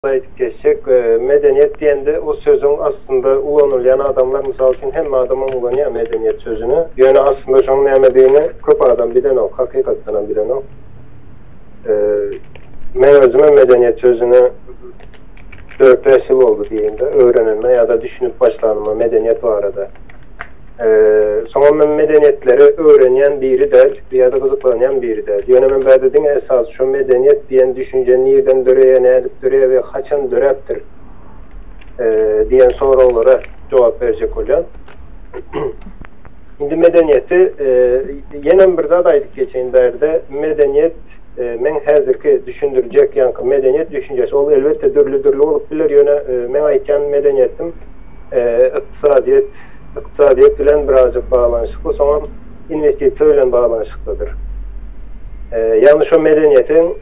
Aýdyp geçjek, medeniýet diýende o sözüň aslynda ulanylýan adamlar mysal üçin hemme adamam ulanýar medeniýet sözüni, ýöne aslynda şoň nämedigini köp adam bilenok, hakykatdanam bilenok. Men özümem medeniýet sözüni dört-bäş ýyl boldy diýeýin-de öwrenenime ýa-da düşünip başlanyma medeniýet barada. Soňam men medeniýetleri öwrenýän biri däl, ýa-da gyzyklanýan biri däl. Ýöne men bärde diňe esasy şo medeniýet diýen düşünje nirden döreýär, nädip döreýär we haçan döräpdir diýen soraglara jogap berjek bolýan. Indi medeniýeti ýenem bir zat aýdyp geçeýin bärde medeniýet meň häzirki düşündirjek ýaňky medeniýet düşünjesi ol elbetde dürli-dürli bolup biler ýöne meň aýtýan medeniýetim Ykdysadyýet, ykdysadyýet bilen birazjyk baglanyşykly, soňam inwestisiýa bilen baglanyşyklydyr. Ýagny şo medeniýetiň,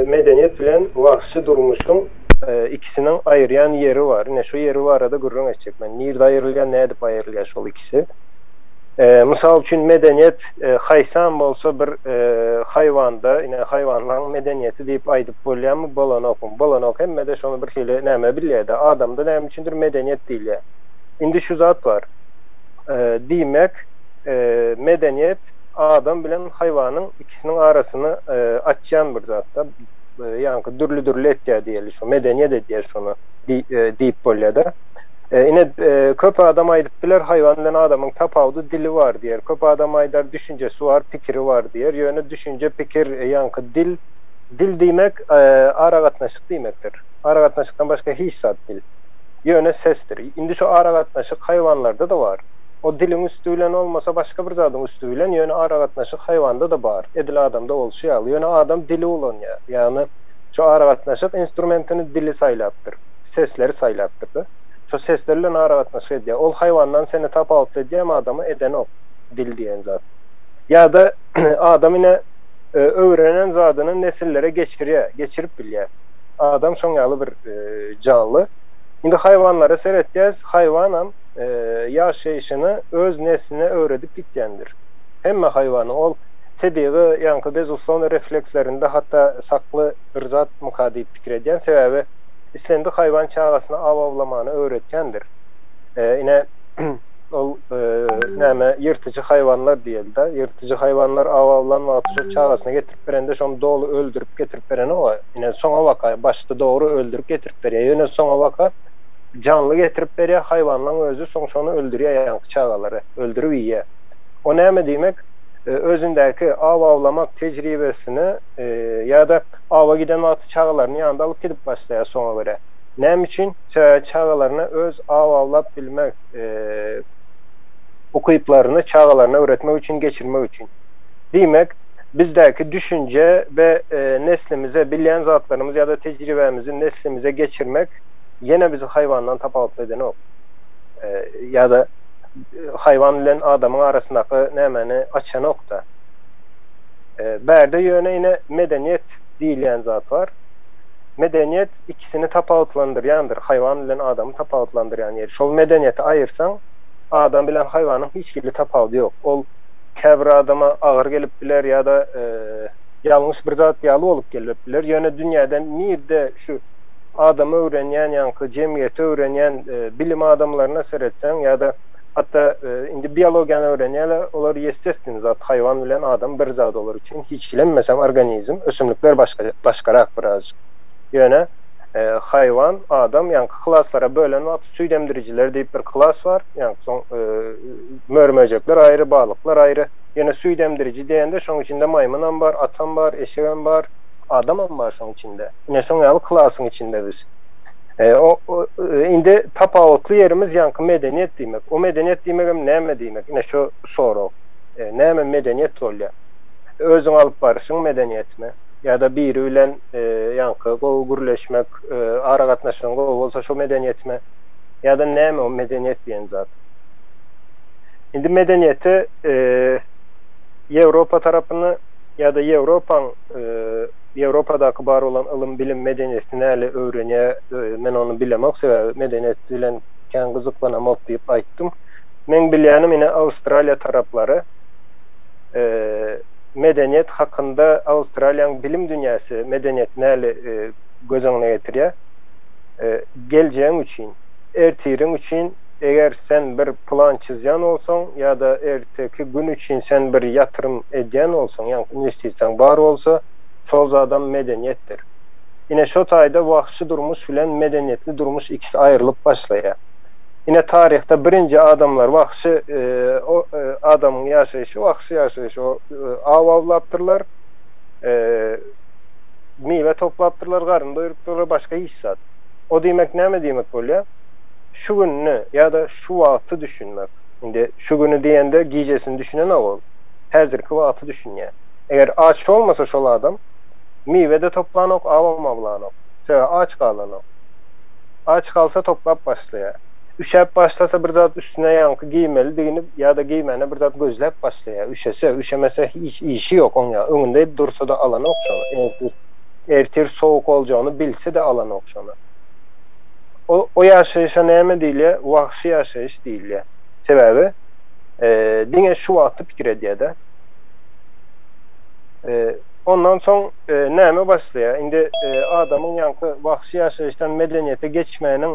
medeniýet bilen wagşy durmuşyň ikisiniň aýyrýan ýeri bar. Ine şo ýeri barada gürrüň etjek men. Nirde aýrylýar, nädip aýrylýar şol ikisi. Mysal üçin medeniýet haýsam bolsa bir haýwanda, ine haýwanlaryň medeniýeti diýip aýdyp bolýarmy, bolanokmy? Bolanok, hemmede şony bir hili näme bilýärde, adamda näme üçindir medeniýet diýilýär. Indi şu zat bar. Diýmek, medeniýet adam bilen haýwanyň ikisiniň arasyny açýan bir zatda, ýaňky dürli-dürli etýär diýeli, şo medeniýet edýär şony diýip bolýar-da. Ine, köp adam aýdyp biler, haýwan bilen adamyň tapawudy dili bar diýer. Köp adam aýdar, düşünjesi bar, pikiri bar diýer. Ýöne düşünje, pikir, ýaňky dil, dil diýmek aragatnaşyk diýmekdir. Aragatnaşykdan başga hiç zat dil. Ýöne sesdir. Indi şu aragatnaşyk haýwanlarda-da bar. O diliň üsti bilen bolmasa başga bir zadyň üsti bilen, ýöne aragatnaşyk haýwanda-da bar. Edil adamda bolşy ýaly. Ýöne adam dili ulanýar. Ýagny şu aragatnaşyk instrumentini dili saýlapdyr. Sesleri saýlapdyr-da. Şo sesler bilen aragatnaşyk edýär. Ol haýwandan seni tapawutly edýärmi adamy? Edenok dil diýen zat. Ýa-da adam ine öwrenen zadyny nesillere geçirýär, geçirip bilýär. Adam şoň ýaly bir janly. Indi haýwanlara seretýäs, haýwanam ýaşaýşyny öz nesline öwredip gitýändir. Hemme haýwanyň ol tebigy ýaňky bezuslovno reflekslerinde hatda sakly bir zatmyka diýip pikir edýän. Sebäbi Islendik haýwan çagasyna aw awlamany öwretýändir. Ine, ol näme, ýyrtyjy haýwanlar diýeli-dä. Ýyrtyjy haýwanlar aw awlan wagty şo çagasyna getirip berende şony doly öldürip getirip berenok-a. Ine, soňabaka, başda dogry öldürip getirip berýär. Ýöne soňabaka janly getirip berýär, haýwanlaň özi soň şony öldürýär ýaňky çagalary, öldürip iýýär. O näme diýmek? Özündäki aw awlamak tejribesini ýa-da Awa giden wagty çagalaryny ýanynda alyp gidip başlaýar soňa görä. Näme üçin? Sebäbi çagalaryna öz aw awlap bilmek ukyplaryny çagalaryna öwretmek üçin, geçirmek üçin. Diýmek, bizdäki düşünje we neslimize bilýän zatlarymyz ýa-da tejribämizi neslimize geçirmek ýene bizi haýwandan tapawutly edenok. Ýa-da haýwan bilen adamyň arasyndaky nämäni açanok-da. Bärde ýöne ine medeniýet diýilýän zat bar. Medeniýet ikisini tapawutlandyrýandyr, haýwan bilen adamy tapawutlandyrýan ýeri. Şol medeniýeti aýyrsaň, adam bilen haýwanyň hiç hili tapawudy ýok. Ol käbir adama agyr gelip biler ýa-da ýalňyş bir zat ýaly bolup gelip biler. Ýöne dünýäde nirde şu adamy öwrenýän ýaňky jemgyýeti öwrenýän bilim adamlaryna seretseň ýa-da Hatda indi biologiýany öwrenýärler, olar ýestestweniý zat, haýwan bilen adam bir zat olar üçin, hiç bilenmesem organizm, ösümlikler başga, başgarak birazjyk. Ýöne haýwan, adam ýaňky klaslara bölen wagty süýt emdirijiler diýip bir klas bar, ýaňky soň mör-möjekler aýry, balyklar aýry. Ýöne süýt emdiriji diýende şoň içinde maýmynam bar, atam bar, eşegem bar, adamam bar şoň içinde. Ine şoň ýaly klasyň içinde biz. Indi tapawutly ýerimiz ýaňky medeniýet diýmek. O medeniýet diýmegem näme diýmek? Ine şu sorag. Näme medeniýet bolýar? Özüňi alyp baryşyň medeniýetmi? Ýa-da biri bilen ýaňky gowy gürleşmek, aragatnaşygyň gowy bolsa şo medeniýetmi? Ýa-da näme o medeniýet diýen zat? Indi medeniýeti Ýewropa tarapyny ýa-da Ýewropaň Ýewropadaky bar bolan ylym, bilim, medeniýeti näli öwrenýär, men ony bilemok, sebäbi medeniýet bilen kän gyzyklanamok diýip aýtdym. Meň bilýänim ine Awstraliýa taraplary medeniýet hakynda Awstraliýaň bilim dünýäsi medeniýeti näli göz öňüne getirýär. Geljegiň üçin, ertiriň üçin eger sen bir plan çyzýan bolsaň ýa-da erteki gün üçin sen bir ýatyrym edýän bolsaň, ýagny inwestisiýaň bar bolsa, şol zadam medeniýetdir. Ine şo taýda wagşy durmuş bilen medeniýetli durmuş ikisi aýrylyp başlaýar. Ine taryhda birinji adamlar wagşy adamyň ýaşaýşy wagşy ýaşaýyş o aw awlapdyrlar, miwe toplapdyrlar, garyn doýrupdyrlar, başga hiç zat. O diýmek näme diýmek bolýar? Şu gününi ýa-da şu wagty düşünmek. Indi şu güni diýende gijesini düşünenok ol. Häzirki wagty düşünýär. Eger aç bolmasa şol adam miwe-de toplanok, awam awlanok. Sebäbi aç galanok. Aç galsa toplap başlaýar. Üşäp başlasa bir zat üstüne ýaňky geýmelidigini ýa-da geýmäne bir zat gözläp başlaýar. Üşese, üşemese hiç işi ýok oň ýa öňünde dursa-da alanok şony. Ertir ertir sowuk boljagyny bilse-de alanok şony. O o ýaşaýşa näme diýilýär? Wagşy ýaşaýyş diýilýär. Sebäbi diňe şu wagty pikir edýär-de. Ondan soň näme başlaýar? Indi adamyň ýaňky wagşy ýaşaýyşdan medeniýete geçmäniň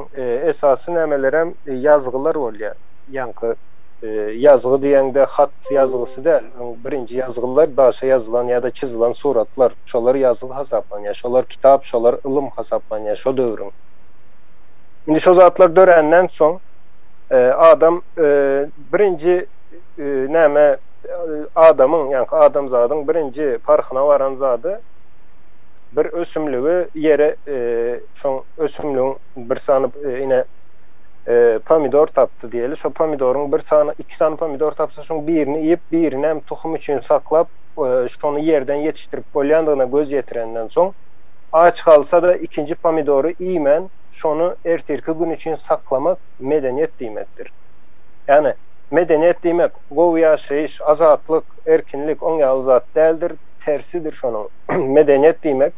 esasy nämelerem ýazgylar bolýar. Ýaňky ýazgy diýeňde hat ýazgysy däl. Öň birinji ýazgylar daşa ýazylan ýa-da çyzylan suratlar. Şolar ýazgy hasaplanýar. Şolar kitap, şolar ylym hasaplanýar şo döwrüň. Indi şo zatlar döränden soň adam birinji näme adamyň, ýaňky adamzadyň birinji parhyna baran zady bir ösümligi ýere şoň ösümligiň bir sany ine pomidor tapdy diýeli. Şo pomidoryň bir sany, iki sany pomidor tapsa şoň birini iýip, birini hem tohum üçin saklap, şony ýerden ýetişdirip bolýandygyna göz ýetirenden soň, aç galsa-da ikinji pomidory iýmän, şony ertirki gün üçin saklamak medeniýet diýmekdir. Ýagny medeniýet diýmek gowy ýaşaýyş, azatlyk, erkinlik oň ýaly zat däldir, tersidir şonuň. Medeniýet diýmek,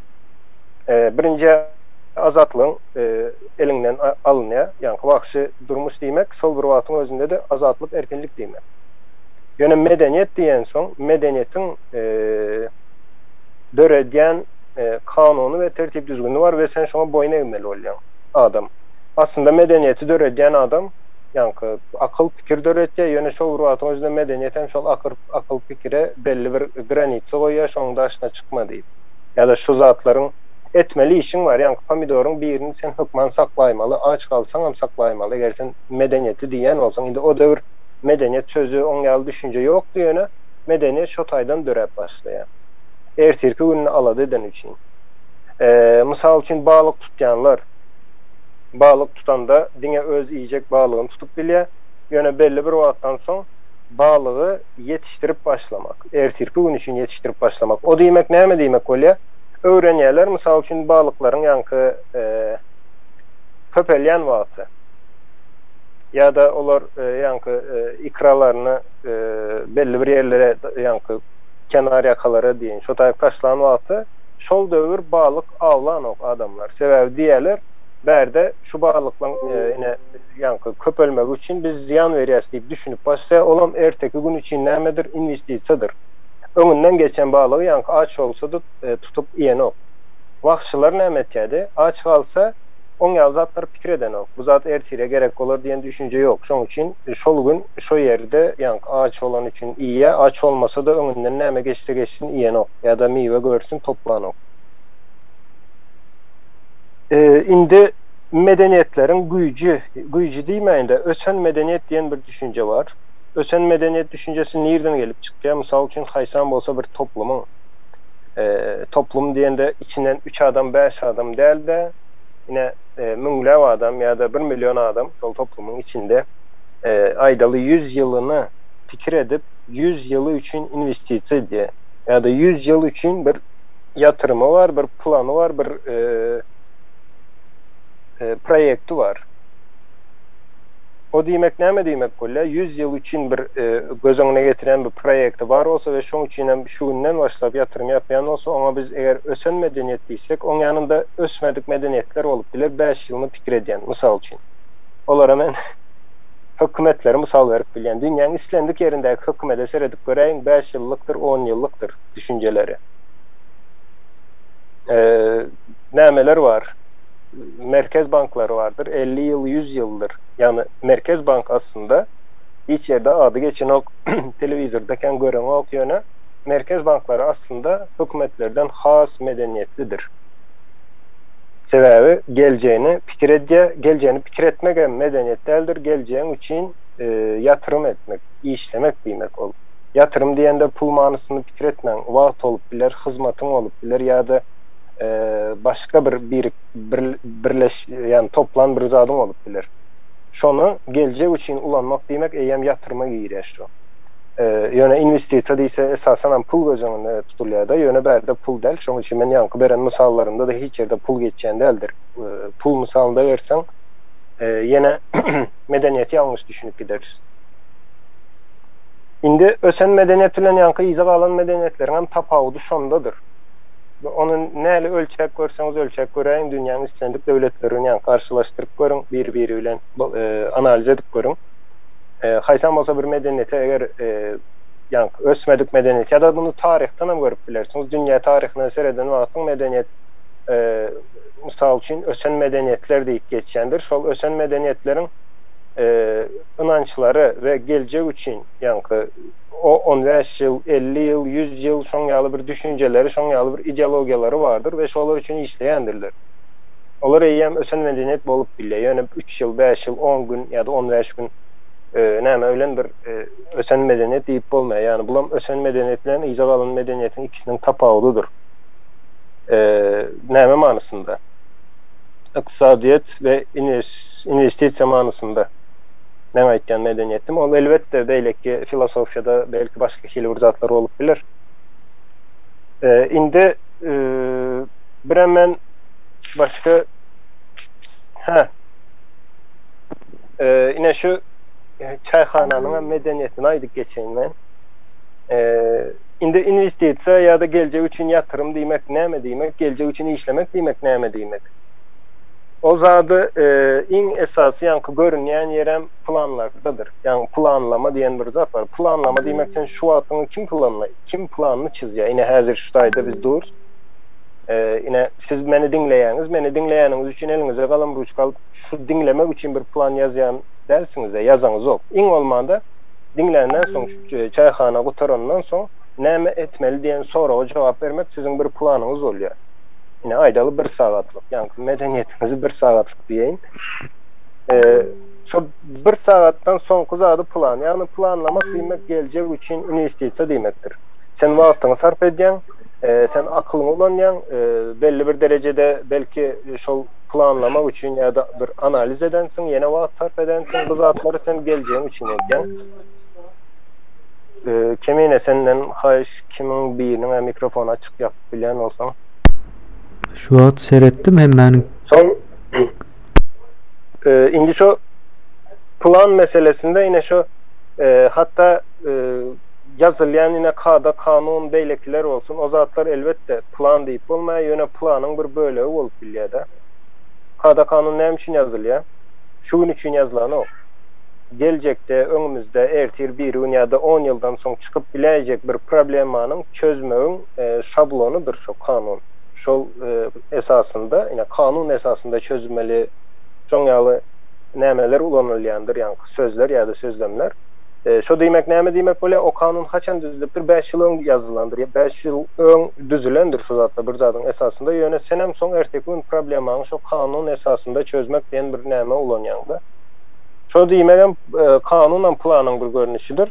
birinji azatlygyň eliňden alynýar, ýaňky wagşy durmuş diýmek, şol bir wagtyň özünde-de azatlyk, erkinlik diýmek. Ýöne medeniýet diýensoň, medeniýetiň döredýän kanuny we tertip-düzgüni bar we sen şoňa boýun egmeli bolýaň, adam. Aslynda medeniýeti döredýän adam, ýaňky akyl, pikir döretýär, ýöne şol bir wagtyň özünde medeniýet hem şol akyl pikire belli bir granitsa goýýar, şonuň daşyna çykma diýip. Ýa-da şu zatlaryň etmeli işiň bar, ýaňky pomidoryň birini sen hökman saklaýmaly, aç galsaňam saklaýmaly, eger sen medeniýetli diýýän bolsaň, indi o döwür medeniýet sözi oň ýaly düşünje ýokdy, ýöne medeniýet şo taýdan döräp başlaýar. Ertirki gününi alada edeni üçin. Mysal üçin balyk tutýanlar, balyk tutanda diňe öz iýjek balygyny tutup bilýär. Ýöne belli bir wagtdan soň balygy ýetişdirip başlamak, ertirki gün üçin ýetişdirip başlamak. O diýmek näme diýmek bolýar? Öwrenýärler, mysal üçin, balyklaryň ýaňky köpelýän wagty ýa-da olar ýaňky ikralaryny belli bir ýerlere ýaňky kenar ýakalara diýen şo taýyk taşlan wagty şol döwür balyk awlanok adamlar. Sebäbi diýýärler, bärde şu balyklaň ine ýaňky köpelmegi üçin biz zyýan berýäs diýip düşünip başlaýar. Olam erteki gün üçin nämedir, inwestisiýadyr. Öňünden geçen balygy ýaňky aç bolsa-da tutup iýenok. Wagşylar näme etýärdi? Aç galsa, oň ýaly zatlary pikir edenok. Bu zat ertire gerek bolar diýen düşünje ýok. Şoň üçin şol gün şo ýerde ýaňky aç bolany üçin iýýär, aç bolmasa-da öňünden näme geçse geçsin iýenok ýa-da miwe görsün toplanok. Indi medeniýetleriň güýji, güýji diýmäýin-de, ösen medeniýet diýen bir düşünje bar. Ösen medeniýet düşünjesi nirden gelip çykýar? Mysal üçin, haýsam bolsa bir toplumyň, toplum diýende içinden üç adam, bäş adam däl-de, ine, müňläp adam ýa-da 1 million adam şol toplumyň içinde, aýdaly, 100 ýylyny pikir edip, 100 ýyly üçin inwestisiýa edýär ýa-da 100 ýyl üçin bir ýatyrymy bar, bir plany bar, bir proýekti bar. O diýmek näme diýmek bolýar? 100 ýyl üçin bir göz öňüne getirýän bir proýekti bar bolsa we şoň üçin hem şu günden başlap ýatyrym ýapýan bolsa, oňa biz eger ösen medeniýet diýsek, oň ýanynda ösmedik medeniýetler bolup biler, 5 ýylyny pikir edýän, mysal üçin. Olara men hökümetleri mysal berip bilýän. Dünýäň islendik ýerindäki hökümete seredip göräýiň, 5 ýyllykdyr, 10 ýyllykdyr düşünjeleri. Nämeler bar? merkez banklary bardyr, 50 ýyl, 100 ýyldyr. Ýagny merkez bank aslynda hiç ýerde ady geçenok, telewizorda kän göreňok, ýöne merkez banklary aslynda hökümetlerden has medeniýetlidir. Sebäbi geljegini pikir edýär, geljegini pikir etmek hem medeniýet däldir, geljegiň üçin ýatyrym etmek, işlemek diýmek ol. Ýatyrym diýende pul manysyny pikir etmäň, wagt bolup biler, hyzmatyň bolup biler ýa-da başga bir birleş, ýagny toplan bir zadyň bolup biler. Şony geljek üçin ulanmak diýmek eýýäm ýatyryma girýär şu. Ýöne inwestisiýa diýse esasanam pul göz öňünde tutulýar-da, ýöne bärde pul däl, şonuň üçin men ýaňky beren mysallarymda-da hiç ýerde pul geçýän däldir. Pul mysalynda berseň, ýene medeniýeti ýalňyş düşünip gideris. Indi ösen medeniýet bilen ýaňky yza galan medeniýetleriň hem tapawudy şondadyr. Ony näli ölçäp görseňiz ölçäp göräýiň, dünýäniň islendik döwletlerini ýaňky garşylaşdyryp görüň, bir-biri bilen analiz edip görüň. Haýsam bolsa bir medeniýete eger ýaňky ösmedik medeniýet ýa-da muny taryhdan hem görüp bilersiňiz. Dünýä taryhyna sereden wagtyň medeniýet mysal üçin ösen medeniýetler diýip geçýändir. Şol ösen medeniýetleriň ynançlary we geljek üçin ýaňky o 15 ýyl, 50 ýyl, 100 ýyl şoň ýaly bir düşünjeleri, şoň ýaly bir ideologiýalary bardyr we şolar üçin işleýändirler. Olar eýýäm ösen medeniýet bolup bilýär. Ýöne üç ýyl, bäş ýyl, on gün ýa-da 15 gün näme bilen bir ösen medeniýet diýip bolmaýar. Ýagny bulam ösen medeniýet bilen yza galan medeniýetiň ikisiniň tapawudydyr. Näme manysynda? Ykdysadyýet we inwestisiýa manysynda meň aýtýan medeniýetim. Ol elbetde beýleki filosofiýada belki başga hili bir zatlar bolup biler. Indi birem men başga hä ine şu çaýhananyň hem medeniýetini aýdyp geçeýin men. Indi inwestisiýa ýa-da geljek üçin ýatyrym diýmek näme diýmek, geljek üçin işlemek diýmek näme diýmek? O zady iň esasy ýaňky görünýän ýerem planlardadyr. Ýagny planlama diýen bir zat bar. Planlama diýmek sen şu wagtyňy kim planlaý, kim planyny çyzýar? Ine häzir şu taýda biz durus. Ine siz meni diňleýäňiz, meni diňleýäniňiz üçin eliňize galam ruçka alyp şu diňlemek üçin bir plan ýazýan dälsiňiz-ä, ýazaňyzok. Iň bolmanda diňländen soň, çaýhana gutarandan soň näme etmeli diýen soraga jogap bermek siziň bir planyňyz bolýar. Ine aýdaly bir sagatlyk, ýaňky medeniýetiňizi bir sagatlyk diýeýin. Şol bir sagatdan soňky zady plan, ýagny planlamak diýmek geljek üçin inwestisiýa diýmekdir. Sen wagtyňy sarp edýäň, sen akylyňy ulanýaň, belli bir derejede belki şol planlamak üçin ýa-da bir analiz edensiň, ýene wagt sarp edensiň, bu zatlary sen geljegiň üçin edýäň. Kemine senden haýyş kimiň biriniň mikrofony açyk ýapyp bilýän bolsaň. Şu wagt seretdim hemmäniň. Soň indi şo plan meselesinde ine şo hatda ýazylýan ine kada kanun beýlekiler bolsun o zatlar elbetde plan diýip bolmaýar ýöne planyň bir bölegi bolup bilýärde. Kada kanun näme üçin ýazylýar? Şu gün üçin ýazylanok. Geljekde öňümizde ertir birigün ýa-da on ýyldan soň çykyp biläýjek bir problemanyň çözmegiň şablonydyr şo kanun. Şol esasynda ine kanun esasynda çözmeli şoň ýaly nämeler ulanylýandyr ýaňky sözler ýa-da sözlemler. Şo diýmek näme diýmek bolýar? O kanun haçan düzülipdir? 5 ýyl öň ýazylandyr. 5 ýyl öň düzülendir şu zatlar bir zadyň esasynda. Ýöne senem soň erteki gün problemaňy şo kanun esasynda çözmek diýen bir näme ulanýaňda. Şo diýmegem kanunam planyň bir görnüşidir.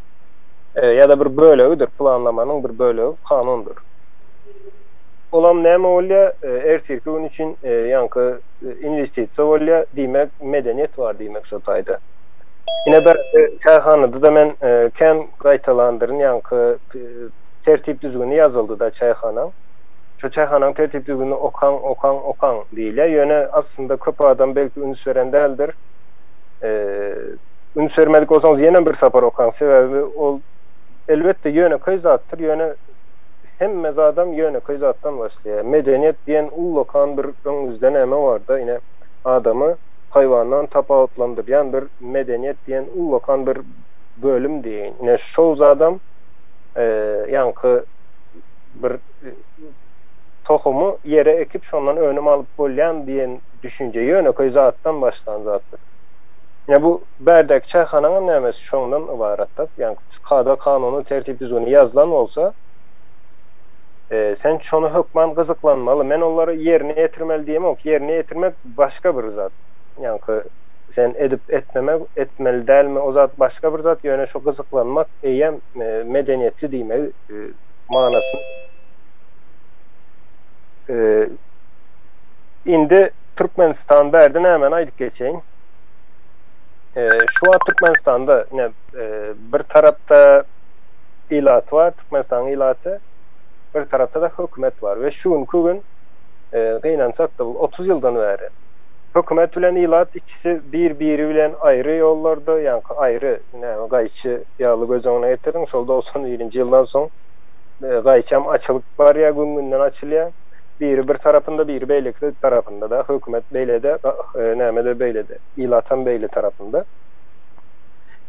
Ýa-da bir bölegidir. Planlamanyň bir bölegi kanundyr. Olam näme bolýar? Ertirki gün üçin ýaňky inwestisiýa bolýar. Diýmek medeniýet bar diýmek şo taýda. Ine bir çaýhanada-da men kän gaýtalandyryn ýaňky tertip-düzgüni ýazyldy-da çaýhanaň. Şo çaýhanaň tertip-düzgünini okaň, okaň, okaň diýilýär. Ýöne aslynda köp adam belki üns beren däldir. Üns bermedik bolsaňyz ýene bir sapar okaň. Sebäbi ol elbetde ýönekeý zatdyr, ýöne hemme zadam ýönekeý zatdan başlaýar. Medeniýet diýen ullakan bir öňüňizde näme bar-da, ine adamy haýwandan tapawutlandyrýan bir medeniýet diýen ullakan bir bölüm diýeýin. Ine şol zadam ýaňky bir tohumy ýere ekip şondan önüm alyp bolýan diýen Düşünje ýönekeý zatdan başlan zatdyr. Ine bu bärdäki çaýhanaňam nämesi şoňdan ybaratda. Ýagny kada-kanuny, tertip-düzgüni ýazylan bolsa, sen şony hökman gyzyklanmaly. Men olary ýerine ýetirmeli diýemok. Ýerine ýetirmek başga bir zat. Ýaňky sen edip etmemek, etmeli dälmi o zat başga bir zat, ýöne şu gyzyklanmak eýýäm medeniýetli diýmegi manysyny Indi Türkmenistan bärde nämeni aýdyp geçeýin. Şu wagt Türkmenistanda ine bir tarapda ilat bar, Türkmenistanyň ilaty, bir tarapda-da hökümet bar we şu günki gün gynansak-da bu 30 ýyldan bäri hökümet bilen ilat ikisi bir-biri bilen aýry ýollarda, ýaňky aýry näme gaýçy ýaly göz öňüne getiriň, şol 91-nji ýyldan soň gaýçam açylyp barýar, gün-günden açylýar. Biri bir tarapynda, biri beýleki tarapynda-da, hökümet beýlede, näme-de beýlede, ilatam beýle tarapynda.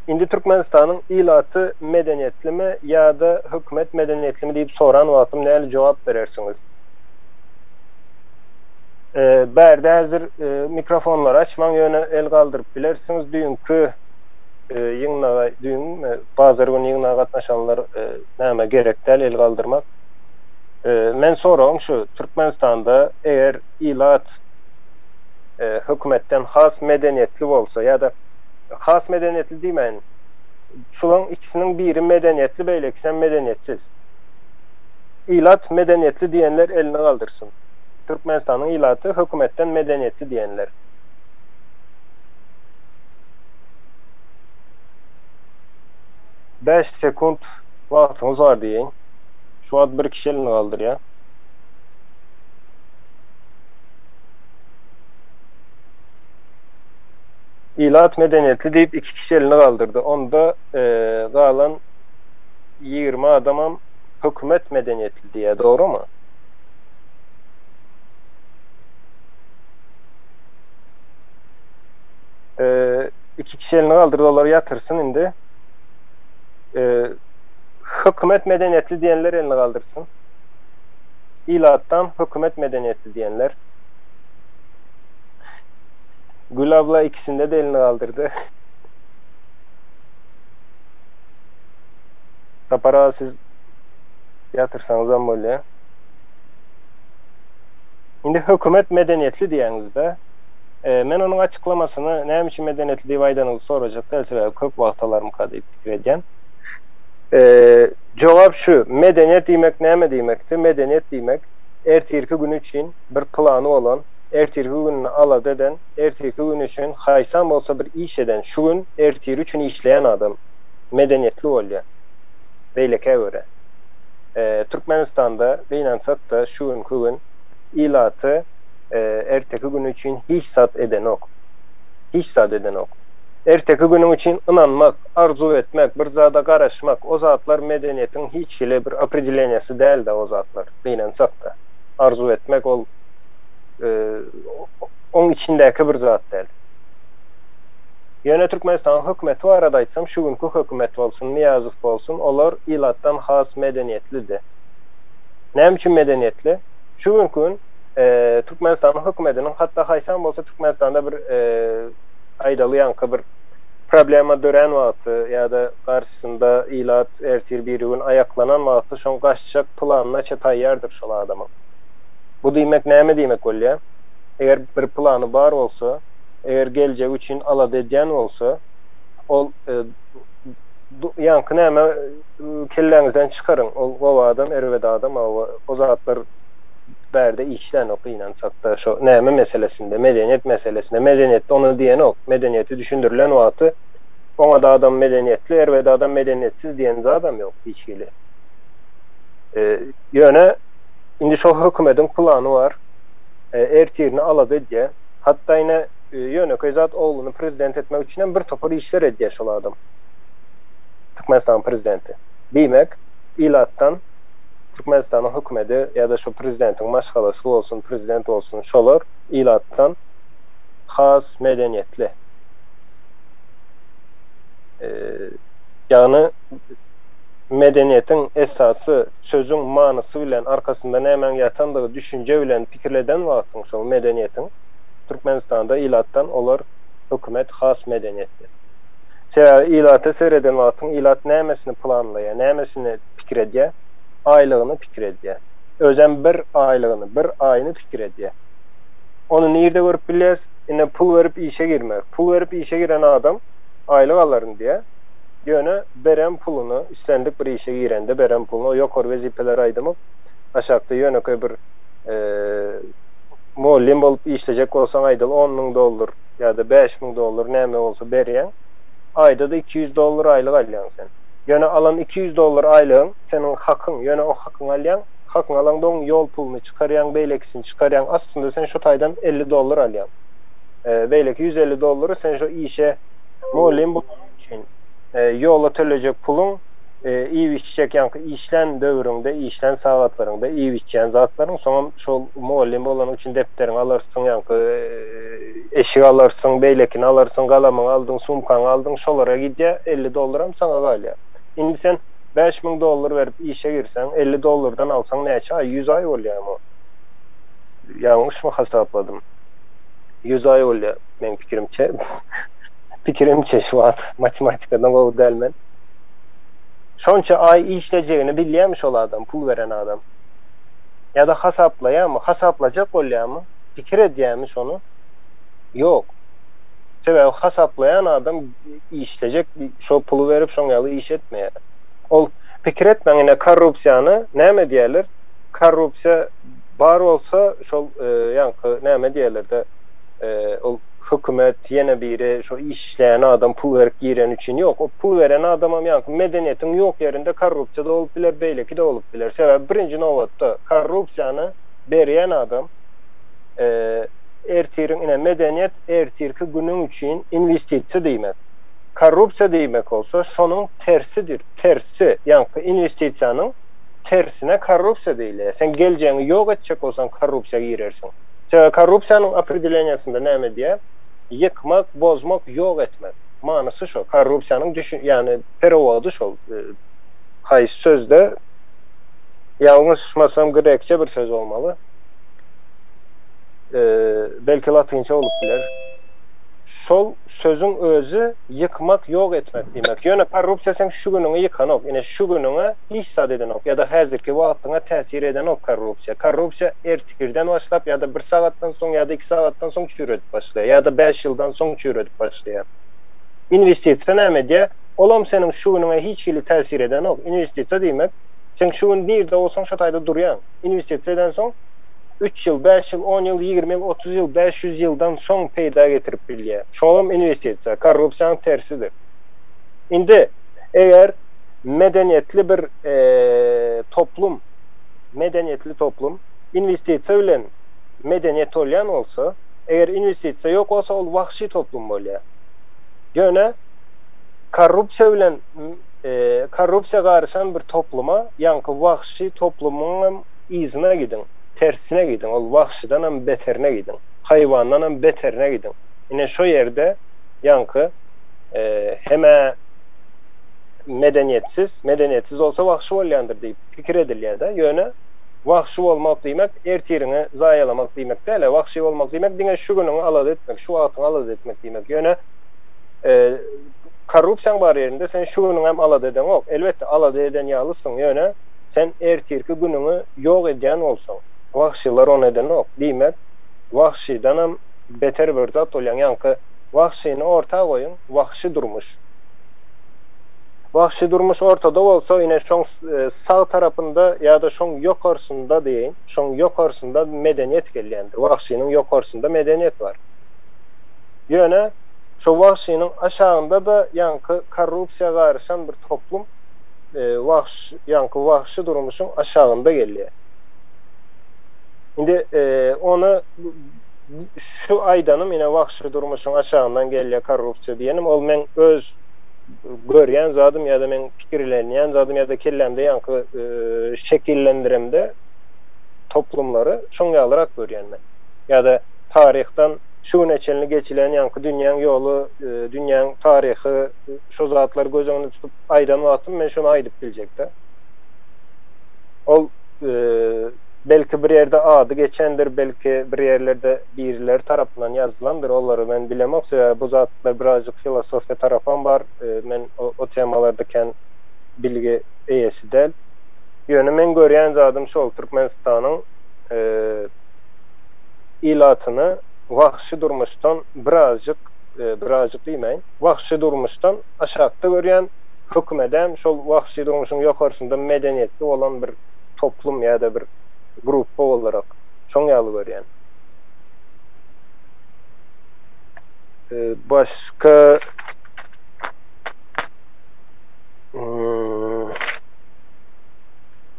Indi Türkmenistanyň ilaty medeniýetlimi ýa-da hökümet medeniýetlimi diýip soran wagtym näli jogap berersiňiz? Bärde häzir mikrofonlary açmaň, ýöne el galdyryp bilersiňiz. Düýnki ýygnaga, düýnmi, bazar güni ýygnaga gatnaşanlar näme gerek däl el galdyrmak. Men soragym şu, Türkmenistanda eger ilat hökümetden has medeniýetli bolsa ýa-da has medeniýetli diýmäýin, şularyň ikisiniň biri medeniýetli, beýlekisem medeniýetsiz. Ilat medeniýetli diýenler elini galdyrsyn. Türkmenistanyň ilaty hökümetden medeniýetli diýenler. Bäş sekunt wagtyňyz bar diýeýin. Şu wagt bir kişi elini galdyrýar. Ilat medeniýetli diýip iki kişi elini galdyrdy. Onda galan 20 adamam hökümet medeniýetli diýýär, dogrumy? Iki kişi elini galdyrdy, olar ýatyrsyn indi. Hökümet medeniýetli diýenler elini galdyrsyn. Ilatdan hökümet medeniýetli diýenler. Gül abla ikisinde-de elini galdyrdy. Sapar aga siz ýatyrsaňyzam bolýa. Indi hökümet medeniýetli diýýäňizde. Men onuň açyklamasyny näme üçin medeniýetli diýip aýdanyňyzy sorajak däl, sebäbi köp wagt alarmyka diýip pikir edýän. Jogap şu, medeniýet diýmek näme diýmekdi? Medeniýet diýmek, ertirki gün üçin bir plany bolan, ertirki gününi alada eden, ertirki gün üçin haýsam bolsa bir iş eden, şu gün ertiri üçin işleýän adam medeniýetli bolýar, beýlekä görä. Türkmenistanda gynansak-da şu günki gün ilaty erteki güni üçin hiç zat edenok. Hiç zat edenok. Erteki günüň üçin ynanmak, arzuw etmek, bir zada garaşmak, o zatlar medeniýetiň hiç hili bir opredeleniýasy däl-de o zatlar, gynansak-da. Arzuw etmek ol oň içindäki bir zat däl. Ýöne Türkmenistanyň hökümeti barada aýtsam, şu günki hökümet bolsun, Nyýazow bolsun, olar ilatdan has medeniýetlidi. Näme üçin medeniýetli? Şu günki gün Türkmenistanyň hökümetiniň hatda haýsam bolsa Türkmenistanda bir aýdaly ýaňky bir problema dörän wagty ýa-da garşysynda ilat ertir-birigün aýaklanan wagty şoň gaçjak planynaça taýýardyr şol adamyň. Bu diýmek näme diýmek bolýar? Eger bir plany bar bolsa, eger geljegi üçin alada edýän bolsa, ol ýaňky näme kelläňizden çykaryň, ol gowy adam, erbet adam, hawa, o zatlar bärde işlänok gynansakda şo näme meselesinde, medeniýet meselesinde, medeniýetde ony diýenok, medeniýeti düşündirilen wagty oňat adam medeniýetli, erbet adam medeniýetsiz diýen zadam ýok hiç hili. Ýöne indi şo hökümediň plany bar, ertirini alada edýär, hatda ine ýönekeý zat ogluny prezident etmek üçinem bir topar işler edýär şol adam, Türkmenistanyň prezidenti. Diýmek, ilatdan Türkmenistanyň hökümedi ýa-da şo prezidentiň maşgalasy bolsun, prezident bolsun, şolar ilatdan has medeniýetli. Ýagny medeniýetiň esasy sözüň manysy bilen arkasynda nämäň ýatandygy düşünje bilen pikirleden wagtyň şol medeniýetiň. Türkmenistanda ilatdan olar hökümet has medeniýetli. Sebäbi ilata sereden wagtyň ilat nämesini planlaýar, nämesini pikir edýär? Aýlygyny pikir edýär. Özem bir aýlygyny, bir aýyny pikir edýär. Ony nirde görüp bilýäs? Ine pul berip işe girmek. Pul berip işe giren adam aýlyk alaryn diýýär. Ýöne beren puluny, islendik bir işe girende beren puluny, o ýokary wezipeleri aýdamok, aşakda ýönekeý bir mugallym bolup işlejek bolsaň aýdaly 10 000 dollar ýa-da 5000 dollar näme bolsa berýäň. Aýda-da 200 dollar aýlyk alýaň sen. Ýöne alan 200 dollar aýlygyň seniň hakyň, ýöne o hakyňy alýaň, hakyňy alaňda oň ýol puluny çykarýaň, beýlekisini çykarýaň, aslynda sen şo taýdan 50 dollar alýaň. Beýleki 150 dollary sen şo işe mugallym bolanyň üçin ýola tölejek puluň, iýip-içjek ýaňky işlän döwrüňde, işlän sagatlaryňda iýip-içýän zatlaryň, soňam şol mugallym bolanyň üçin depderiňi alarsyň, ýaňky eşik alarsyň, beýlekini alarsyň, galamyňy aldyň, sumkaňy aldyň, şolara gidýär, 50 dollaram saňa galýar. Indi sen 5000 dollar berip işe girseň, 50 dollardan alsaň näçe aý, 100 aý bolýarmy o? Ýalňyşmy hasapladym? 100 aý bolýar, meň pikirimçe. Pikirimçe şu wagt matematikadan gowy däl men. Şonça aý işlejegini bilýärmi şol adam, pul beren adam? Ýa-da hasaplaýarmy, hasaplajak bolýarmy, pikir edýärmi şony? Ýok. Sebäbi hasaplaýan adam işlejek, şo puly berip şoň ýaly iş etmeýär. Ol pikir etmäň ine korrupsiýany näme diýerler? Korrupsiýa bar bolsa şol ýaňky näme diýerlerde ol hökümet ýene biri şo işleýän adam pul berip gireni üçin ýok. O pul beren adamam ýaňky medeniýetiň ýok ýerinde korrupsiýa-da bolup biler, beýleki-de bolup biler. Sebäbi birinji nobatda korrupsiýany berýän adam ertiriň ine medeniýet ertirki günüň üçin inwestisiýa diýmek. Korrupsiýa diýmek bolsa şonuň tersidir, tersi, ýaňky inwestisiýanyň tersine korrupsiýa diýilýär. Sen geljegiňi ýok etjek bolsaň korrupsiýa girersiň. Sebäbi korrupsiýanyň opredeleniýasynda näme diýýär? Ýykmak, bozmak, ýok etmek. Manysy şo. Korrupsiýanyň düşün, ýagny perewody şol. Haýsy sözde ýalňyşmasam grekçe bir söz bolmaly. Belki latynça bolup biler. Şol sözüň özi ýykmak, ýok etmek diýmek. Ýöne korrupsiýa seň şu günüňi ýykanok. Ine şu günüňe hiç zat edenok ýa-da häzirki wagtyňa täsir edenok korrupsiýa. Korrupsiýa ertirden başlap ýa-da bir sagatdan soň ýa-da iki sagatdan soň çüýredip başlaýar ýa-da bäş ýyldan soň çüýredip başlaýar. Inwestisiýa näme edýär? Olam seniň şu günüňe hiç hili täsir edenok. Inwestisiýa diýmek, sen şu gün nirde bolsaň şo taýda durýaň. Inwestisiýa edensoň üç ýyl, bäş ýyl, on ýyl, 20 ýyl, 30 ýyl, 500 ýyldan soň peýda getirip bilýär. Şolam inwestisiýa, korrupsiýanyň tersidir. Indi, eger medeniýetli bir toplum, medeniýetli toplum inwestisiýa bilen medeniýet bolýan bolsa, eger inwestisiýa ýok bolsa, ol wagşy toplum bolýar. Ýöne korrupsiýa bilen korrupsiýa garyşan bir topluma, ýaňky wagşy toplumyňam yzyna gidiň, tersine gidiň, ol wagşydanam beterine gidiň, haýwandanam beterine gidiň. Ine şo ýerde ýaňky hem-ä medeniýetsiz, medeniýetsiz bolsa wagşy bolýandyr diýip pikir edilýär-de, ýöne wagşy bolmak diýmek ertiriňi zaýalamak diýmek däl-ä, wagşy bolmak diýmek diňe şu günüňi alada etmek, şu wagtyňy alada etmek diýmek. Ýöne korrupsiýaň bar ýerinde sen şu günüňem alada edeňok. Elbetde alada eden ýalysyň, ýöne sen ertirki günüňi ýok edýän bolsaň, wagşylar ony edenok. Diýmek, wagşydanam beter bir zat bolýaň. Ýaňky wagşyny orta goýuň, wagşy durmuş. Wagşy durmuş ortada bolsa, ine şoň sag tarapynda ýa-da şoň ýokarsynda diýeýin, şoň ýokarsynda medeniýet gelýändir. Wagşynyň ýokarsynda medeniýet bar. Ýöne şo wagşynyň aşagynda-da ýaňky korrupsiýa garyşan bir toplum wagş ýaňky wagşy durmuşyň aşagynda gelýär. Indi ony şu aýdanym ine wagşy durmuşyň aşagyndan gelýär korrupsiýa diýenim ol meň öz görýän zadym ýa-da meň pikirlenýän zadym ýa-da kellämde ýaňky şekillendiremde toplumlary şoň ýalyrak görýän men. Ýa-da taryhdan şu güne çenli geçilen ýaňky dünýäň ýoly, dünýäň taryhy şo zatlary göz öňünde tutup aýdan wagtym men şony aýdyp biljekdä. Ol. Belki bir ýerde ady geçendir, belki bir ýerlerde birileri tarapyndan ýazylandyr, olary men bilemok, sebäbi bu zatlar birazjyk filosofiýa tarapam bar, men o temalarda kän bilgi eýesi däl. Ýöne meň görýän zadym şol, Türkmenistanyň ilatyny wagşy durmuşdan birazjyk, birazjyk diýmäýin, wagşy durmuşdan aşakda görýän, hökümedem şol wagşy durmuşyň ýokarsynda medeniýetli bolan bir toplum ýa-da bir grupba bolarak şoň ýaly görýän. Başga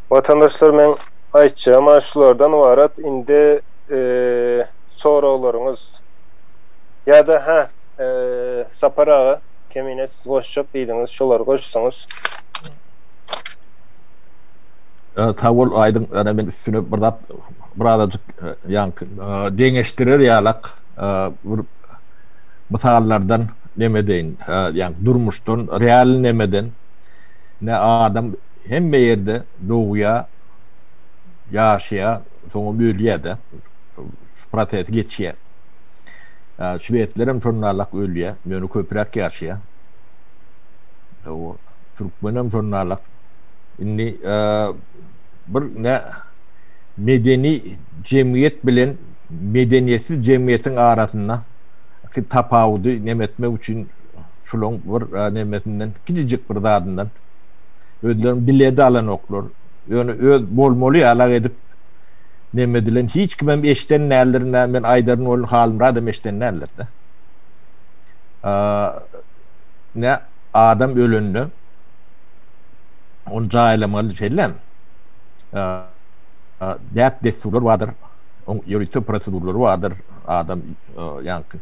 Watandaşlar meň aýtjagym-a şulardan ybarat indi soraglaryňyz ýa-da hä Sapar aga Kemine siz goşjak diýdiňiz şolary goşsaňyz. Sag bol Aýdyň ýöne men üstüne bir zat birazajyk ýaňky deňeşdirer ýalak bir mysallardan neme edeýin ýaňky durmuşdan real nemeden ne adam hemme ýerde dogýa ýaşaýa soňam ölýä-de şu prosesi geçýä. Şwedlerem şonalak ölýä ýöne köpräk ýaşaýa. Türkmenem şonalak. Indi bir ne medeni jemgyýet bilen medeniýetsiz jemgyýetiň arasynda tapawudy neme etmek üçin şulaň bir nemesinden kiçijik bir zadyndan özlerini dile-de alanoklar. Ýöne öz bolmaly ýalak edip neme edilen hiç kimem eşden däldir men aýdaryn welin Halmyradam eşden däldir-de. Ne adam ölende ony jaýlamaly şeýle däp-dessurlar bardyr, oň ýörite prosedurlary bardyr. Adam ýaňky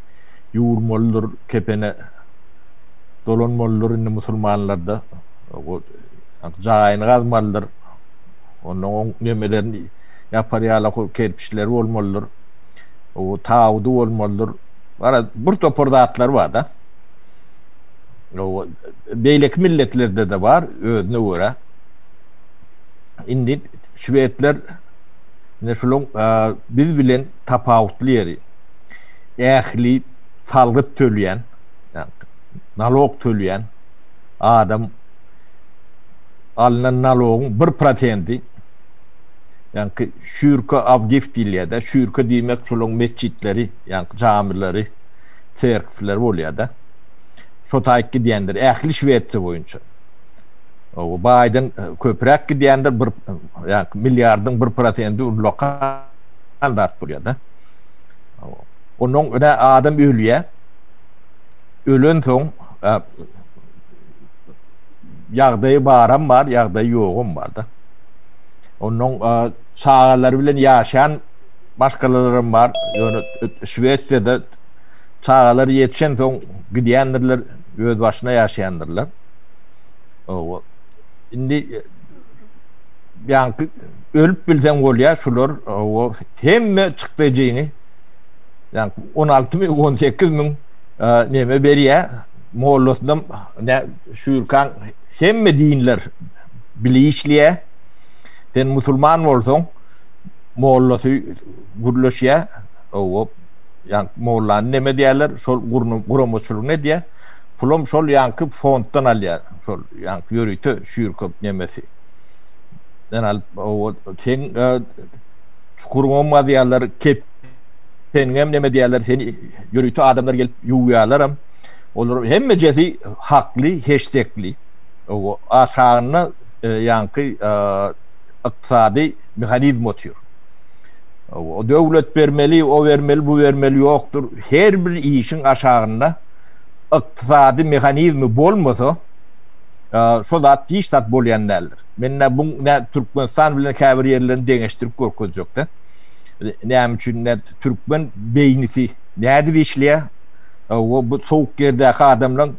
ýuwulmalydyr, kepene dolanmalydyr indi musulmanlarda. Jaýyny gazmalydyr. Ondan oň nemelerini ýapar ýaly kerpiçleri bolmalydyr. O tabydy bolmalydyr. Gara bir topar zatlar bar-da. Beýleki milletlerde-de bar özüne görä. Indi şwedler ine şulaň biz bilen tapawutly ýeri ähli salgyt töleýän, nalog töleýän adam alnan nalogyň bir prosendi ýaňky şürke awgift diýilýär-de, şürke diýmek şulaň metjitleri, ýaňky jamilary, serkwleri bolýar-da. Şo taýyk gidýändir ähli Şwesiýa boýunça. O baýdan köpräk gidýändir bir ýa milliardyň bir prosendi ullakan zat bolýar-da. Ondan öne adam ölýär. Ölensoň ýagdaýy baram bar, ýagdaýy ýogam bar-da. Ondan çagalary bilen ýaşaýan maşgalalaram bar. Ýöne Şwesiýada Çagalary ýetişensoň gidýändirler, özbaşyna ýaşaýandyrlar. Owa. Indi ýaňky ölüp bilseň bolýar, şular owa hemme çykdajyňy ýaňky 16 müň, 18 müň neme berýär. Mollasynam ne şurkan hemme dinler bile işleýär. Sen musulman bolsaň, mollasy gürleşýär. Owa. Ýaňky mollany neme diýerler, şol guramaçylygyny edýär. Pulam şol ýaňky fonddan alýar. Şol ýaňky ýörite şýurka nemesi. Den alyp, o sen çukuryňam gazýarlar, kepeniňem neme diýerler, seni ýörite adamlar gelip ýuwýarlaram. Olar hemmejesi hakly, heşdekli. O aşagynda ýaňky ykdysady mehanizm otyr. O döwlet bermeli, o bermeli, bu bermeli ýokdur. Her bir işiň aşagynda ykdysady mehanizmi bolmasa, şo zat hiç zat bolýan däldir. Men nä bu nä Türkmenistan bilen käbir ýerlerini deňeşdirip görkezjekde. Näme üçin nä türkmen beýnisi nädip işleýär? O bu sowuk ýerdäki adamlaryň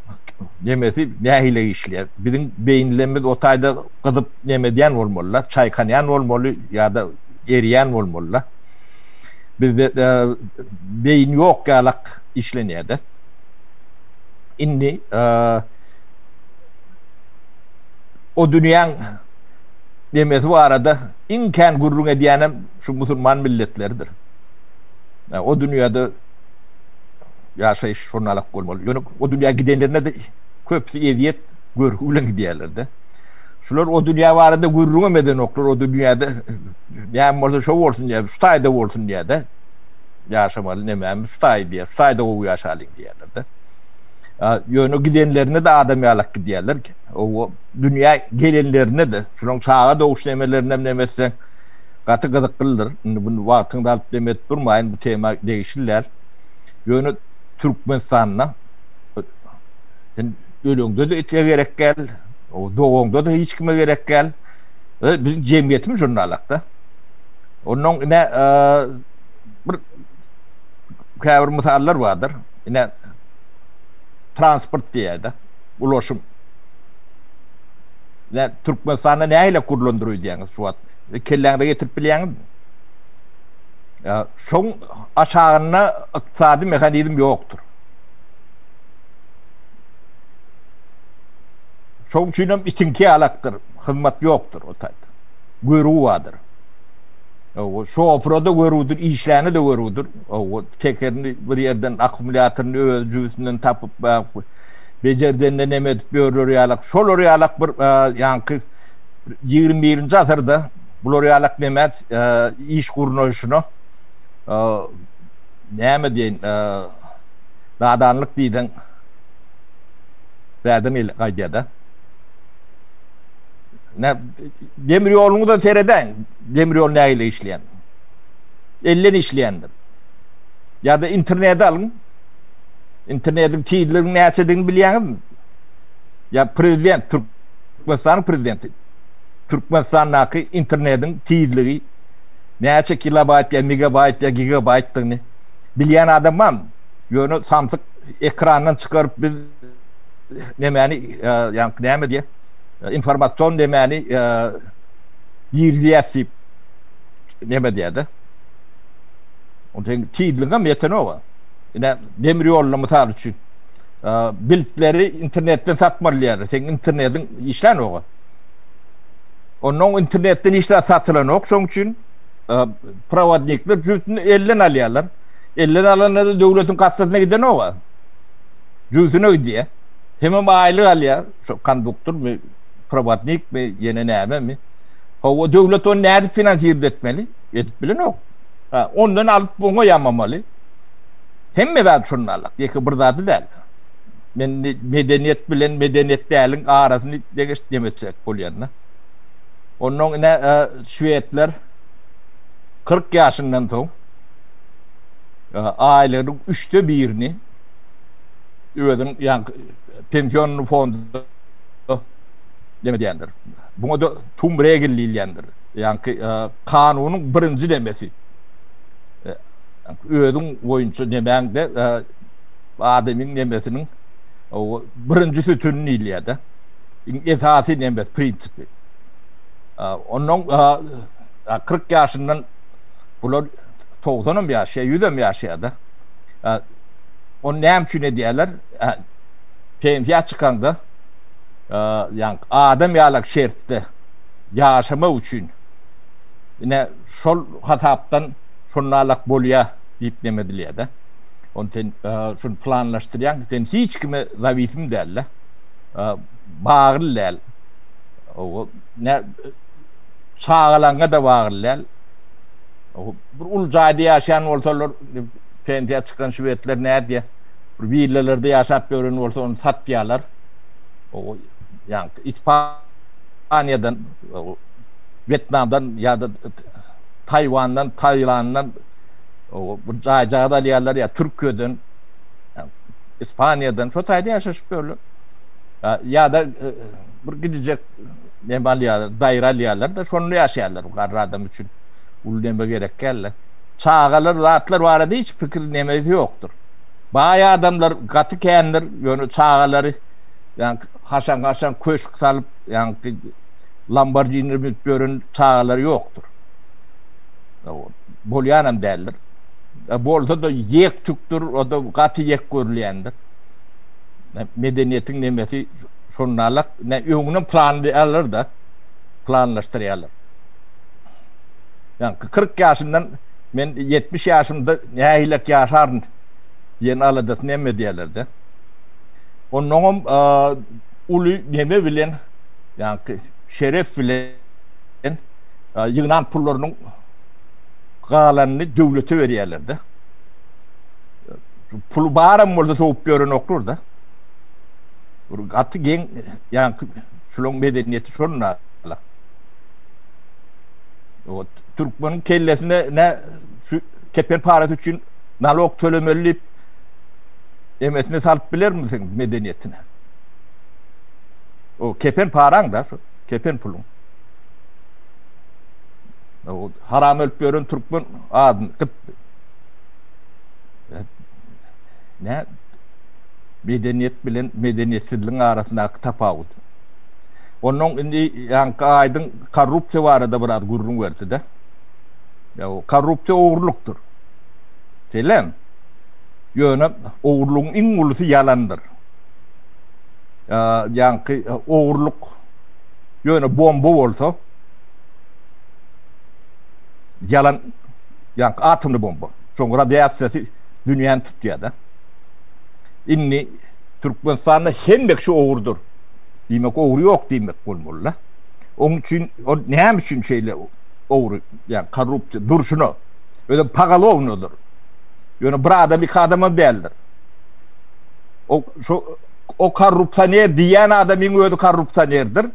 nemesi nähili işleýär? Biziň beýnilerimiz o taýda gyzyp neme edýän bolmaly-da, çaýkanýan bolmaly ýa-da erýän bolmaly-da. Bizde beýin ýok ýalak işlenýär-de. Indi o dünýäň. nemesi barada iň kän gürrüň edýänem şu musulman milletleridir. O dünýäde ýaşaýyş şonalak bolmaly. Ýöne o dünýä gidenlerine-de köpüsi ezýet, görgi bilen gidýärler-de. Şular o dünýä barada gürrüňem edenoklar, o dünýäde näme bolsa şo bolsun diýýär, şu taýda bolsun diýýär-de. Ýaşamaly nemämiz şu taý diýýär, şu taýda gowy ýaşalyň diýýärler-de. Ýöne gidenlerine-de adam ýalak gidýärler. O dünýä gelenlerine-de, şularyň çaga doguş nemelerinem neme etseň, gaty gyzyklydyr. Indi bunu wagtyňyzy alyp neme edip durmaýyn, bu tema degişli däl. Ýöne Türkmenistanda sen öleňde-de ite gerek däl, dogaňda-da hiç kime gerek däl. Biziň jemgyýetimiz şonda alakda. Ondan ine bir käbir mysallar bardyr. Ine transport diýýär-de, ulaşym. Ine Türkmenistanda nähili gurlandyr öýdýäňiz şu wagt? Kelläňize getirip bilýäňizmi? Ýa şoň aşagynda ykdysady mehanizm ýokdur. Şoň üçin hem itiňki ýalakdyr, hyzmat ýokdur o taýda. Görüw bardyr. Şofura-da görüwdir, işläne-de görüwdir. Tekerini bir ýerden, akkumulýatoryny öz jübüsinden tapyp, bejerdende neme edip ýörler ýalak. Şolar ýalak bir ýaňky 21-nji asyrda bular ýalak neme iş gurnaýşyna näme diýeýin, nadanlyk diýseň bärden gaýdýar-da. Demir ýoluňyza seredäň. Demir ýol nähili işleýän? Elden işleýändir. Ýa-da interneti alyň. Internetiň tizliginiň näçedigini bilýäňizmi? Ýa prezident, Türkmenistanyň prezidenti Türkmenistandaky internetiň tizligi näçe kilobaýt ýa megabaýt ýa gigabaýtdygyny bilýän adam barmy? Ýöne samsyk ekrandan çykaryp biz nemäni, ýa näme diýýär? Informasion nemäni girizýäs diýip neme diýýär-de. Ondan tizligem ýetenok. Ine demir ýolunda mysal üçin biltleri internetden satmaly diýýärler. Seň internetiň işlänok. Ondan internetden hiç zat satylanok, şoň üçin prowodnikler jübütini elden alýarlar. Elden alanda da döwletiň kassasyna gidenok. Jübütine gidýär. Hemem aýlyk alýar. Şo konduktormy, prowodnikmi, ýene nämemi. Hawa, döwlet ony nädip finansird etmeli? Edip bilenok. Ha, ondan alyp oňa ýamamaly. Hemme zat şonda alak. Ýeke bir zady däl. Men medeniýet bilen medeniýet däliň arasyny deňeşdirmek etjek bolýan-da. Ondan ine e, şwedler 40 ýaşyndan soň e, aýlygynyň üçde birini özüniň ýaňky pension fonda neme diýendir. Buňa-da tumregel diýilýändir. Ýaňky e, kanunyň birinji nemesi. E, özüň boýunça nemäňde e, adamyň nemesiniň birinji sütüni diýilýär-de. Iň esasy nemesi, prinsipi. Ondan 40 ýaşyndan bular 90 hem ýaşaýar, 100 hem ýaşaýar-da. Ony näme üçin edýärler? Pensiýa çykanda ýa adam ýalak şertde ýaşamak üçin ine şol hasapdan şonalak bolýar diýip neme edilýär-de. Ony sen şuny planlaşdyrýaň, sen hiç kime zawisim däl-de. Bagly däl. O ne çagalaňa-da bagly däl. Bir uly jaýda ýaşaýan bolsalar, pensiýa çykan şwedler nädýär? Bir willalarda ýaşap ýören bolsa ony satýarlar. O ýaňky Ispaniýadan, Wýetnamdan ýa-da Taýwandan, Tailanddan bir jaýjagaz alýarlar ýa Türkiýeden, Ispaniýadan şo taýda ýaşaşyp ýörler. Ýa-da e, bir gidijek neme alýarlar, daýra alýarlar-da şonda ýaşaýarlar garry adam üçin. Uly neme gerek däl. Çagalar zatlar barada hiç pikir nemesi ýokdur. Baý adamlar gaty kändir, ýöne çagalary ýa haşan-haşan köşk salyp, ýa Lamborghini münüp ýören çagalary ýokdur. Bolýanam däldir. Bolsa-da ýek-tükdür, o-da gaty ýek görülýändir. Medeniýetiň nemesi şonda alak, öňünden planlaýarlar-da. planlaşdyrýarlar. Ýaňky 40 ýaşyndan men 70 ýaşymda nähilek ýaşaryn diýen aladasyny hem edýärler-de. Onnoňam uly neme bilen, ýaňky şeref bilen ýygnan pullarynyň galanyny döwlete berýärler-de. Puly baram bolsa sowup ýörenoklar-da. Bir gaty geň, ýaňky şulaň medeniýeti şonda. O türkmeniň kellesine ne şu kepen parasy üçin nalog tölemeli diýip emesine salyp bilermisiň medeniýetine? O kepen paraň da şu kepen puluň. O haram ölüp ýören türkmen adyny gyt. Ne medeniýet bilen medeniýetsizligiň arasyndaky tapawut. Onnoň indi ýaňky aýdyň korrupsiýa barada biraz gürrüň berdi-de. Ýa korrupsiýa ogurlykdyr. Şeýlemi? Ýöne ogurlygyň iň ulusy ýalandyr. Ýaňky ogurlyk ýöne bomba bolsa ýalan ýaňky atomly bomba. Şoň radiasiýasy dünýäni tutýar-da. Indi Türkmenistanda hemme kişi ogrudyr. Diýmek ogry ýok diýmek bolmaly-da. Oň üçin ol näme üçin şeýle ogry, ýagny korrupsiýa durşuna özem pogalownodyr. Ýöne bir adam, iki adamam däldir. O şo o korrupsioner diýýän adamyň özi korrupsionerdir.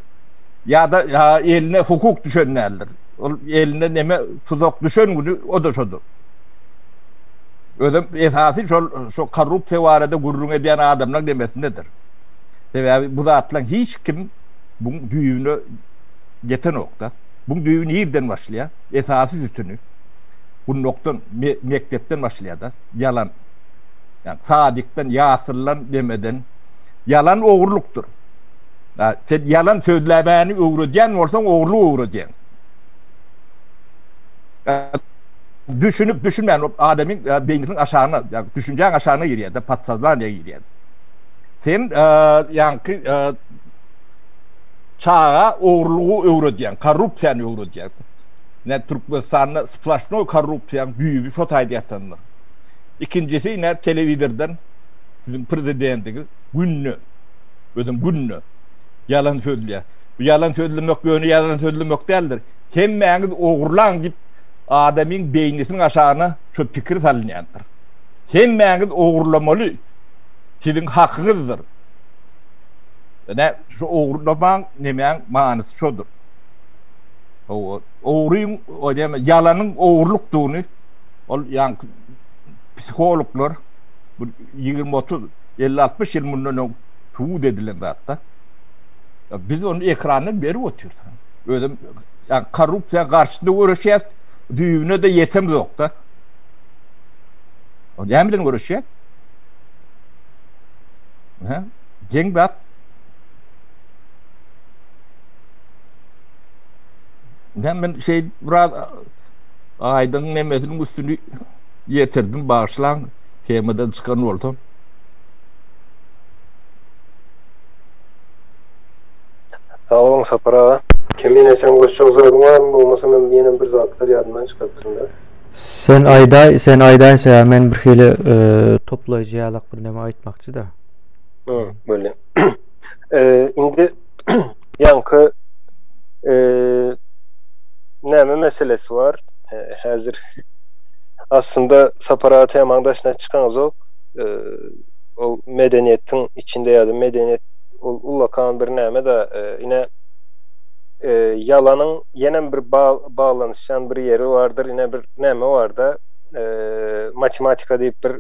Ýa-da eline hukuk düşen däldir. Ol eline neme tuzak düşen güni o-da şodur. Özem esasy şol şo korrupsiýa barada gürrüň edýän adamlaň nemesindedir. Sebäbi bu zatlaň hiç kim buň düýbüne ýetenokda. Buň düýbi nirden başlaýar? Esasy sütüni gundakdan, mekdepden başlaýar-da. Ýalan. Ýagny sadikden, ýasyldan, nemeden. Ýalan ogurlykdyr. Sen ýalan sözlemäni öwredýän bolsaň, ogurlyk öwredýäň. Düşünip, düşünmän adamyň beýnisiniň aşagyna, ýagny düşünjäň aşagyna girýär-de, podsoznaniýa girýär. Sen ýaňky çaga ogurlygy öwredýäň, korrupsiýany öwredýäň. Ine Türkmenistanda splaşnoý korrupsiýaň düýbi şo taýda ýatandyr. Ikinjisi ine telewizordan siziň prezidentiňiz günde, özem günde ýalan sözleýär. Bu ýalan sözlemek ýöne ýalan sözlemek däldir. Hemmäňiz ogurlaň diýip adamyň beýnisiniň aşagyna şo pikir salynýandyr. Hemmäňiz ogurlamaly siziň hakyňyzdyr. Ine şu ogurlamaň nemäň manysy şodur. Hawa, ogryň, o näme, ýalanyň ogurlykdygyny ol ýaňky psihologlar bir 20-30, 50-60 ýyl mundan öň subut edilen zatda. Biz ony ekrandan berip otyrys. Özem ýa korrupsiýa garşysynda göreşýäs, düýbüne-de ýetemzok-da. O näme bilen göreşýär? Hä? Geň zat. Näme men şey biraz aýdyň nemesiniň üstüni ýetirdim, bagyşlaň, temadan çykan bolsam. Sag boluň Sapar aga. Kemine seň goşjak zadyň barmy bolmasa men ýenem bir zatlar ýadymdan çykarypdyrynda. Sen aýdaý sen aýdaý sebäbi men bir hili toplaýjy ýalak bir neme aýtmakçyda. Hı bolýa. Indi ýaňky näme meselesi bar häzir aslynda Sapar aga temaň daşyna çykaňyzok ol medeniýetiň içinde ýa-da medeniýet ol ullakan bir näme-de, ine, ýalanyň ýenem bir baglanyşýan bir ýeri bardyr, ine bir näme bar-da, matematika diýip bir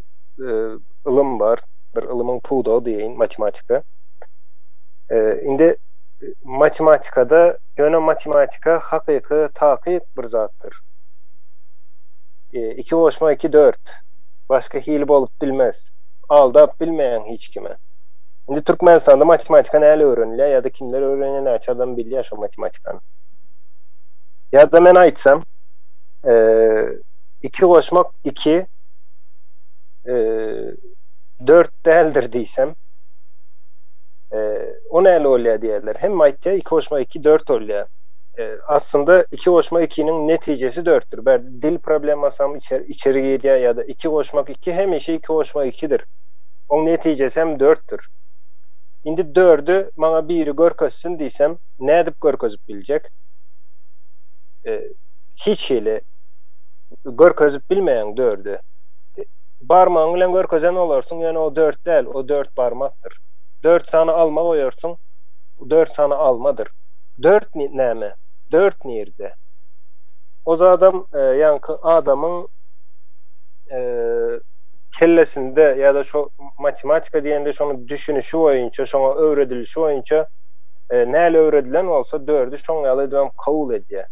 ylym bar, bir ylymyň pudagy diýeýin, matematika. Indi matematikada, ýöne matematika hakyky, takyk bir zatdyr. Iki goşma iki dört. Başga hili bolup bilmez. Aldap bilmeýäň hiç kime. Indi Türkmenistanda matematika näle öwrenilýär ýa-da kimler öwrenýär, näçe adam bilýär şo matematikany? Ýa-da men aýtsam, iki goşmak iki dört däldir diýsem, o näle bolýar diýerler. Hemme aýtýar, iki goşmak iki dört bolýar. Aslynda iki goşmak ikiniň netijesi dörtdür. Bärde dil problemasam içeri girýär ýa-da iki goşmak iki hemişe iki goşmak ikidir. Oň netijesi hem dörtdür. Indi dördi maňa biri görkezsin diýsem, nädip görkezip biljek? Hiç hili görkezip bilmeýäň dördi. Barmagyň bilen görkezen bolarsyň, ýöne o dört däl, o dört barmakdyr. Dört sany alma goýarsyň, dört sany almadyr. Dört näme? Dört nirde? O zadam ýaňky adamyň kellesinde ýa-da şo matematika diýende şonuň düşünişi boýunça, şoňa öwredilişi boýunça näle öwredilen bolsa dördi şoň ýaly edibem kabul edýär.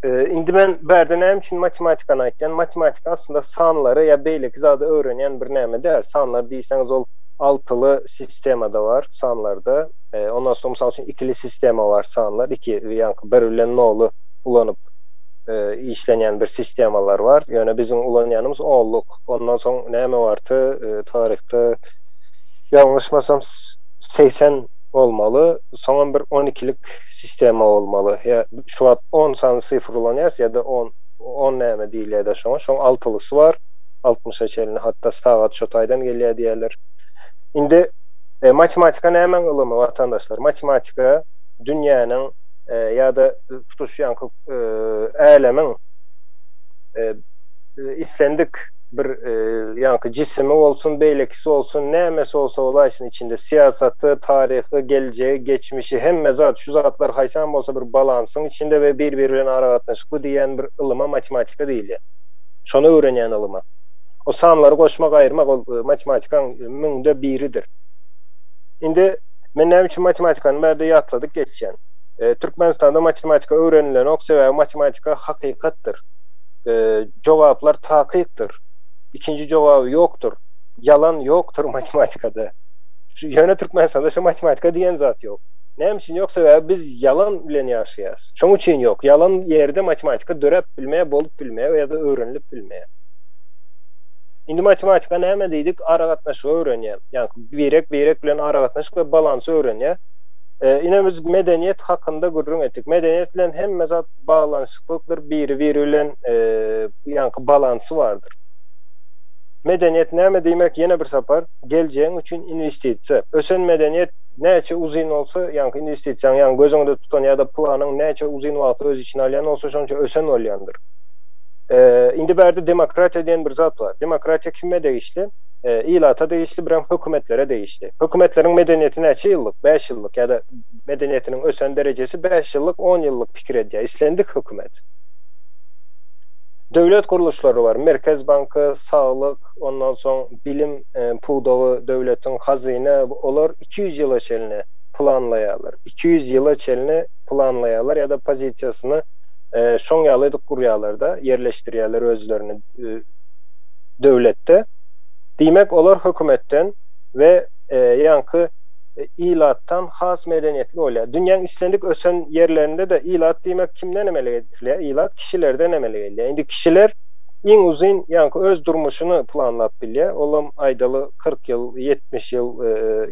Indi men bärde näme üçin matematikany aýtýan? Matematika aslynda sanlary ýa beýleki zady öwrenýän bir näme däl. Sanlar diýseňiz ol altyly sistemada bar sanlarda. Ondan soň mysal üçin ikili sistema bar sanlar, iki ýaňky bir bilen noly ulanyp işlenýän bir sistemalar bar. Ýöne biziň ulanýanymyz onluk. Ondan soň näme bardy taryhda ýalňyşmasam 80 bolmaly. Soňam bir on ikilik sistema bolmaly. Ýa şu wagt on sany sifr ulanýarys ýa-da on on näme diýilýär-de şoňa. Şoň altylysy bar. Altmyşa çenli hatda sagat şo taýdan gelýär diýýärler. Indi matematika nämäň ylymy watandaşlar? Matematika dünýäniň ýa-da tutuş ýaňky älemiň islendik bir ýaňky jisimi bolsun, beýlekisi bolsun, nämesi bolsa bolaýsyn içinde syýasaty, taryhy, geljegi, geçmişi hemme zat şu zatlar haýsam bolsa bir balansyň içinde we bir-biri bilen aragatnaşykly diýýän bir ylyma matematika diýilýär. Şony öwrenýän ylyma. O sanlary goşmak, aýyrmak ol matematikaň müňde biridir. Indi men näme üçin matematikany bärde ýatladyk geçýän. Türkmenistanda matematika öwrenilenok, sebäbi matematika hakykatdyr. Jogaplar takykdyr. Ikinji jogaby ýokdur. Ýalan ýokdur matematikada. Ýöne Türkmenistanda şu matematika diýen zat ýok. Näme üçin ýok? Sebäbi biz ýalan bilen ýaşaýas. Şoň üçin ýok. Ýalan ýerde matematika döräp bilmeýär, bolup bilmeýär ýa-da öwrenilip bilmeýär. Indi matematika näme diýdik? Aragatnaşygy öwrenýär. Ýagny birek-birek bilen aragatnaşyk we balansy öwrenýär. Ine biz medeniýet hakynda gürrüň etdik. Medeniýet bilen hemme zat baglanyşyklydyr, biri-biri bilen ýaňky balansy bardyr. Medeniýet näme diýmek ýene bir sapar, geljegiň üçin inwestisiýa. Ösen medeniýet näçe uzyn bolsa, ýaňky inwestisiýaň, ýagny göz öňünde tutan ýa-da planyň näçe uzyn wagty öz içine alýan bolsa, şonça ösen bolýandyr. Indi bärde demokratiýa diýen bir zat bar. Demokratiýa kime degişli? Ilata degişli, birem hökümetlere degişli. Hökümetleriň medeniýeti näçe ýyllyk? Bäş ýyllyk ýa-da medeniýetiniň ösen derejesi bäş ýyllyk, on ýyllyk pikir edýär islendik hökümet. Döwlet gurluşlary bar, Merkez banky, saglyk, ondan soň bilim pudagy, döwletiň hazyna, olar 200 ýyla çenli planlaýarlar. 200 ýyla çenli planlaýarlar ýa-da pozisiýasyny şoň ýaly edip gurýarlar-da, ýerleşdirýärler özlerini döwletde. Diýmek, olar hökümetden we ýaňky ilatdan has medeniýetli bolýar. Dünýäň islendik ösen ýerlerinde-de ilat diýmek kimden emele getirilýär? Ilat kişilerden emele gelýär. Indi kişiler iň uzyn ýaňky öz durmuşyny planlap bilýär. Olam aýdaly 40 ýyl, 70 ýyl,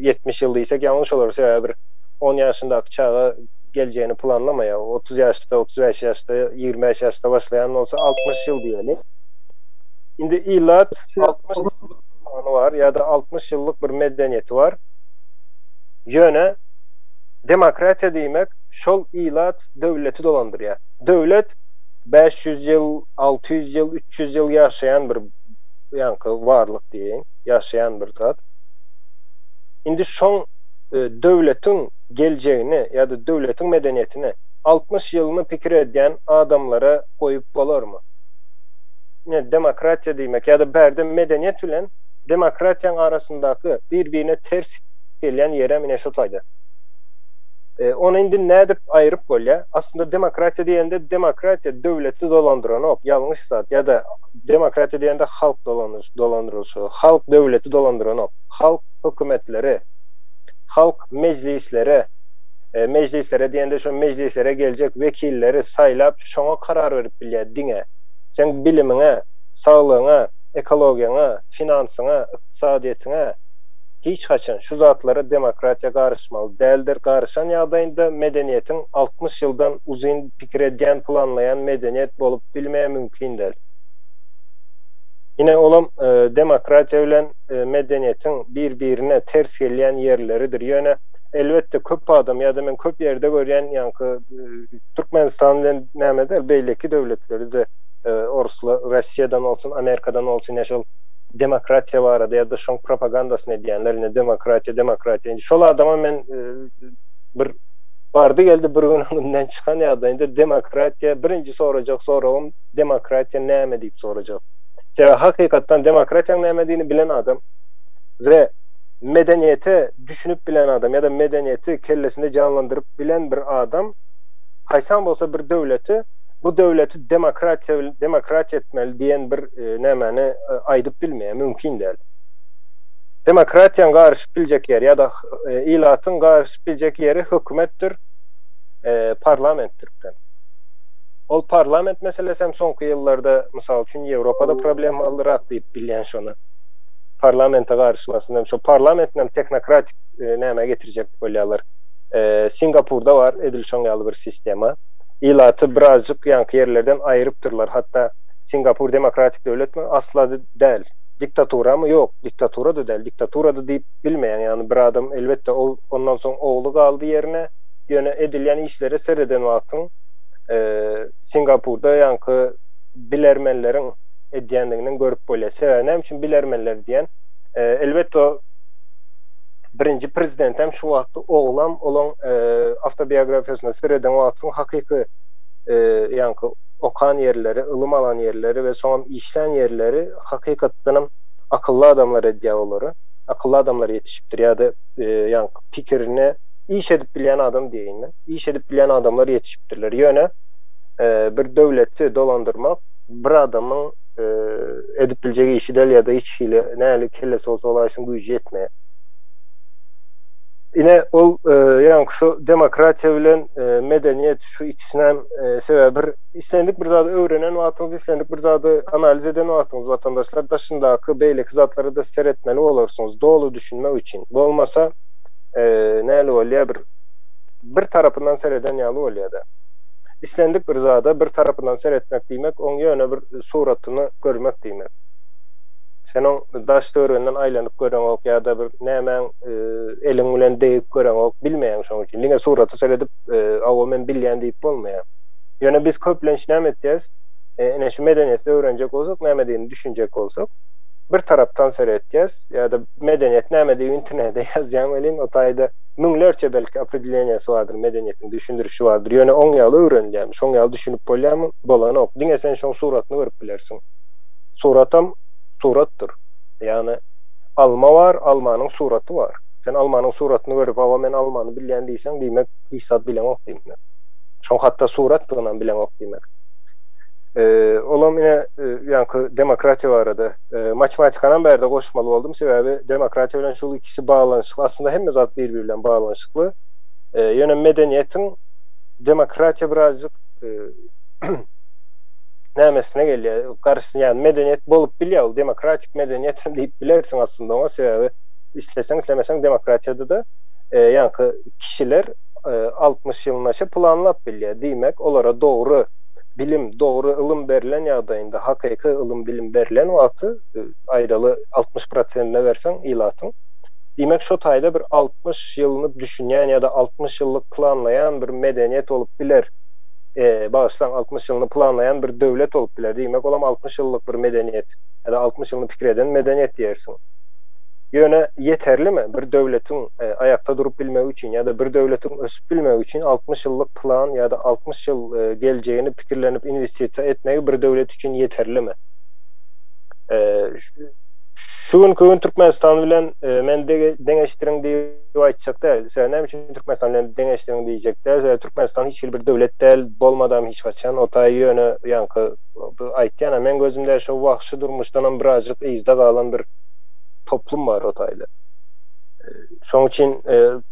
70 ýyl diýsek ýalňyş bolar, sebäbi bir on ýaşyndaky çaga geljegini planlamaýar. 30 ýaşda, 35 ýaşda, 25 ýaşda başlaýan bolsa 60 ýyl diýeli. Indi ilat 60 ýyllyk plany bar ýa-da 60 ýyllyk bir medeniýeti bar. Ýöne demokratiýa diýmek şol ilat döwleti dolandyrýar. Döwlet 500 ýyl, 600 ýyl, 300 ýyl ýaşaýan bir ýaňky barlyk diýeýin, ýaşaýan bir zat. Indi şoň döwletiň geljegini ýa-da döwletiň medeniýetini 60 ýylyny pikir edýän adamlara goýup bolarmy? Ine, demokratiýa diýmek ýa-da bärde medeniýet bilen demokratiýaň arasyndaky bir-birine ters gelýän ýerem ine şo taýda. Ony indi nädip aýyryp bolýar? Aslynda demokratiýa diýende demokratiýa döwleti dolandyranok, ýalňyş zat, ýa-da demokratiýa diýende halk dolandyrylyşygy, halk döwleti dolandyranok, halk hökümetleri, halk mejlislere, mejlislere diýende şo mejlislere geljek wekilleri saýlap şoňa karar berip bilýär diňe. Seň bilimiňe, saglygyňa, ekologiýaňa, finansyňa, ykdysadyýetiňe. Hiç haçan şu zatlara demokratiýa garyşmaly däldir. Garyşan ýagdaýynda medeniýetiň 60 ýyldan uzyn pikir edýän, planlaýan medeniýet bolup bilmeýä mümkin däl. Ine olam demokratiýa bilen medeniýetiň bir-birine ters gelýän ýerleridir. Ýöne elbetde köp adam ýa-da men köp ýerde görýän ýaňky Türkmenistan bilen näme däl beýleki döwletleri-de orusla Russiýadan bolsun, Amerikadan bolsun ýa şol demokratiýa barada ýa-da şoň propagandasyny edýänler ine demokratiýa demokratiýa indi şol adama men bir bardy geldi bir gün öňümden çykan ýagdaýynda demokratiýa birinji sorajak soragym demokratiýa näme diýip sorajak. Sebäbi hakykatdan demokratiýanyň nämedigini bilen adam we medeniýete düşünip bilen adam ýa-da medeniýeti kellesinde janlandyryp bilen bir adam haýsam bolsa bir döwleti bu döwleti demokratiýa demokratiýa etmeli diýen bir nämäni aýdyp bilmeýär, mümkin däl. Demokratiýanyň garyşyp biljek ýeri ýa-da ilatyň garyşyp biljek ýeri hökümetdir, parlamentdir. Ol parlament meselesi hem soňky ýyllarda, mysal üçin, Ýewropada problemalyrak diýip bilýän şony. Parlamente garyşmasyn hem şo parlamentin hem tehnokratik nämä getirjek bolýarlar. Singapurda bar edil şoň ýaly bir sistema. Ilaty birazjyk ýaňky ýerlerden aýrypdyrlar. Hatda Singapur demokratik döwletmi? Asla däl. Diktaturamy? Ýok, diktatura-da däl. Diktatura-da diýip bilmeýän. Ýagny bir adam elbetde ol ondan soň ogly galdy ýerine. Ýöne edilýän işlere sereden wagtyň Singapurda ýaňky bilermenleriň edýändigini görüp bolýar. Sebäbi näme üçin bilermenler diýen? Elbetde o birinji prezident hem şu wagtky oglam olaň awtobiografiýasyna sereden wagtyň hakyky ýaňky okan ýerleri, ylym alan ýerleri we soňam işlän ýerleri hakykatdanam akylly adamlar edýär olary. Akylly adamlar ýetişipdir ýa-da ýaňky pikirine iş edip bilýän adam diýeýin men. Iş edip bilýän adamlar ýetişipdirler. Ýöne bir döwleti dolandyrmak bir adamyň edip biljek işi däl ýa-da hiç hili nähili kellesi bolsa ol aýsyň güýji ýetmeýär. Ine ol ýaňky şu demokratiýa bilen medeniýet şu ikisinem sebäbi bir islendik bir zady öwrenen wagtyňyz islendik bir zady analiz eden wagtyňyz watandaşlar daşyndaky beýleki zatlara-da seretmeli bolarsyňyz doly düşünmek üçin. Bolmasa näli bolýar bir bir tarapyndan sereden ýaly bolýar-da. Islendik bir zada bir tarapyndan seretmek diýmek, oň ýöne bir suratyny görmek diýmek. Sen oň daş-töwereginden aýlanyp göreňok ýa-da bir nämäň eliň bilen degip göreňok, bilmeýäň şoň üçin. Diňe surata seredip, hawa men bilýän diýip bolmaýar. Ýöne biz köplenç näme etýäs? Ine şu medeniýeti öwrenjek bolsak, nämedigini düşünjek bolsak, bir tarapdan seretýäs ýa-da medeniýet näme diýip internete ýazýaň welin, o taýda müňlerçe belki opredeleniýasy bardyr, medeniýetiň düşündirişi bardyr. Ýöne oň ýaly öwrenilýärmi, şoň ýaly düşünip bolýarmy? Bolanok. Diňe sen şoň suratyny görüp bilersiň. Suratam suratdyr. Ýagny alma bar, almanyň suraty bar. Sen almanyň suratyny görüp, hawa men almany bilýän diýseň, diýmek hiç zat bileňok diýmek. Şoň hatda suratdygynam bileňok diýmek. Olam ine ýaňky demokratiýa barada. Matematikanam bärde goşmaly boldum, sebäbi demokratiýa bilen şul ikisi baglanyşykly. Aslynda hemme zat bir-biri bilen baglanyşykly. Ýöne medeniýetiň demokratiýa birazjyk nämesine gelýär, garşysyna, ýagny medeniýet bolup bilýär, ol demokratik medeniýet hem diýip bilersiň aslynda oňa, sebäbi isleseň, islemeseň demokratiýada-da ýaňky kişiler 60 ýylynaça planlap bilýär. Diýmek, olara dogry bilim, dogry ylym berlen ýagdaýynda, hakyky ylym-bilim berlen wagty, aýdaly 60 prosentine berseň ilatyň, diýmek, şo taýda bir 60 ýylyny düşünýän ýa-da 60 ýyllyk planlaýan bir medeniýet bolup biler. Bagyşlaň, 60 ýylyny planlaýan bir döwlet bolup biler. Diýmek, olam 60 ýyllyk bir medeniýet ýa-da 60 ýylyny pikir eden medeniýet diýersiň. Ýöne ýeterlimi bir döwletiň aýakda durup bilmegi üçin ýa-da bir döwletiň ösüp bilmegi üçin 60 ýyllyk plan ýa-da 60 ýyl geljegini pikirlenip inwestisiýa etmegi bir döwlet üçin ýeterlimi? Şu günki gün Türkmenistan bilen men deňeşdiriň diýip aýtjak däl. Sebäbi näme üçin Türkmenistan bilen deňeşdiriň diýjek däl? Sebäbi Türkmenistan hiç hili bir döwlet däl, bolmadam hiç haçan. O taýy ýöne ýaňky aýtýan-a, meň gözümde şo wagşy durmuşdanam birazjyk yzda galan bir toplum bar o taýda. Şoň üçin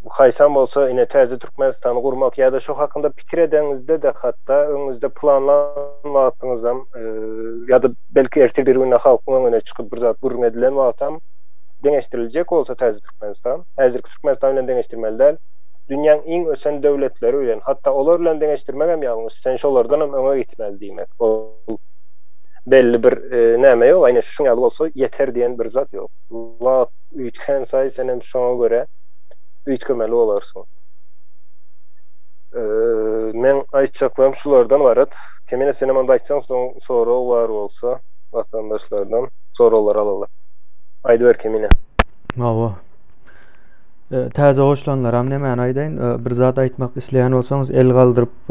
haýsam bolsa ine täze Türkmenistany gurmak ýa-da şo hakynda pikir edeňizde-de hatda öňüňizde planlan wagtyňyzam ýa-da belki ertir bir günde halkyň öňüne çykyp bir zat gürrüň edilen wagtam. deňeşdiriljek bolsa täze Türkmenistan, häzirki Türkmenistan bilen deňeşdirmeli däl. Dünýäň iň ösen döwletleri bilen, hatda olar bilen deňeşdirmegem ýalňyş, sen şolardanam öňe gitmeli diýmek. Ol belli bir näme ýok, aýna şuň ýaly bolsa ýeter diýen bir zat ýok. Wagt üýtgän saýy senem şoňa görä üýtgemeli bolarsyň. Meň aýtjaklarym şulardan ybarat. Kemine senem onda aýtsaň soň sorag bar bolsa watandaşlardan soraglar alaly. Aýdyber Kemine. Hawa. Täze goşulanlaram nemäni aýdaýyn, bir zat aýtmak isleýän bolsaňyz el galdyryp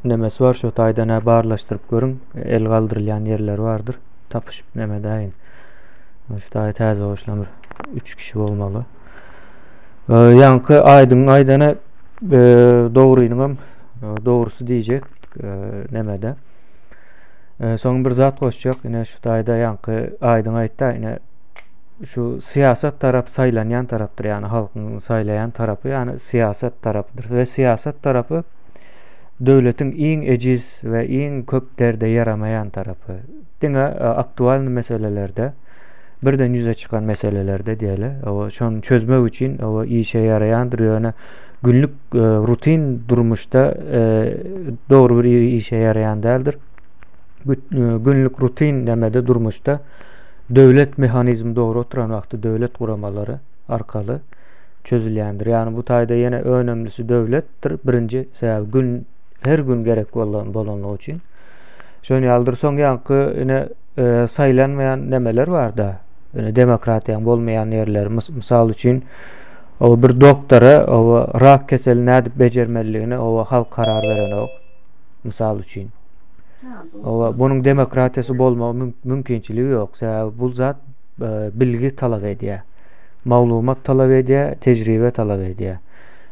nemesi bar şo taýda nä barlaşdyryp görüň. El galdyrylýan ýerleri bardyr. Tapyşyp neme däýin. Şu taýda täze goşulan bir 3 kişi bolmaly. Ýaňky Aýdyň aýdany dogrynyňam dogrusy diýjek nemede. Soň bir zat goşjak, ine şu taýda ýaňky Aýdyň aýtda, ine şu syýasat tarap saýlanýan tarapdyr, ýagny halkyň saýlaýan tarapy, ýagny syýasat tarapydyr we syýasat tarapy döwletiň iň ejiz we iň köp derde ýaramaýan tarapy. Diňe aktualny meselelerde, birden ýüze çykan meselelerde diýeli, şony çözmek üçin işe ýaraýandyr, ýöne günlük rutin durmuşda dogry bir işe ýaraýan däldir. Günlük rutin nämede durmuşda döwlet mehanizmi dogry oturan wagty döwlet guramalary arkaly çözülýändir. Ýagny bu taýda ýene önemlisi döwletdir. Birinji sebäbi gün her gün gerek bolan bolanlygy üçin. Şony ýalydyr. Soň ýaňky ine saýlanmaýan nemeler barda. Ine demokratiýaň bolmaýan ýerleri mysal üçin o bir doktora o rak keselini nädip bejermeliligini o halk karar berenok. Mysal üçin. Owa, bunuň demokratiýasy bolmagy mümkinçiligi ýok. Sebäbi bu zat e, bilgi talap edýär. Maglumat talap edýär, tejribe talap edýär.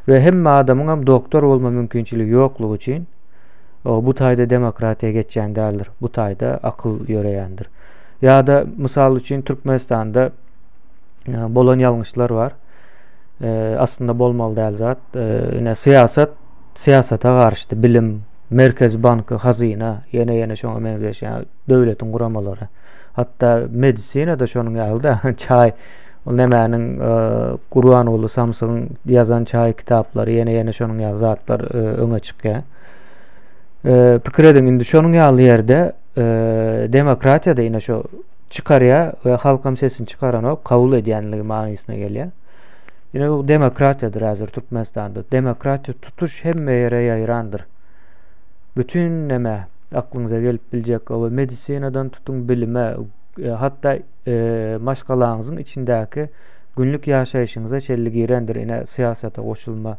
We hemme adamyň hem doktor bolma mümkinçiligi ýoklugy üçin bu taýda demokratiýa geçýän däldir. Bu taýda akyl ýöreýändir. Ýa-da mysal üçin Türkmenistanda e, bolan ýalňyşlar bar. E, aslynda bolmaly däl zat. Ine syýasat syýasata garyşdy, bilim, Merkezi banky, hazyna, ýene ýene şoňa meňzeş ýa döwletiň guramalary. Hatda medisinada şonuň ýaly-da, çaý ol nämäniň e, Gurbanguly Samsygyň ýazan çaý kitaplary ýene ýene şonuň ýaly zatlar e, öňe çykýar. E, pikir ediň indi şonuň ýaly ýerde demokratiýada ýene şo çykarýar we halkam sesini çykaranok, kabul edýänligi manysyna gelýär. Ine bu demokratiýadyr häzir Türkmenistanda. Demokratiýa tutuş hemme ýere ýaýrandyr. Bütin neme aklyňyza gelip biljek o medisinadan tutuň bilime, e, hatda e, maşgalaňyzyň içindäki günlük ýaşaýşyňyza çenli girendir. Ine syýasata goşulma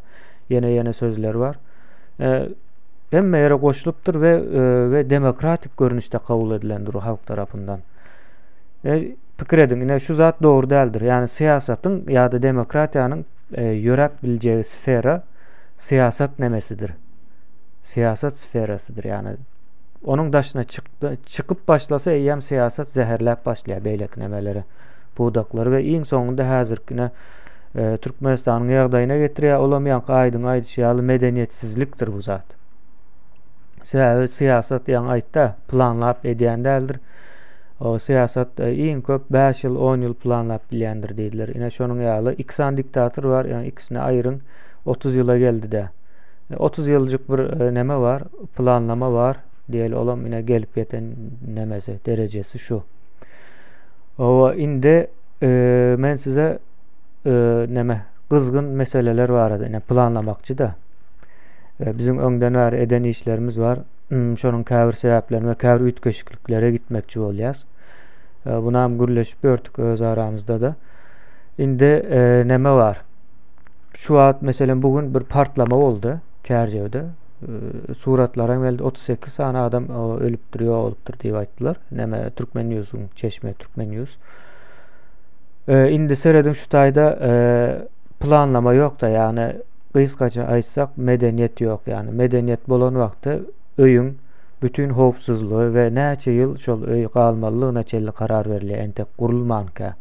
ýene ýene sözler bar. E, hemme ýere goşulypdyr we e, we demokratik görnüşde kabul edilendir halk tarapyndan. E, Pikir ediň, ine şu zat dogry däldir. Ýagny syýasatyň ýa-da demokratiýanyň e, ýöräp biljegi sfera syýasat nemesidir. Syýasat sferasydyr. Ýagny onuň daşyna çykdy, çykyp başlasa eýýäm syýasat zäherläp başlaýar beýleki nemeleri, pudaklary we iň soňunda häzirkine e, Türkmenistanyň ýagdaýyna getirýär. Olam ýaňky aýdyň aýdyşy ýaly medeniýetsizlikdir bu zat. Sebäbi syýasat ýaňy aýtda planlap edýän däldir. O syýasat e, iň köp 5 ýyl, 10 ýyl planlap bilýändir diýdiler. Ine şonuň ýaly iki sany diktator bar, ýagny ikisini aýryň 30 ýyla geldi-de. 30 e, ýyljyk bir e, neme bar, planlama bar diýeli olam ine gelip ýeten nemesi, derejesi şu. Owa indi e, men size e, neme gyzgyn meseleler barada ine planlamakçy-da. E, biziň öňden bäri eden işlerimiz bar. Hmm, şonuň käbir sebäplerini we käbir üýtgeşikliklere gitmekçi bolýas. E, Bunam gürleşip ýördük öz aramyzda-da. Indi e, neme bar? Şu wagt meselem bu gün bir partlama boldy Çärjewde. E, suratlaram geldi. 38 sany adam ölüpdir, ýogalypdyr diýip aýtdylar. Neme Türkmen News'uň çeşme Türkmen News. Indi serediň şu taýda planlama ýok-da, ýagny Gysgaça aýtsak, medeniýet ýok. Ýagny medeniýet bolan wagty öýüň bütin howpsuzlygy we näçe ýyl şol öý galmalydygyna çenli karar berilýär, entek gurulmanka.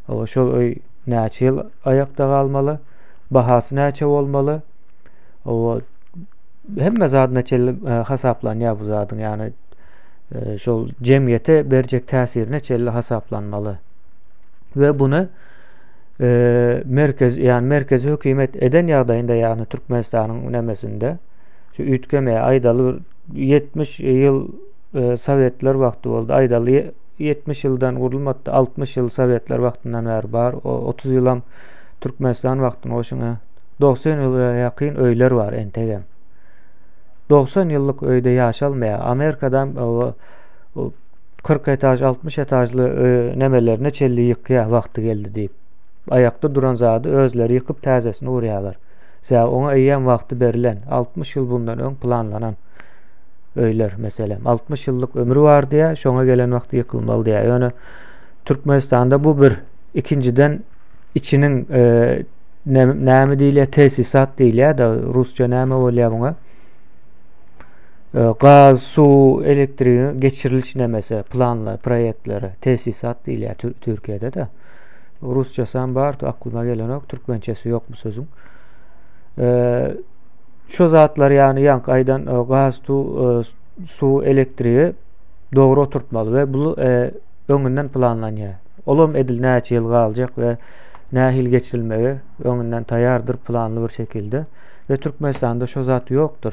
Hawa, şol öý näçe ýyl aýakda galmaly, bahasy näçe bolmaly, hawa, hemme zadyna çenli e, hasaplanýar bu zadyň, ýagny e, şol jemgyýete berjek täsirine çenli hasaplanmaly. We buny. Merkez, ýagny merkezi hökümet eden ýagdaýynda, ýagny Türkmenistanyň nemesinde şu üýtgemeýär. Aýdaly bir 70 ýyl sowetler wagty boldy. Aýdaly 70 ýyldan gurulmady, 60 ýyl sowetler wagtyndan bäri bar. 30 ýylam Türkmenistan wagtyny goşuň. 90 ýyla ýakyn öýler bar entegem. 90 ýyllyk öýde ýaşalmaýar. Amerikada 40 etaž, 60 etažly nemelerine çenli ýykýar wagty geldi diýip. Aýakda duran zady özleri ýykyp täzesini gurýarlar. Sebäbi oňa eýýäm wagty berlen, 60 ýyl bundan öň planlanan öýler meselem. 60 ýyllyk ömri bar diýýär, şoňa gelen wagty ýykylmaly diýýär. Ýöne Türkmenistanda bu bir. Ikinjiden içiniň näme diýilýär, tesisat diýilýär-de, rusça näme bolýar muňa? Gaz, suw, elektrigiň geçiriliş nemesi, planlar, proýektleri, tesisat diýilýär Türkiýede-de. Rusçasam bar, aklyma gelenok, türkmençesi ýok bu sözüň. Şu zatlar ýagny ýaňky aýdan gaz, suw, elektrigi dogry oturtmaly we bu öňünden planlanýar. Olam edil näçe ýyl galjak we nähili geçirilmegi öňünden taýýardyr planly bir şekilde. We Türkmenistanda şo zat ýokdur.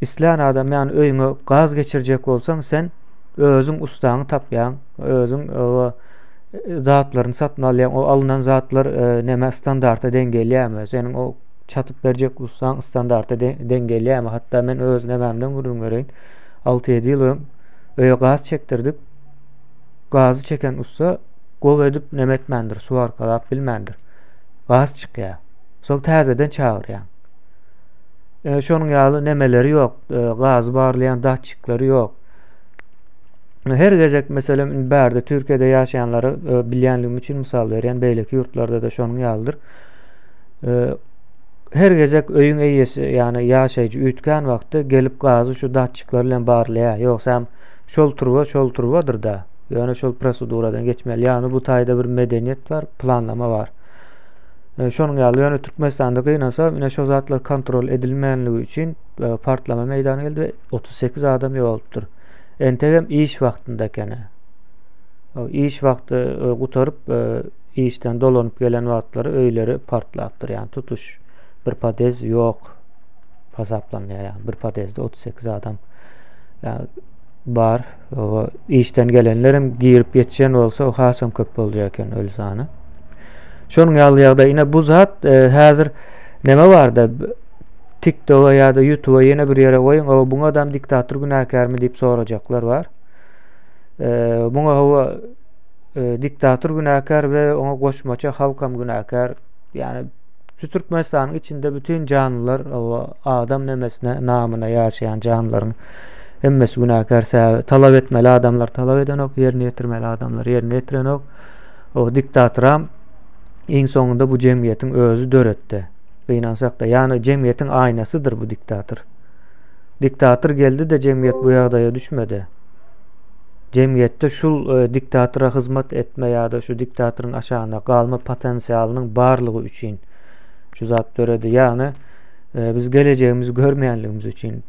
Islän adam ýagny öýüňe gaz geçirjek bolsaň sen özüň ussaňy tapýaň, özüň o zatlaryny satyn alýaň, o alnan zatlar e, näme standarta deň gelýärmi? Seniň o çatyp berjek ussaň standarta deň gelýärmi? Hatda men öz nämämden gürrüň bereýin. 6-7 ýyl öň öýe gaz çekdirdik. Gazy çeken ussa gowy edip neme etmändir, suwarkalap bilmändir. Gaz çykýar. Soň täzeden çagyrýaň. E, şonuň ýaly nemeleri ýok, e, gazy barlaýan datçikleri ýok. Her gezek meselem indi bärde Türkiýede ýaşaýanlary e, bilýänligim üçin mysal berýän, beýleki ýurtlarda-da şonuň ýalydyr. E, her gezek öýüň eýesi, ýagny ýaşaýjy üýtgän wagtda gelip gazy şu datçikler bilen barlaýar. Ýogsam şol turba şol turbadyr-da. Ýöne şol proseduradan geçmeli. Ýagny bu taýda bir medeniýet bar, planlama bar. Şonuň ýaly, ýöne Türkmenistanda gynansam, ine şo zatlar kontrol edilmänligi üçin e, partlama meýdana geldi we 38 adam ýogalypdyr. Entegem iş wagtynda ekeni. Iş wagty e, gutaryp, e, işden dolanyp gelen wagtlary öýleri partlapdyr. Ýagny tutuş bir podez ýok hasaplanýar. Ýagny bir podezde 38 adam ýagny bar. O işden gelenler hem girip ýetişen bolsa, o hasam köp boljak eken öli sany. Şonuň ýaly ýagdaý ine bu zat e, häzir neme barda TikToka ýa-da YouTube'a ýene bir ýere goýuň, o buňa adam diktator günäkärmi diýip sorajaklar bar. E, buňa hawa e, diktator günäkär we oňa goşmaça halkam günäkär. Ýani şu Türkmenistanyň içinde bütün janlylar o adam nemesine namyna ýaşaýan janlylaryň hemmesi günäkär. Sebäbi talap etmeli adamlar talap edenok, ýerine ýetirmeli adamlar ýerine ýetirenok. O diktatoram iň soňunda bu jemgyýetiň özi döretdi. Gynansakda, ýagny jemgyýetiň aýnasydyr bu diktator. Diktator geldi-de jemgyýet bu ýagdaýa düşmedi. Jemgyýetde şul e, diktatora hyzmat etme ýa-da şu diktatoryň aşagynda galma potensialynyň barlygy üçin şu zat döredi. Ýagny e, biz gelejegimizi görmeýänligimiz üçin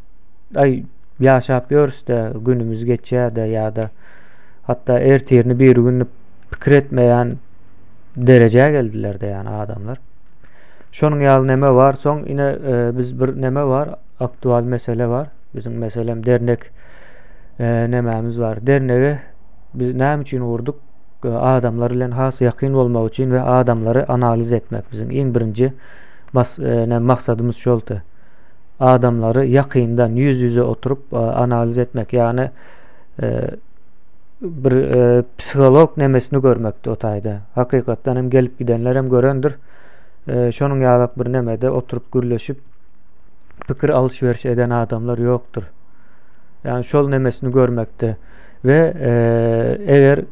aý ýaşap ýörüs-de günümiz geçýär-de ýa-da Hatda ertirini birigünini pikir etmeýän derejä geldiler-de ýani adamlar. Şonuň ýaly neme bar. Soň ine e, biz bir neme bar, aktual mesele bar. Biziň meselem dernek e, nemämiz bar. Dernegi biz näme üçin gurduk? E, adamlar bilen has ýakyn bolmak üçin we adamlary analiz etmek biziň iň birinji mas, e, maksadymyz şoldy. Adamlary ýakyndan ýüz-ýüze oturyp e, analiz etmek, ýagny bir e, psiholog nemesini görmekdi o taýda. Hakykatdan hem gelip gidenler hem görendir. E, şonuň ýalak bir nemede oturyp gürleşip pikir alyş-beriş eden adamlar ýokdur. Ýani şol nemesini görmekdi we e, eger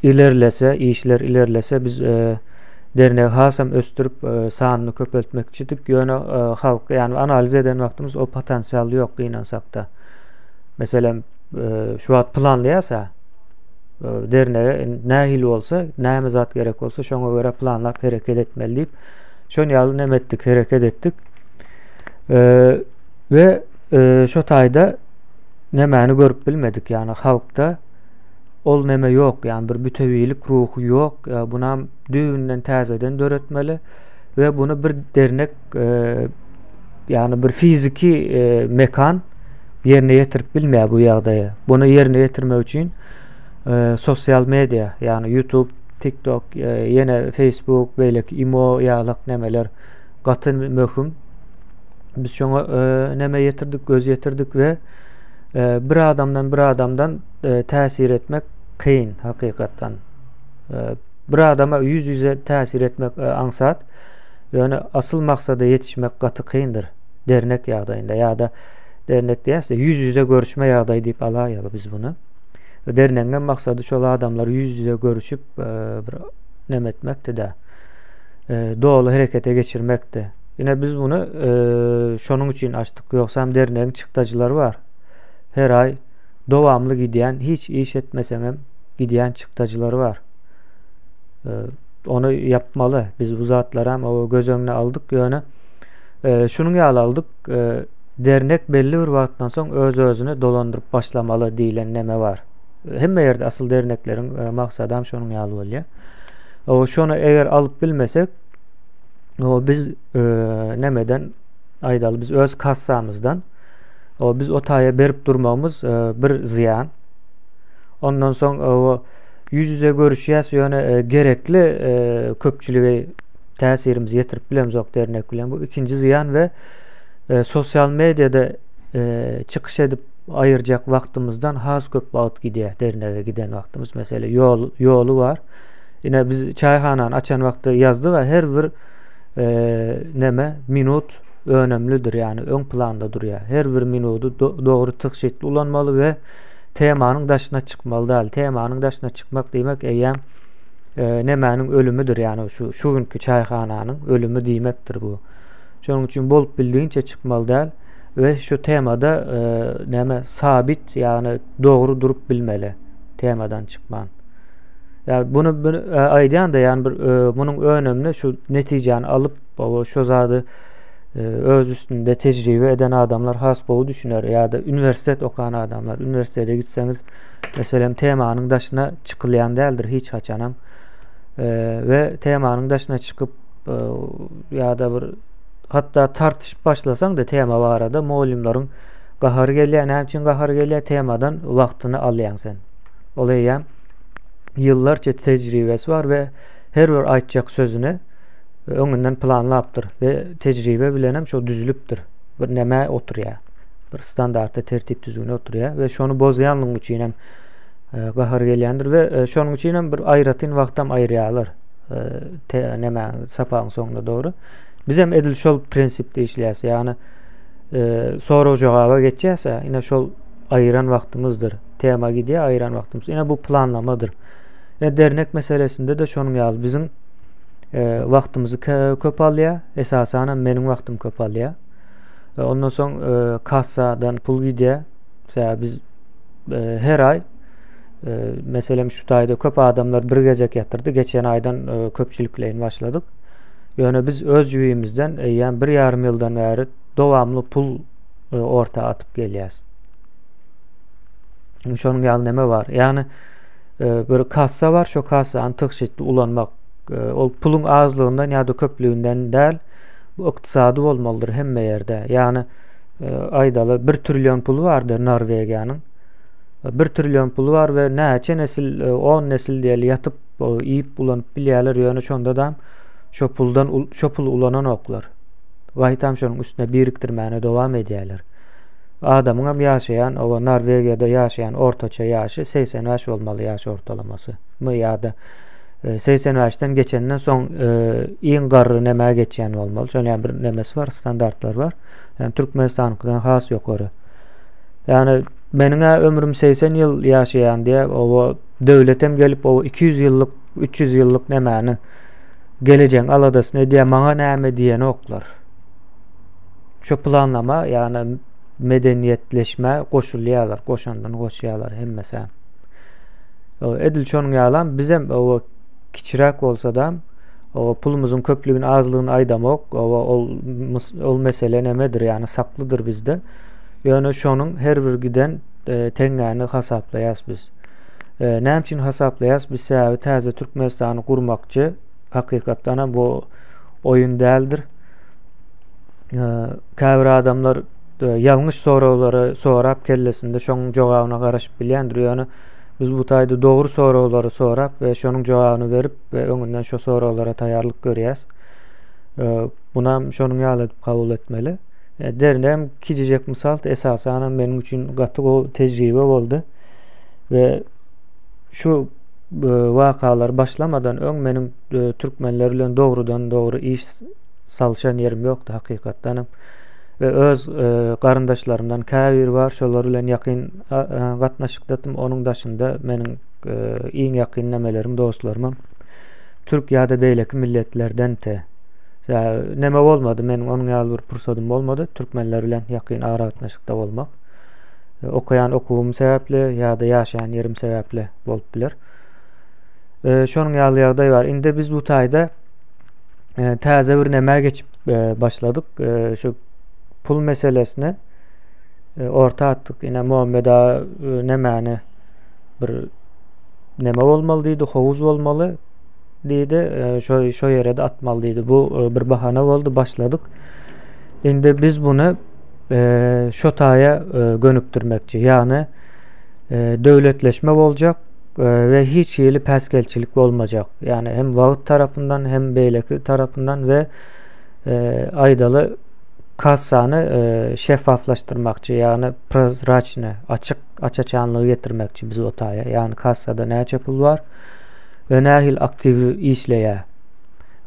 ilerlese, işler ilerlese biz e, dernegi hasam ösdürip e, sanyny köpeltmekçidik. Ýöne e, halk ýani analiz eden wagtymyz o potensial ýok gynansakda. Meselem, şu wagt planlaýarsa, dernege nähili bolsa, näme zat gerek bolsa, şoňa görä planlap hereket etmeli diýip, şon ýaly näme etdik, hereket etdik. We şo taýda nämäni görüp bilmedik, ýagny halkda. Ol neme ýok, ýagny bir bütewilik ruhy ýok. Bunam düýbünden täzeden döretmeli we buny bir dernek ýagny bir fiziki mekan ýerine ýetirip bilmeýär bu ýagdaýy. Buny ýerine ýetirmek üçin sosial media, ýagny YouTube, TikTok, ýene Facebook, beýleki imo ýalak nemeler gaty möhüm. Biz şoňa neme ýetirdik, göz ýetirdik we bir adamdan bir adamdan täsir etmek kyn hakykatdan. Bir adama ýüz-ýüze täsir etmek aňsat, ýöne asyl maksada ýetişmek gaty kyndyr dernek ýagdaýynda ýa-da dernek diýäs-de ýüz-ýüze görüşme ýagdaýy diýip alaýaly biz muny. Dernegiň hem maksady şol adamlar ýüz-ýüze görüşip bir neme etmekdi-de, doly herekete geçirmekdi. Ine biz muny şonuň üçin açdyk. Ýogsam dernegiň çykdajylary bar. Her aý dowamly gidýän, hiç iş etmeseňem gidýän çykdajylary bar. Ony ýapmaly. Biz bu zatlaram göz öňüne aldyk, ýöne şunuň ýaly aldyk. Dernek belli bir wagtdan soň öz-özüni dolandyryp başlamaly diýlen neme bar. Hemme ýerde asyl dernekleriň maksadam şonuň ýaly bolýar. Şony eger alyp bilmesek, biz nemeden aýdaly biz öz kassamyzdan o biz o taýa berip durmagymyz bir zyýan. Ondan soň o ýüz-ýüze görüşýäs, ýöne gerekli köpçülige täsirimizi ýetirip bilemzok dernek bilen. Bu ikinji zyýan we sosial mediada çykyş edip aýyrjak wagtymyzdan has köp wagt gidýär dernege giden wagtymyz. Mesele ýol ýoly bar. Ine biz çaýhanany açan wagtda ýazdyk her bir neme minut önemlidir, ýagny öň planda durýar. Her bir minudy dogry tygşytly ulanmaly we temanyň daşyna çykmaly däl. Temanyň daşyna çykmak diýmek eýýäm nemäniň ölümidir, ýagny şu şu günki çaýhananyň ölümi diýmekdir bu. Şonuň üçin bolup bildigiçe çykmaly däl we şu temada näme sabit, ýagny dogry durup bilmeli temadan çykman. Ýa bunu aýdýan-da, ýagny bir munuň önümini şu netijäni alyp, şu zady öz üstünde tejribe eden adamlar has gowy düşüner ýa-da uniwersitet okan adamlar, uniwersitete gitseňiz, meselem, temanyň daşyna çykylýan däldir hiç haçanam. We temanyň daşyna çykyp ýa-da bir hatda tartyşyp başlasaň-da tema barada mugallymlaryň gahary gelýär. Näme üçin gahary gelýär? Temadan wagtyny alýaň sen. Ol eýýäm ýyllarça tejribesi bar we her bir aýtjak sözüni öňünden planlapdyr we tejribe bilen hem şo düzülipdir. Bir nämä oturýar. Bir standarta tertip düzgüne oturýar we şony bozýanlygyň üçin hem e, gahar gelýändir we e, şonuň üçin hem bir aýratyn wagtam aýyrýarlar. E, te, nämä sapagyň soňuna dogry. Biz hem edil şol prinsipde işleýäs. Ýagny sorag jogaba geçýäs, ine şol aýyran wagtymyzdyr. Tema gidýär aýyran wagtymyz. Ine bu planlamadyr. E, dernek meselesinde de şonuň ýaly biziň e, wagtymyzy köp alýar. Esasan hem meniň wagtym köp alýar. E, ondan soň e, kassadan pul gidýär. Sebäbi biz e, her aý e, meselem şu taýda köp adamlar bir gezek ýatyrdy. Geçen aýdan e, köpçülikleýin başladyk. Ýöne biz öz jübimizden eýýäm bir ýarym ýyldan bäri dowamly pul e, orta atyp gelýäs. Şonuň ýaly neme bar? Ýagny e, bir kassa bar, şo kassany tygşytly ulanmak. E, ol puluň azlygyndan ýa-da köplüginden däl, bu ykdysady bolmalydyr hemme ýerde. Ýagny e, aýdaly 1 trillion puly bardyr Norwegiýanyň. 1 trillion puly bar we näçe nesil, 10 nesil diýeli ýatyp, iýip ulanyp bilýärler, ýöne şonda da şo puldan şo puly ulananoklar. Gaýtam şonuň üstüne birikdirmäne dowam edýärler. Adamyňam ýaşaýan oba Norwegiýada ýaşaýan ortaça ýaşy 85 bolmaly ýaş ortalamasy. My ýa-da 85-den e, geçenden soň e, iň garry nämä geçýän bolmaly. Şonuň ýaly bir nemesi bar, standartlar bar. Ýani Türkmenistanyňkydan has ýokary. Ýani meniň ömrüm 80 ýyl ýaşaýan diýä, oba döwletem gelip oba 200 ýyllyk, 300 ýyllyk nämäni gelejegiň aladasyny edýär, maňa näme diýenoklar. Şu planlama, ýagny medeniýetleşmä goşulýarlar, goşandyny goşýarlar hemmesi. Edil şonuň ýalam bizem o kiçiräk bolsa-da, o pulumyzyň köplügini, azlygyny aýdamok, o ol ol mesele nemedir, ýagny saklydyr bizde. Ýöne şonuň her bir giden e, teňňäni hasaplaýas biz. Näme üçin hasaplaýas? Biz sebäbi täze Türkmenistany gurmakçy. Hakykatdan hem bu oýun däldir. Käbir adamlar ýalňyş soraglary sorap kellesinde şoň jogabyna garaşyp bilýändir. Ýöne biz bu taýda dogry soraglary sorap we şonuň jogabyny berip we öňünden şo soraglara taýýarlyk görýäs. Bunam şonuň ýaly edip kabul etmeli. Dernem kiçijek mysal, esasanam meniň üçin gaty gowy tejribe boldy. We şu wakalar başlamadan öň meniň türkmenler bilen dogrudan dogry iş salşan ýerim ýokdy hakykatdanam. We öz garyndaşlarymdan käbiri bar, şolar bilen ýakyn gatnaşykdadym. Onuň daşynda meniň iň ýakyn nemelerim, dostlarymam türk ýa-da beýleki milletlerden te. Neme bolmady, meniň onuň ýaly bir pursadym bolmady, türkmenler bilen ýakyn aragatnaşykda bolmak. Okaýan okuwym sebäpli ýa-da ýaşaýan ýerim sebäpli bolup biler. Şonuň ýaly ýagdaý bar. Indi biz bu taýda täze bir nämä geçip başladyk. Şu pul meselesini orta atdyk. Ine Muhammed aga nämäni bir neme bolmaly diýdi, howuz bolmaly diýdi. Şo şo ýere-de atmaly diýdi. Bu bir bahana boldy, başladyk. Indi biz buny şo taýa gönükdirmekçi. Ýagny döwletleşme boljak we hiç hili päsgelçilik bolmajak. Ýagny hem wagt tarapyndan hem beýleki tarapyndan we aýdaly kassany şeffaflaşdyrmakçy, ýagny prozraçny, açyk aç-açanlygy getirmekçi biz o taýa. Ýagny kassada näçe pul bar we nähili aktiw işleýär.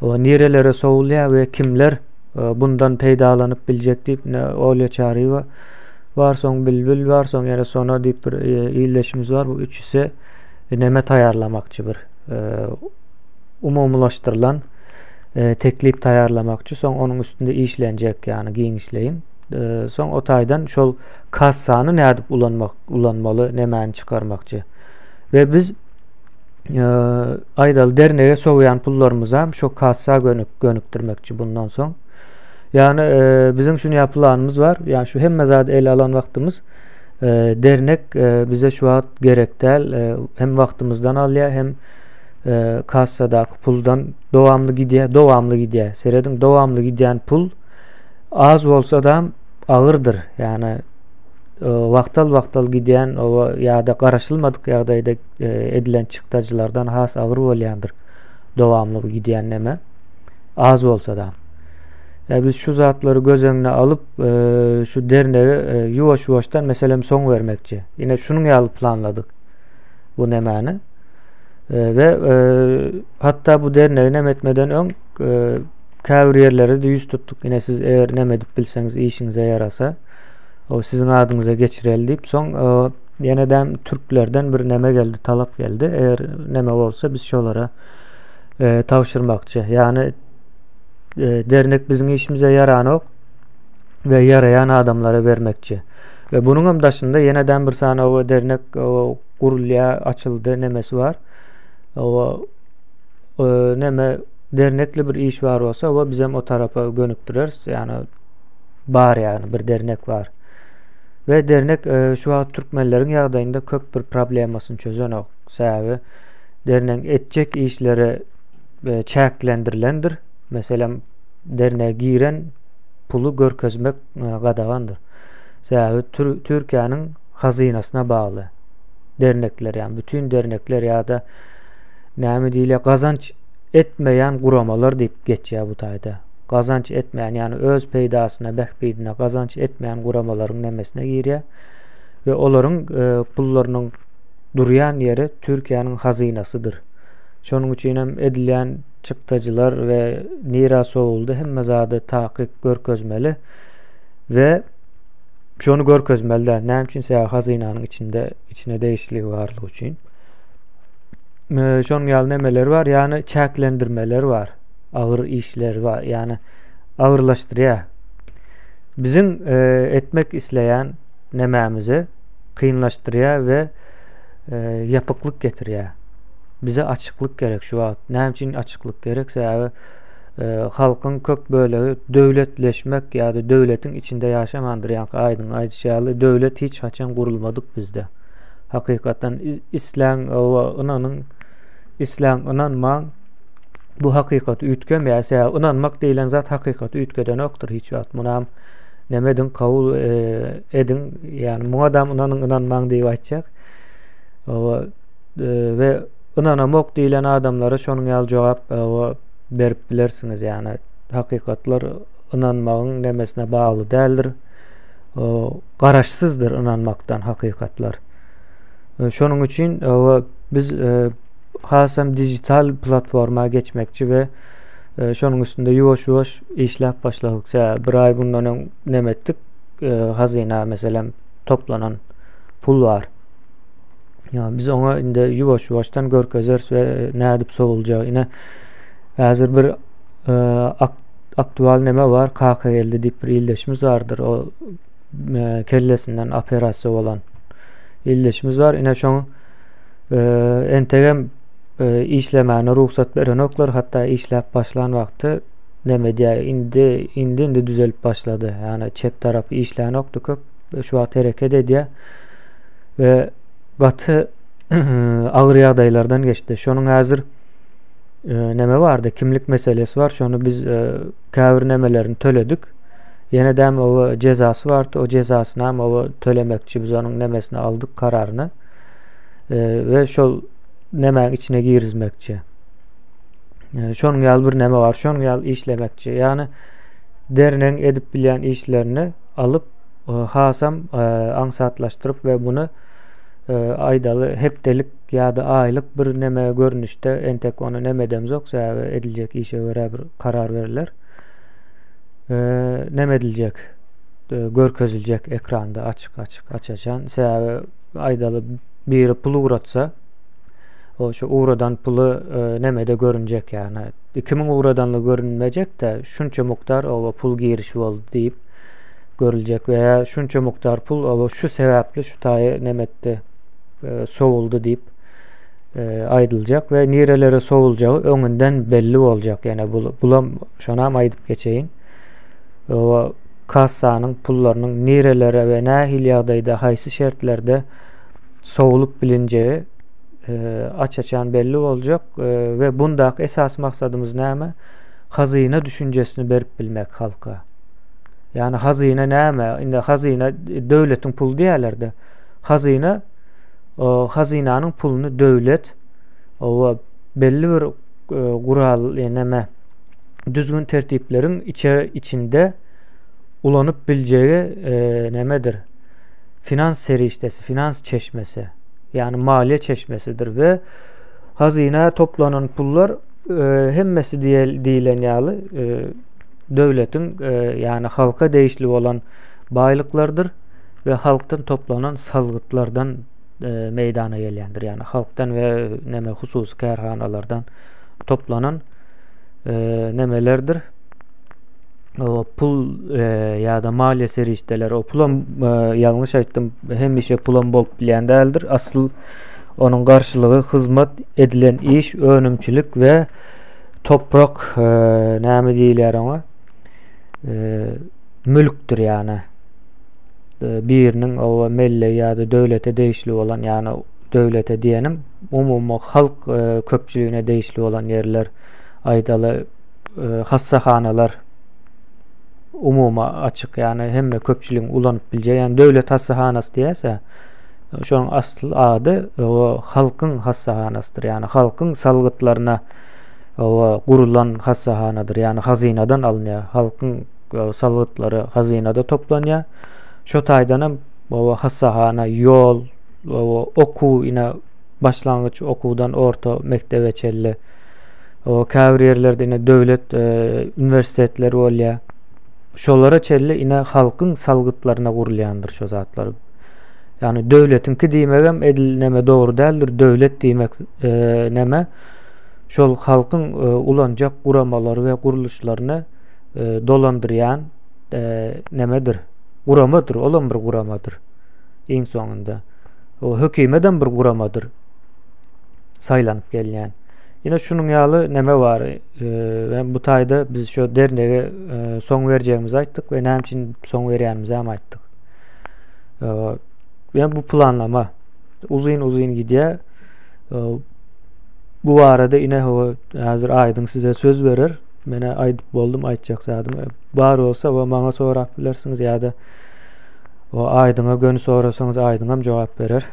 O nirelere sowulýar we kimler bundan peýdalanyp biljek diýip, ine Olýa Çaryýewa bar, soň Bilbil bar, soň ýene Sona diýip bir ildeşimiz bar. Bu üçüsi neme taýýarlamakçy bir umumylaşdyrylan teklip taýýarlamakçy. Soň onuň üstünde işlenjek, ýagny giňişleýin. Soň o taýdan şol kassany nädip ulanmak, ulanmaly, nemäni çykarmakçy. We biz aýdaly dernege sowýan pullarymyzam şo kassa gönük gönükdirmekçi bundan soň. Ýagny biziň şuny ýa planymyz bar. Ýagny şu hemme zady ele alan wagtymyz dernek bize şu wagt gerek däl. Hem wagtymyzdan alýar, hem kassadaky puldan dowamly gidýär, dowamly gidýär. Serediň, dowamly gidýän pul az bolsa-da agyrdyr. Ýagny wagtal-wagtal gidýän oba ýa-da garaşylmadyk ýagdaýda edilen çykdajylardan has agyr bolýandyr. Dowamly gidýän neme az bolsa-da. Ýa biz şu zatlary göz öňüne alyp, şu dernege ýuwaş-ýuwaşdan meselem soň bermekçi. Ine şunuň ýaly planladyk bu nemäni. We hatda bu dernegi neme etmeden öň käbir ýerlere-de ýüz tutduk. Ine siz eger neme edip bilseňiz, işiňize ýarasa, o siziň adyňyza geçireli diýip, soň ýene-de türklerden bir neme geldi, talap geldi. Eger neme bolsa biz şolara tabşyrmakçy. Ýagny dernek biziň işimize ýaranok we ýaraýan adamlara bermekçi. We bunuň hem daşynda ýene-de bir sany o dernek gurulýar, açyldy nemesi bar. O neme dernekli bir iş bar bolsa, o bizem o tarapa gönükdireris. Ýagny bar ýagny bir dernek bar. We dernek şu wagt türkmenleriň ýagdaýynda köp bir problemasyny çözenok. Sebäbi dernegiň etjek işleri çäklendirilendir. Meselem, dernege giren puly görkezmek gadagandyr. Sebäbi Türkiýäniň hazynasyna bagly dernekler, ýagny bütin dernekler ýa-da näme diýilýär, gazanç etmeýän guramalar diýip geçýär bu taýda. Gazanç etmeýän, ýagny öz peýdasyna, bähbidine gazanç etmeýän guramalaryň nemesine girýär we olaryň pullarynyň durýan ýeri Türkiýäniň hazynasydyr. Şonuň üçin hem edilýän çykdajylar we nirä sowuldy hemme zady takyk görkezmeli we şony görkezmeli däl. Näme üçin? Sebäbi hazynanyň içinde içine degişliligi barlygy üçin. Şonuň ýaly nemeler bar, ýagny çäklendirmeler bar. Agyr işler bar, ýagny agyrlaşdyrýar. Biziň etmek isleýän nemämizi kynlaşdyrýar we ýapyklyk getirýär. Bize açyklyk gerek şu wagt. Näme üçin açyklyk gerek? Sebäbi halkyň köp bölegi döwletleşmek ýa-da döwletiň içinde ýaşamandyr. Ýaňky aýdyň aýdyşy ýaly, döwlet hiç haçan gurulmadyk bizde. Hakykatdan isläň oba ynanyň, isläň ynanmaň bu hakykat üýtgemeýär. Sebäbi ynanmak diýlen zat hakykaty üýtgedenokdyr hiç wagt. Munam neme ediň kabul e, ediň. Ýani muňadam ynanyň ynanmaň diýip aýtjak. Oba e, we ynanamok diýlen adamlara şonuň ýaly jogap oba berip bilersiňiz. Ýani hakykatlar ynanmagyň nemesine bagly däldir. Garaşsyzdyr ynanmakdan hakykatlar. Şonuň üçin biz hasam digital platforma geçmekçi we şonuň üstünde ýuwaş-ýuwaş işläp başladyk. Sebäbi bir aý bundan öň neme etdik? Hazyna meselem toplanan pul bar. Biz oňa indi ýuwaş-ýuwaşdan görkezeris we nädip sowuljagy. Ine häzir bir aktual neme bar, Kakageldi diýip bir ildeşimiz bardyr. O kellesinden operasiýa bolan ildeşimiz bar. Ine şoň entegem işlemäne rugsat berenoklar. Hatda işläp başlan wagty neme diýýär, indi indi indi düzelip başlady. Ýani çep tarapy işlänokdy köp. Şu wagt hereket edýär we gaty agyr ýagdaýlardan geçdi. Şonuň häzir neme bardy, kimlik meselesi bar. Şony biz käbir nemelerini töledik. Ýene däm o jezasy bardy. O jezasyny hem o tölemekçi biz onuň nemesini aldyk kararyny. We şol nemäň içine girizmekçi. Şonuň ýaly bir neme bar. Şonuň ýaly işlemekçi. Ýagny dernegiň edip bilýän işlerini alyp hasam aňsatlaşdyryp we muny aýdaly hepdelik ýa-da aýlyk bir neme görnüşde entek ony neme edemzok sebäbi ediljek işe görä bir karar berler. Neme ediljek görkeziljek ekranda açyk açyk aç-açan sebäbi aýdaly biri pul ugratsa o şu ugradan puly nemede görünjek ýagny kimiň ugradanlygy görünmejek-de şunça mukdar oba pul girişi boldy diýip görüljek we ýa şunça mukdar pul oba şu sebäpli şu taýy neme etdi sowuldy diýip aýdyljak we nirelere sowuljagy öňünden belli boljak ýene bulam şonam aýdyp geçeýin. O kassanyň pullarynyň nirelere we nähili ýagdaýda haýsy şertlerde sowulyp bilinjegi aç-açan belli boljak we bundaky esasy maksadymyz näme? Hazyna düşünjesini berip bilmek halka. Ýagny hazyna näme? Indi hazyna döwletiň puly diýýärler-de. Hazyna hazynanyň puluny döwlet owa belli bir gural näme düzgün tertipleriň içe içinde ulanyp biljegi nämedir? Finans serişdesi, finans çeşmesi, ýagny maliýe çeşmesidir we hazyna toplanan pullar hemmesi diýlen ýaly döwletiň ýagny halka degişli bolan baýlyklardyr we halkdan toplanan salgytlardan meýdana gelýändir. Ýagny halkdan we neme hususy kärhanalardan toplanan nemelerdir. O pul ýa-da maliýe serişdeleri, o pulam ýalňyş aýtdym, hemişe pulam bolup bilýän däldir. Asyl onuň garşylygy hyzmat edilen iş, önümçilik we toprak näme diýilýär oňa? Mülkdür ýagny. Biriniň oba mellegi ýa-da döwlete degişli bolan, ýagny döwlete diýenim umumy halk köpçüligine degişli bolan ýerler, aýdaly hassahanalar umumy açyk, ýagny hemme köpçüligiň ulanyp biljegi, ýagny döwlet hassahanasy diýýäs-ä. Şonuň asl ady o halkyň hassahanasydyr. Ýagny halkyň salgytlaryna o gurulan hassahanadyr. Ýagny hazynadan alynýar. Halkyň salgytlary hazynada toplanýar. Şo taýdan hem o hassahana, ýol, o okuw ine başlangyç okuwdan orta mekdebe çenli. O käbir ýerlerde ine döwlet uniwersitetleri bolýar. Şolara çenli ine halkyň salgytlaryna gurulýandyr şo zatlar. Ýagny döwletiňki diýmegem edil neme dogry däldir. Döwlet diýmek e, neme şol halkyň e, ulanjak guramalary we gurluşlaryny e, dolandyrýan e, nemedir? Guramadyr, olam bir guramadyr. Iň soňunda. O hökümetem bir guramadyr. Saýlanyp gelýän. Ýene şunuň ýaly neme bar? E, bu taýda biz şu dernege e, soň berjegimizi aýtdyk we näme üçin soň berýänimizi hem aýtdyk. Ýa bu planlama. Uzyn-uzyn gidýär. Bu barada ine hawa häzir Aýdyň size söz berer. Menä aýdyp boldum aýtjak zadym. Bar bolsa we maňa sorap bilersiňiz ýa-da o Aýdyňa göni sorasaňyz Aýdyňam jogap berer.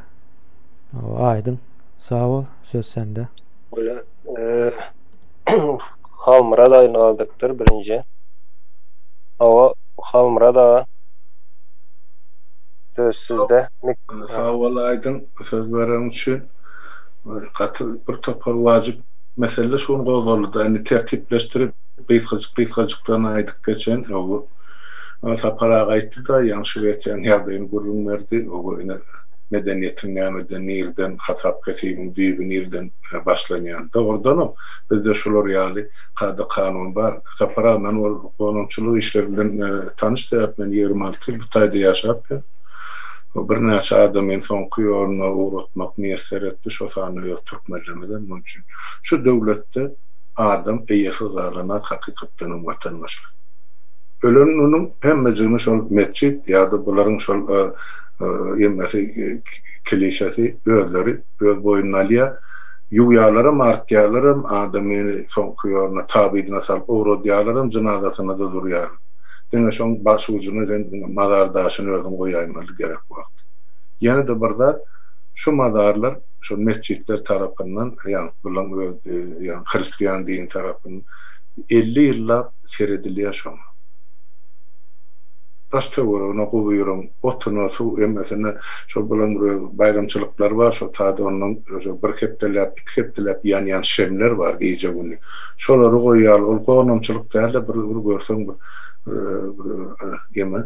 O Aýdyň sag bol söz sende. Bolýar. Halmyrat aýyny galdyrypdyr birinji. Hawa Halmyrat aga. Söz sizde. Sag bol Aýdyň söz bereniň üçin. Gaty bir topar wajyp mesele şu gün gozgaldy-da. Indi tertipleşdirip gysgajyk gysgajykdan aýdyp geçeýin. Sapar aga aýtdy-da, ýaňy Şwesiýanyň ýagdaýyny gürrüň berdi. Ine medeniýetiň nämeden, nirden, hasap-hesibiň düýbi nirden başlanýan. Dogrudanam bizde şular ýaly kada-kanun bar. Sapar aga men ol gonamçylyk işleri bilen tanyş sebäp men 26 ýyl bu taýda ýaşap ýörün. Birnäçe adamyny soňky ýoluna ugratmak miýesser etdi, şo sanda öz türkmenlerimizem munuň üçin. Şu döwletde adam eýesiz galanak hakykatdanam watandaşlar. Ölen günüň hemmejigini şol metjit ýa-da bularyň şol emmesi kilişesi özleri öz boýnuna alýar. Ýuwýarlaram, artýarlaram, adamyny soňky ýoluna tabydyna salyp ugradýarlaram, jynazasyna-da durýarlar. Diňe şoň baş ujuna sen diňe mazar daşyny özüň goýaýmaly gerek wagty. Ýene-de bir zat, şu mazarlar şol metjitler tarapyndan, ýagny bulaň öz ýagny hristian dini tarapyndan 50 ýyllap seredilýär şoňa. Daş töweregine gubyryň otuna, suw emesine şol bulaň bir öz baýramçylyklary bar, şo taýda ondan şo bir hepdeläp, iki hepdeläp ýanýan şemler bar gije-gündiz. Şolary goýýarlar. Ol gonamçylyk däl-de bir bir görseň bir bir eme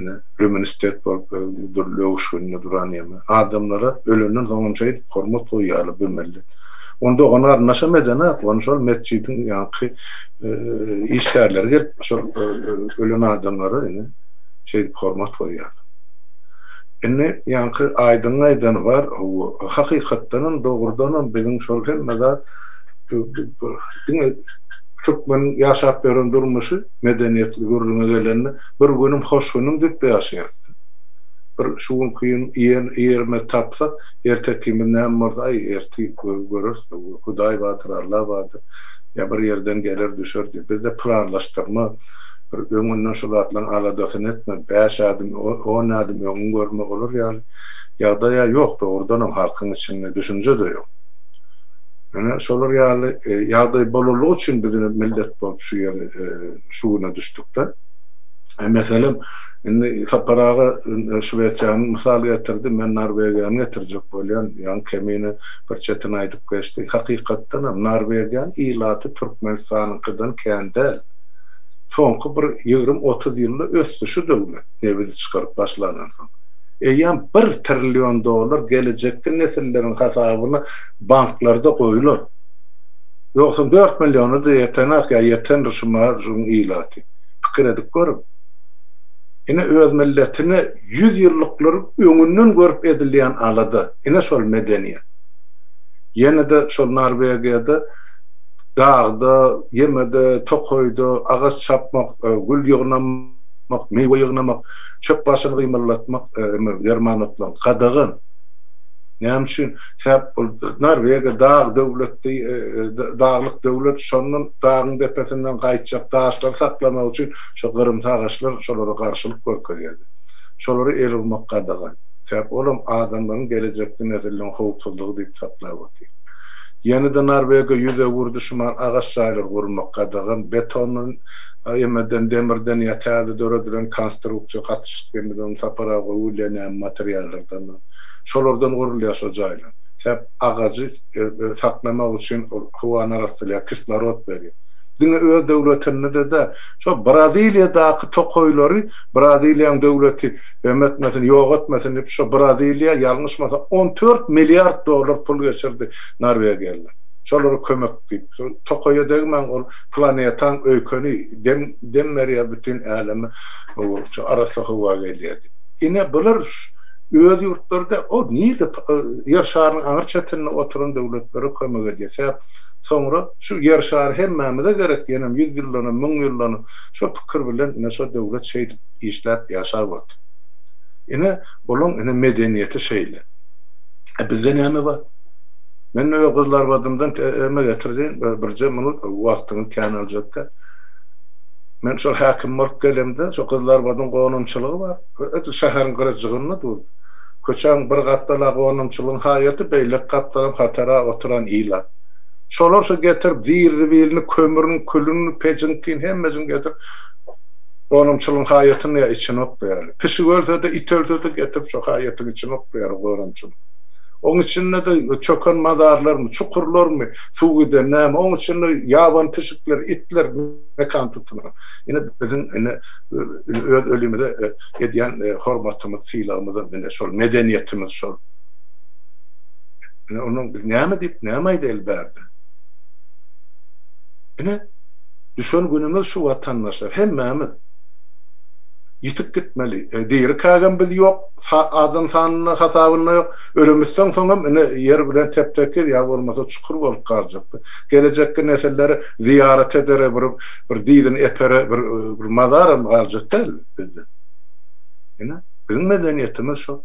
ine lüministet bolup dürli öwüşginde duran eme. Adamlara ölenden soňam şeýdip hormat goýýarlar bu millet. Ony dogan-garyndaşam edenak, ony şol metjidiň ýaňky işgärleri gelip şol ölen adamlara ine şeýdip hormat goýýarlar. Indi ýaňky Aýdyňyň aýdany bar, hawa, hakykatdanam, dogrudanam biziň şol hemme zat diňe türkmeniň ýaşap ýören durmuşy medeniýetli gürrüňe gelende bir günüm hoş günüm diýip ýaşaýas. Bir şu günki gün iýen ýerimizi tapsak, ertekimiz näme bolsa, aý ertir göreris, Hudaý bardyr, Alla bardyr, ýa bir ýerden geler düşer diýip. Bizde planlaşdyrma, bir öňünden şu zatlaryň aladasyny etme, bäş ädim, on ädim öňüňi görme olar ýaly ýagdaý-a ýok, dogrudanam halkyň içinde düşünje-de ýok. Ine, şolar ýaly ýagdaý bolanlygy üçin biz ine millet bolup şu ýere, şu güne düşdük-de. Meselem, indi Sapar aga Şwesiýany mysal getirdi, men Norwegiýany getirjek bolýan, ýaňy Kemine bir çetini aýdyp geçdi. Hakykatdanam, Norwegiýanyň ilaty Türkmenistanyňkydan kän däl. Soňky bir ýigrim-otuz ýylda ösdi şu döwlet, nebiti çykaryp başlandan soň. Eýýäm bir trillion dollar gelejekki nesilleriň hasabyna banklarda goýular. Ýogsam dört milliona-da ýetenak ýa ýetendir şu şuň ilaty. Pikir edip görüň. Ine öz milletine ýüz ýyllyklary öňünden görüp edilýän alada. Ine şol medeniýet. Ýene-de şol Norwegiýada dagda, ýemede, tokaýda agaç çapmak, gül ýygnamak, miwe ýygnamak, çöp başyny gymyldatmak, derman otlamak gadagan. Näme üçin? Sebäp ol Norwegiýa dag döwletdi, daglyk döwlet, şondan dagyň depesinden gaýtjak daşlary saklamak üçin şo gyrymsy agaçlar şolara garşylyk görkezýärdi. Şolara el urmak gadagan. Sebäp olam adamlaryň gelejekki nesilleriň howpsuzlygy diýip saklap otyr. Ýene-de Norwegiýa ýüz öwürdi, şumal agaç jaýlary gurmak gadagan, betondan, emeden, demirden ýa täze döredilen konstruksiýa gatyşyk emeden, Sapar aga gowy bilýär näme materiallardan, şolardan gurulýar şo jaýlar. Sebäp agajy saklamak üçin ol howany arassalaýar, kislorod berýär. Diňe öz döwletinde-de däl, şo Braziliýadaky tokaýlary Braziliýanyň döwleti Em etmesin, ýok etmesin diýip, şo Braziliýa, ýalňyşmasam, 14 milliard dollar pul geçirdi Norwegiýalylar. Şolara kömek diýip. Şol tokaýa degmäň, ol planetaň öýkeni, dem, dem berýär bütin äleme, şo arassa howa gelýär diýip. Ine, bular öz ýurtlary-da, o nirde, Ýer şarynyň aňry çetinde oturan döwletlere kömek edýär. Sebäp soňra şu Ýer şary hemmämize gerek, ýenem ýüz ýyldanam, müň ýyldanam. Şo pikir bilen ine şo döwlet şeýdip işläp ýaşap otyr. Ine, olaň ine medeniýeti şeýle. E bizde näme bar? Men öz Gyzlarbadymdan eme getirdeýin, birje minut wagtyňy kän aljak däl. Men şol häkim bolup gelemde, şo Gyzlarbadyň gonamçylygy bar. Edil şäheriň gyrajygynda durdy. Köçäň bir gapdala gonamçylygyň haýaty, beýleki gapdalam hatara oturan ilat. Şolar şo getirip zir-zibilini, kömrüni, külüni, pejiňkini hemmesini getirip gonamçylygyň haýatyny ýa içine oklaýarlar. Pişik ölse-de, it ölse-de getirip şo haýatyň içine oklaýarlar gonamçylyk. Oň içinde-de çöken mazarlarmy, çukurlarmy, suw giden näme, oň içinde ýabany pişikler, itler mekan tutunan. Ine biziň ine öz ölümize edýän hormatymyz, sylagymyzam ine şol, medeniýetimiz şol. Ine ondan biz näme diýip, näme aýdaýly bärde? Ine düşen günümiz şu watandaşlar, hemmämiz ýitip gitmeli. Dirikägem biz ýok, adam sanynda, hasabynda ýok. Ölemizden soňam ine ýer bilen tep-tekiz ýa bolmasa çukur bolup galjakdy. Gelejekki nesillere zyýarat edere bir bir dyzyny epere bir bir mazaram galjak däl bizden. Ine biziň medeniýetimiz şol.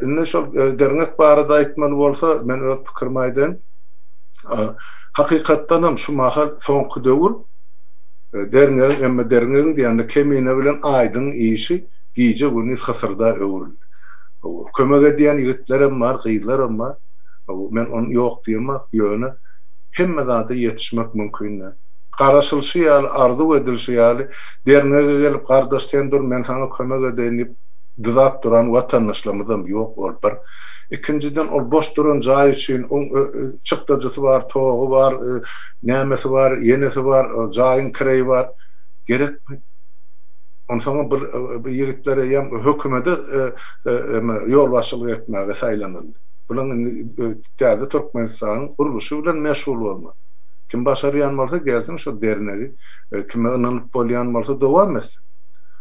Indi şol derňek barada aýtmaly bolsa, men öz pikirimi aýdaýyn. Hakykatdanam şu mahal soňky döwür derňegiň, emma derňegiň diýende Kemine bilen Aýdyň işi gije-gündiz hysyrda öwrüldi. Kömek edýän ýigitlerem bar, gyzlaram bar. Men ony ýok diýemok, ýöne hemme zada ýetişmek mümkin däl. Garaşylyşy ýaly, arzuw edilişi ýaly derňege gelip, gardaş sen dur, men saňa kömek edeýin diýip dyzap duran watandaşlarymyzam ýok, ol bir. Ikinjiden, ol boş duran jaý üçin oň çykdajysy bar, togy bar, nämesi bar, ýenesi bar, jaýyň kireýi bar. Gerekmi? Onsoňam bir ýigitler eýýäm hökümete ýolbaşçylyk etmäge saýlanyldy. Bulaň indi täze Türkmenistanyň gurluşy bilen meşgul bolmaly. Kim başarýan bolsa gelsin şo dernegi, kime ynanyp bolýan bolsa dowam etsin.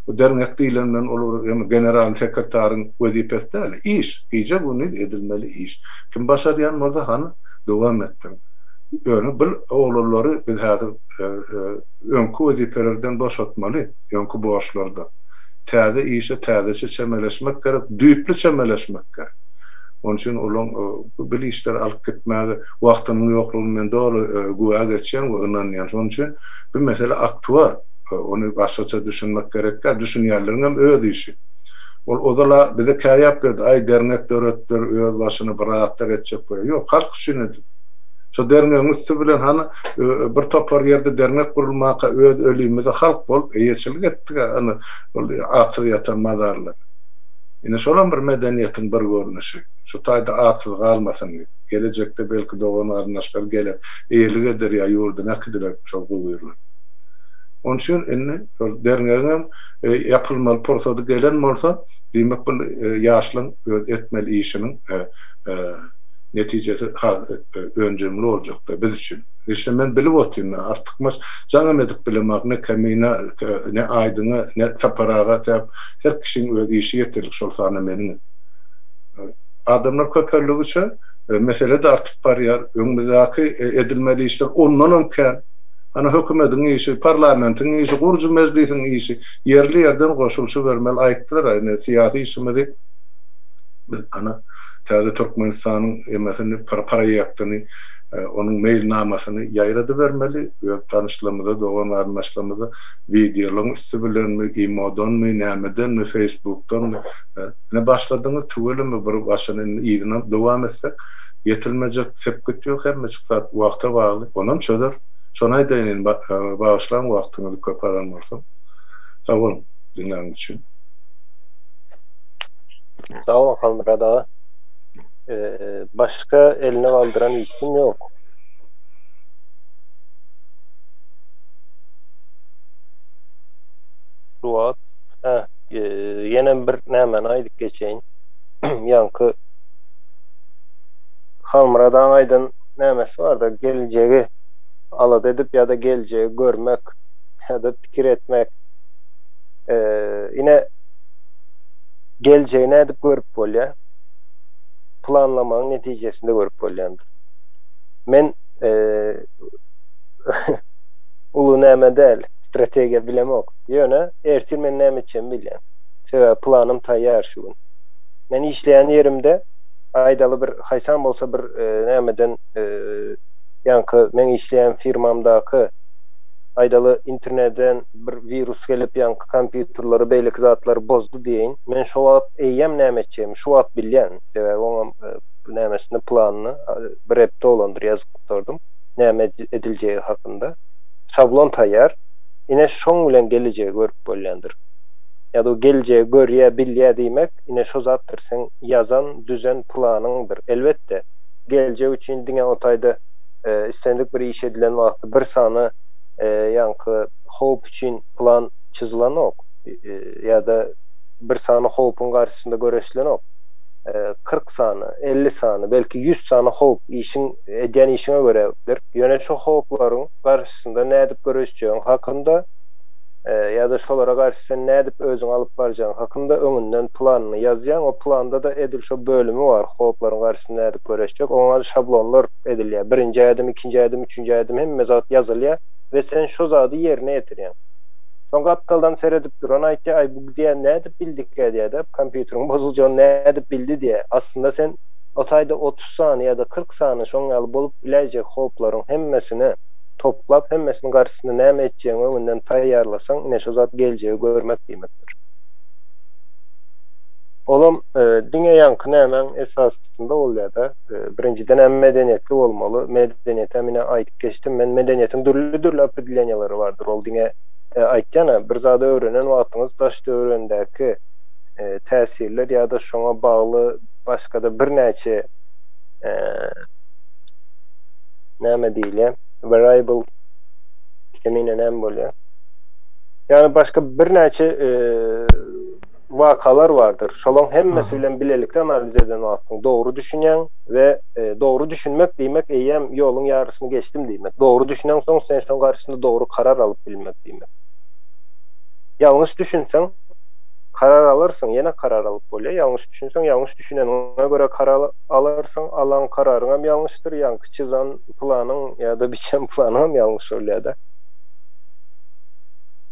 Bu dernek diýlen bilen ol bir general sekretaryň wezipesi däl. Iş, gije-gündiz edilmeli iş. Kim başarýan bolsa hany dowam etsin. Ýöne bil oglanlary biz häzir öňki wezipelerden boşatmaly, öňki borçlardan. Täze işe täzeçe çemeleşmek gerek, düýpli çemeleşmek gerek. Onuň üçin olaň bil işleri alyp gitmäge wagtynyň ýoklugyny men doly güwä geçýän we ynanýan. Şonuň üçin bu mesele aktual. Ony başgaça düşünmek gerek däl. Düşünýänleriňem öz işi. Ol ozal-a bize käýäp berdi, aý derňek döretdiler, öz başyna bir zatlar etjek bolýar. Ýok, halk üçin edildi. Şo derňegiň üsti bilen hany bir topar ýerde derňek gurulmaka öz ölimize halk bolup eýeçilik etdik-ä ana ol atsyz ýatan mazarlara. Ine şolam bir medeniýetiň bir görnüşi. Şu taýda atsyz galmasyn diýip. Gelejekde belki dogan-garyndaşlar geler, eýelik eder ýa ýurduny äkidiler şol gubyrlar. Onuň üçin indi şol derňegiňem ýapylmaly pursady gelen bolsa, diýmek bu ýaşlaryň öz etmeli işiniň netijesi has önjemli boljakda biz üçin. Işde men bilip otyryn, artykmaç jaňam edip bilemok ne Kemine, ne Aýdyňa, ne Sapar aga sebäp her kişiň öz işi ýeterlik şol sanda meniňem. Adamlar köpeldigiçe mesele-de artyp barýar. Öňümizdäki edilmeli işler ondanam kän. Hany hökümediň işi, parlamentiň işi, gurujy mejlisiň işi ýerli-ýerden goşulyşybermeli aýtdylar-a ine syýasy işimizi biz ana täze Türkmenistanyň emesini proýektini onuň meýilnamasyny ýaýradybermeli öz tanyşlarymyza dogan-garyndaşlarymyza wideolaryň üsti bilenmi imodanmy nämedenmi feýsbukdanmy ine başladyňyz tüweleme bir başyny indi yzyna dowam etsek ýetilmejek sepgit ýok hemmejik zat wagta bagly onam çözeris şony aýdaýyn indi bagyşlaň wagtyňyzy köp alan bolsam sag boluň diňläniňiz üçin. Sag boluň Halmyrat aga. Başga eline galdyran hiç kim ýok. Şu wagt hä ýenem bir nämäni aýdyp geçeýin. Ýaňky Halmyrat agaň aýdan nämesi barda geljegi alada edip ýa-da geljegi görmek ýa-da pikir etmek. Ine geljegi nädip görüp bolýar? Planlamagyň netijesinde görüp bolýandyr. Men uly näme däl, strategiýa bilemok. Ýöne ertir men näme etjegimi bilýän. Sebäbi planym taýýar şu gün. Men işleýän ýerimde. Aýdaly bir haýsam bolsa bir nämeden ýaňky meň işleýän firmamdaky aýdaly interneden bir wirus gelip ýaňky kompýuterleri beýleki zatlary bozdy diýeýin. Men şo wagt eýýäm näme etjegimi şu wagt bilýän. Sebäbi oňam nämesini planyny bir hepde bolandyr ýazyp gutardym. Näme ediljegi hakynda. Şablon taýýar. Ine şoň bilen gelejegi görüp bolýandyr. Ýa-da geljegi görýä, bilýä diýmek ine şo zatdyr, seň ýazan, düzen planyňdyr. Elbetde, geljek üçin diňe o taýda islendik bir iş edilen wagty bir sany ýaňky howp üçin plan çyzylanok ýa-da bir sany howpuň garşysynda göreşilenok. 40 sany, 50 sany, belki 100 sany howp işiň, edýän işiňe görädir. Ýöne şo howplaryň garşysynda nädip göreşjegiň hakynda ýa-da şolara garşy sen nädip özüňi alyp barjagyň hakynda öňünden planyny ýazýaň, o planda-da edil şo bölümi bar, howplaryň garşysynda nädip göreşjek, oňa şablonlar edilýär, birinji ädim, ikinji ädim, üçünji ädim hemme zat ýazylýar we sen şo zady ýerine ýetirýäň. Soň gapdaldan seredip duran aýtýar, aý bu diýýär nädip bildikä diýýär-de, kompýuteriň bozuljagyny nädip bildi diýýär. Aslynda sen o taýda 30 sany ýa-da 40 sany şoň ýaly bolup biläýjek howplaryň hemmesini toplap hemmesiniň garşysynda näme etjegiňi öňünden taýýarlasaň ine şo zat geljegi görmek diýmekdir. Olam diňe ýaňky nämäň esasynda bolýada. Birinjidenem medeniýetli bolmaly. Medeniýetem ine aýdyp geçdim men medeniýetiň dürli-dürli opredeleniýalary bardyr. Ol diňe aýtýan-a bir zady öwrenen wagtyňyz daş-töweregindäki täsirler ýa-da şoňa bagly başga-da birnäçe näme diýilýär? Variable kemine näme bolýar? Ýagny başga birnäçe wakalar bardyr. Şolaň hemmesi bilen bilelikde analiz eden wagtyň dogry düşünýäň we dogry düşünmek diýmek eýýäm ýoluň ýarysyny geçdim diýmek. Dogry düşüneňsoň sen şoň garşysynda dogry karar alyp bilmek diýmek. Ýalňyş düşünseň karar alarsyň, ýene karar alyp bolýar. Ýalňyş düşünseň ýalňyş düşüneniňe görä karar alarsyň, alan kararyňam ýalňyşdyr, ýaňky çyzan planyň ýa-da biçen planyňam ýalňyş bolýar-da.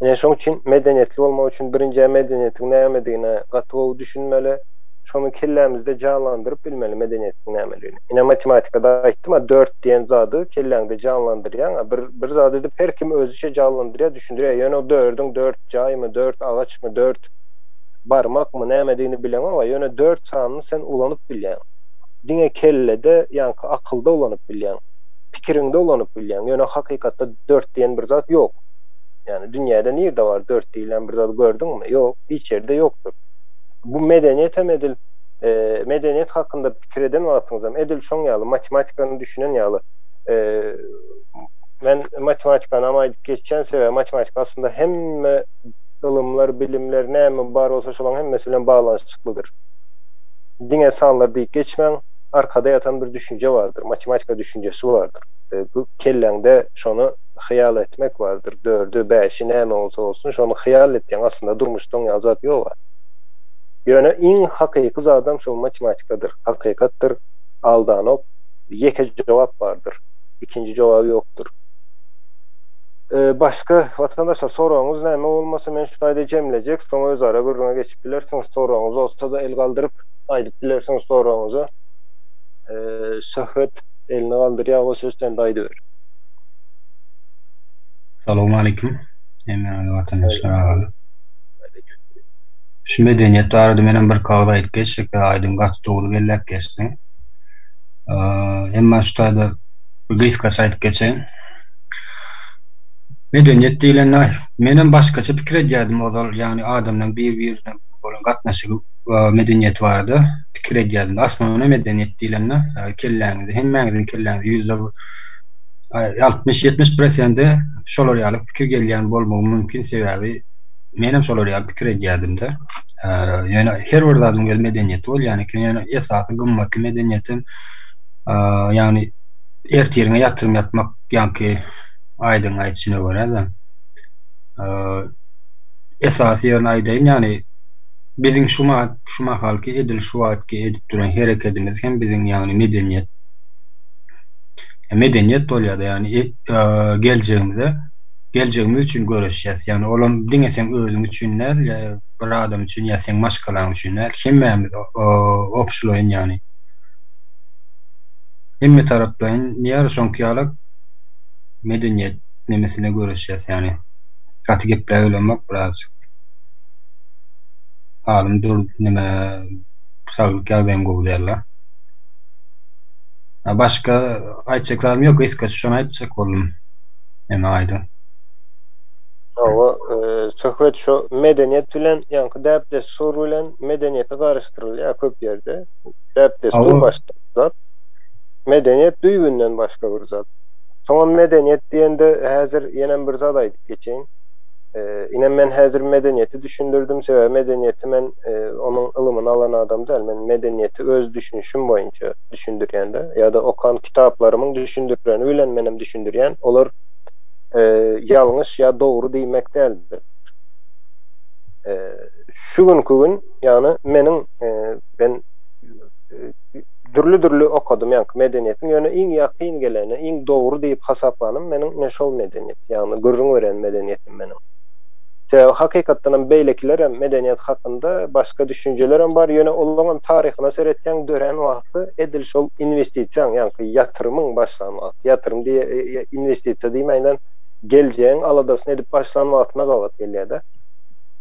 Ine şoň üçin medeniýetli bolmak üçin birinjä medeniýetiň nämedigine gaty gowy düşünmeli. Şony kellämizde janlandyryp bilmeli medeniýetiň nämedigini. Ine matematikada aýtdym-a dört diýen zady kelläňde janlandyrýaň-a bir bir zat edip her kim özüçe janlandyrýar düşündirýär ýöne o dördüň dört jaýmy dört agaçmy dört barmakmy nämedigini bileňok-a ýöne dört sanyny sen ulanyp bilýäň. Diňe kellede ýaňky akylda ulanyp bilýäň. Pikiriňde ulanyp bilýäň. Ýöne hakykatda dört diýen bir zat ýok. Ýagny dünýäde nirde bar dört diýilýän bir zady gördüňmi? Ýok, hiç ýerde ýokdur. Bu medeniýet hem edil medeniýet hakynda pikir eden wagtyňyzam edil şoň ýaly matematikany düşünen ýaly men matematikanam aýdyp geçýän sebäbi matematika aslynda hemme ylymlar, bilimler näme bar bolsa şolaň hemmesi bilen baglanyşyklydyr. Diňe sanlar diýip geçmäň, arkada ýatan bir düşünje bardyr, matematika düşünjesi bardyr. Bu kelläňde şony hyýal etmek bardyr. Dördi, bäşi näme bolsa bolsun, şony hyýal etýäň. Aslynda durmuşda oň ýaly zat ýog-a. Ýöne iň hakyky zadam şol matematikadyr, hakykatdyr, aldanok, ýeke jogap bardyr. Ikinji jogaby ýokdur. Başga watandaşlar soragyňyz näme bolmasa men şu taýda jemlejek, soň özara gürrüňe geçip bilersiňiz. Soragyňyz bolsa-da el galdyryp aýdyp bilersiňiz soragyňyzy. Söhbet elini galdyrýar, o söz sende aýdyber. Salowmaleýkim hemmäňize watandaşlar agalar. Şu medeniýet barada menem bir kagyz aýdyp geçjek Aýdyň gaty dogry belläp geçdiň. Emma şu taýda bir gysgaça aýdyp geçeýin. Medeniýet diýlende menem başgaça pikir edýärdim ozal ýagny adamlaryň bir-birine bolan gatnaşygy medeniýeti barada pikir edýärdim. Aslynda medeniýet diýlende kelläňizde hemmäňiziň kelläňizde ýüzde 60-70 prosenti şolar ýaly pikir gelýän bolmagy mümkin sebäbi menem şolar ýaly pikir edýärdim-de. Ýöne her bir zadyň öz medeniýeti bolýan eken. Ýöne esasy gymmatly medeniýetem ýagny ertiriňe ýatyrym ýatmak ýaňky Aýdyň aýdyşyna görä-de esasy ýerini aýdaýyn ýagny biziň şu şu mahalky edil şu wagtky edip duran herekedimiz hem biziň ýagny medeniýet medeniýet bolýar-da ýagny geljegimize geljegimiz üçin göreşýäs. Ýagny olam diňe seň özüň üçin däl, bir adam üçin ýa seň maşgalaň üçin däl, hemmämiz obşylaýyn ýagny. Hemme taraplaýyn diýýär şoňky ýalak medeniýet nemesine göreşýäs ýagny gaty gepläp bilemok birazjyk halym dur neme saglyk ýagdaýym gowy däl-de. Başga aýtjak zadym ýok gysgaça şony aýtjak boldum. Neme aýdyň. Hawa, söhbet şo medeniýet bilen ýaňky däp-dessur bilen medeniýeti garyşdyrylýar köp ýerde. Däp-dessur başga bir zat. Medeniýet düýbünden başga bir zat. Soňam medeniýet diýende häzir ýenem bir zat aýdyp geçeýin. Ine men häzir medeniýeti düşündirdim, sebäbi medeniýeti men onuň ylymyny alan adam däl. Men medeniýeti öz düşünişim boýunça düşündirýän-de, ýa-da okan kitaplarymyň düşündireni bilen menem düşündirýän. Olar ýalňyş ýa dogry diýmek däldir. Şu günki gün, ýagny meniň ben dürli-dürli okadym ýaňky medeniýetiň, ýöne iň ýakyn geleni, iň dogry diýip hasaplanym meniň ine şol medeniýet, ýagny gürrüň beren medeniýetim meniň. Sebäbi hakykatdan hem beýlekilerem medeniýet hakynda başga düşünjelerem bar, ýöne olaňam taryhyna seretseň dörän wagty edil şol inwestisiýaň, ýaňky ýatyrymyň başlan wagty, ýatyrym diýe inwestisiýa diýmäýinden geljegiň aladasyny edip başlan wagtyna gabat gelýär-de.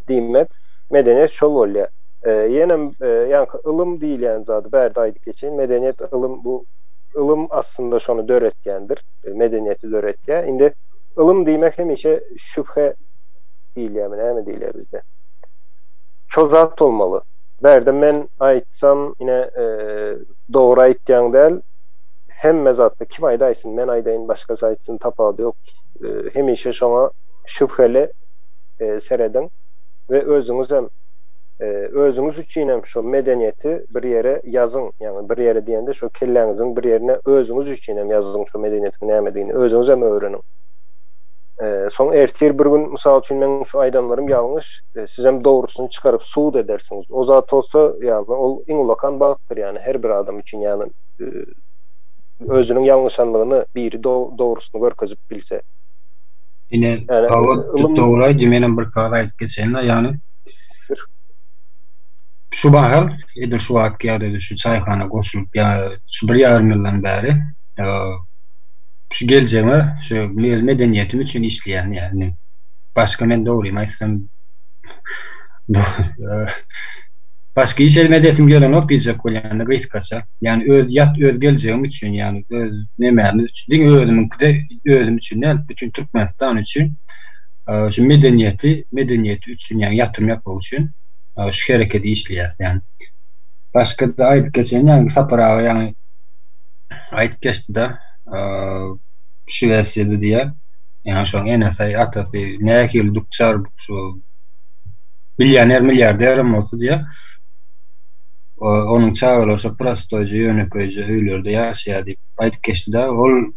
Diýmek, medeniýet şol bolýar. Ýenem ýaňky ylym diýilýän zady bärde aýdyp geçeýin. Medeniýet, ylym bu ylym aslynda şony döretýändir. Medeniýeti döretýär. Indi ylym diýmek hemişe şübhe diýilýärmi, näme diýilýär bizde? Şol zat bolmaly. Bärde men aýtsam, ine, dogry aýtýaň däl. Hemme zatda kim aýdaýsyn, men aýdaýyn, başgasy aýtsyn tapawudy ýok. Hemişe şoňa şübheli serediň we özüňizem özüňiz üçin hem şo medeniýeti bir ýere ýazyň, ýagny bir ýere diýende şo kelläňiziň bir ýerine özüňiz üçin hem ýazyň şo medeniýetiň nämedigini, özüňiz hem öwreniň. Soň ertir bir gün mysal üçin meň şu aýdanlarym ýalňyş, sizem dogrusyny çykaryp sud edersiňiz. O zat bolsa, ýagny ol iň ulakan bagtdyr ýagny her bir adam üçin ýagny özüniň ýalňyşanlygyny biri dogrusyny görkezip bilse. Ine, hawa, dogry aýdýar, menem bir zat aýdyp geçeýin-de, ýagny Şu mahal, edil şu wagtky ýagdaýda şu çaýhana goşulyp ýa şu bir ýarym ýyldan bäri şu geljegime, şu öz medeniýetim üçin işleýän ýagny başga men dogrymy aýtsam başga iş elime edesim gelenok diýjek bolýan-da gysgaça. Ýagny öz ýat öz geljegim üçin ýagny öz nemämiz üçin diňe özümiňki-de özüm üçin däl, bütin Türkmenistan üçin şu medeniýeti, medeniýeti üçin ýagny ýatyrym ýapmak üçin şu hereketi işleýäris ýagny. Başga-da aýdyp geçeýin ýagny Sapar aga ýagny aýdyp geçdi-de Şwesiýada diýýär. Ýagny şoň enesi, atasy nähili dukçar şu millioner, milliarderem bolsa diýýär. Onuň çagalary şo prostoýja, ýönekeýje öýlerde ýaşaýar diýip aýdyp geçdi-de. Ol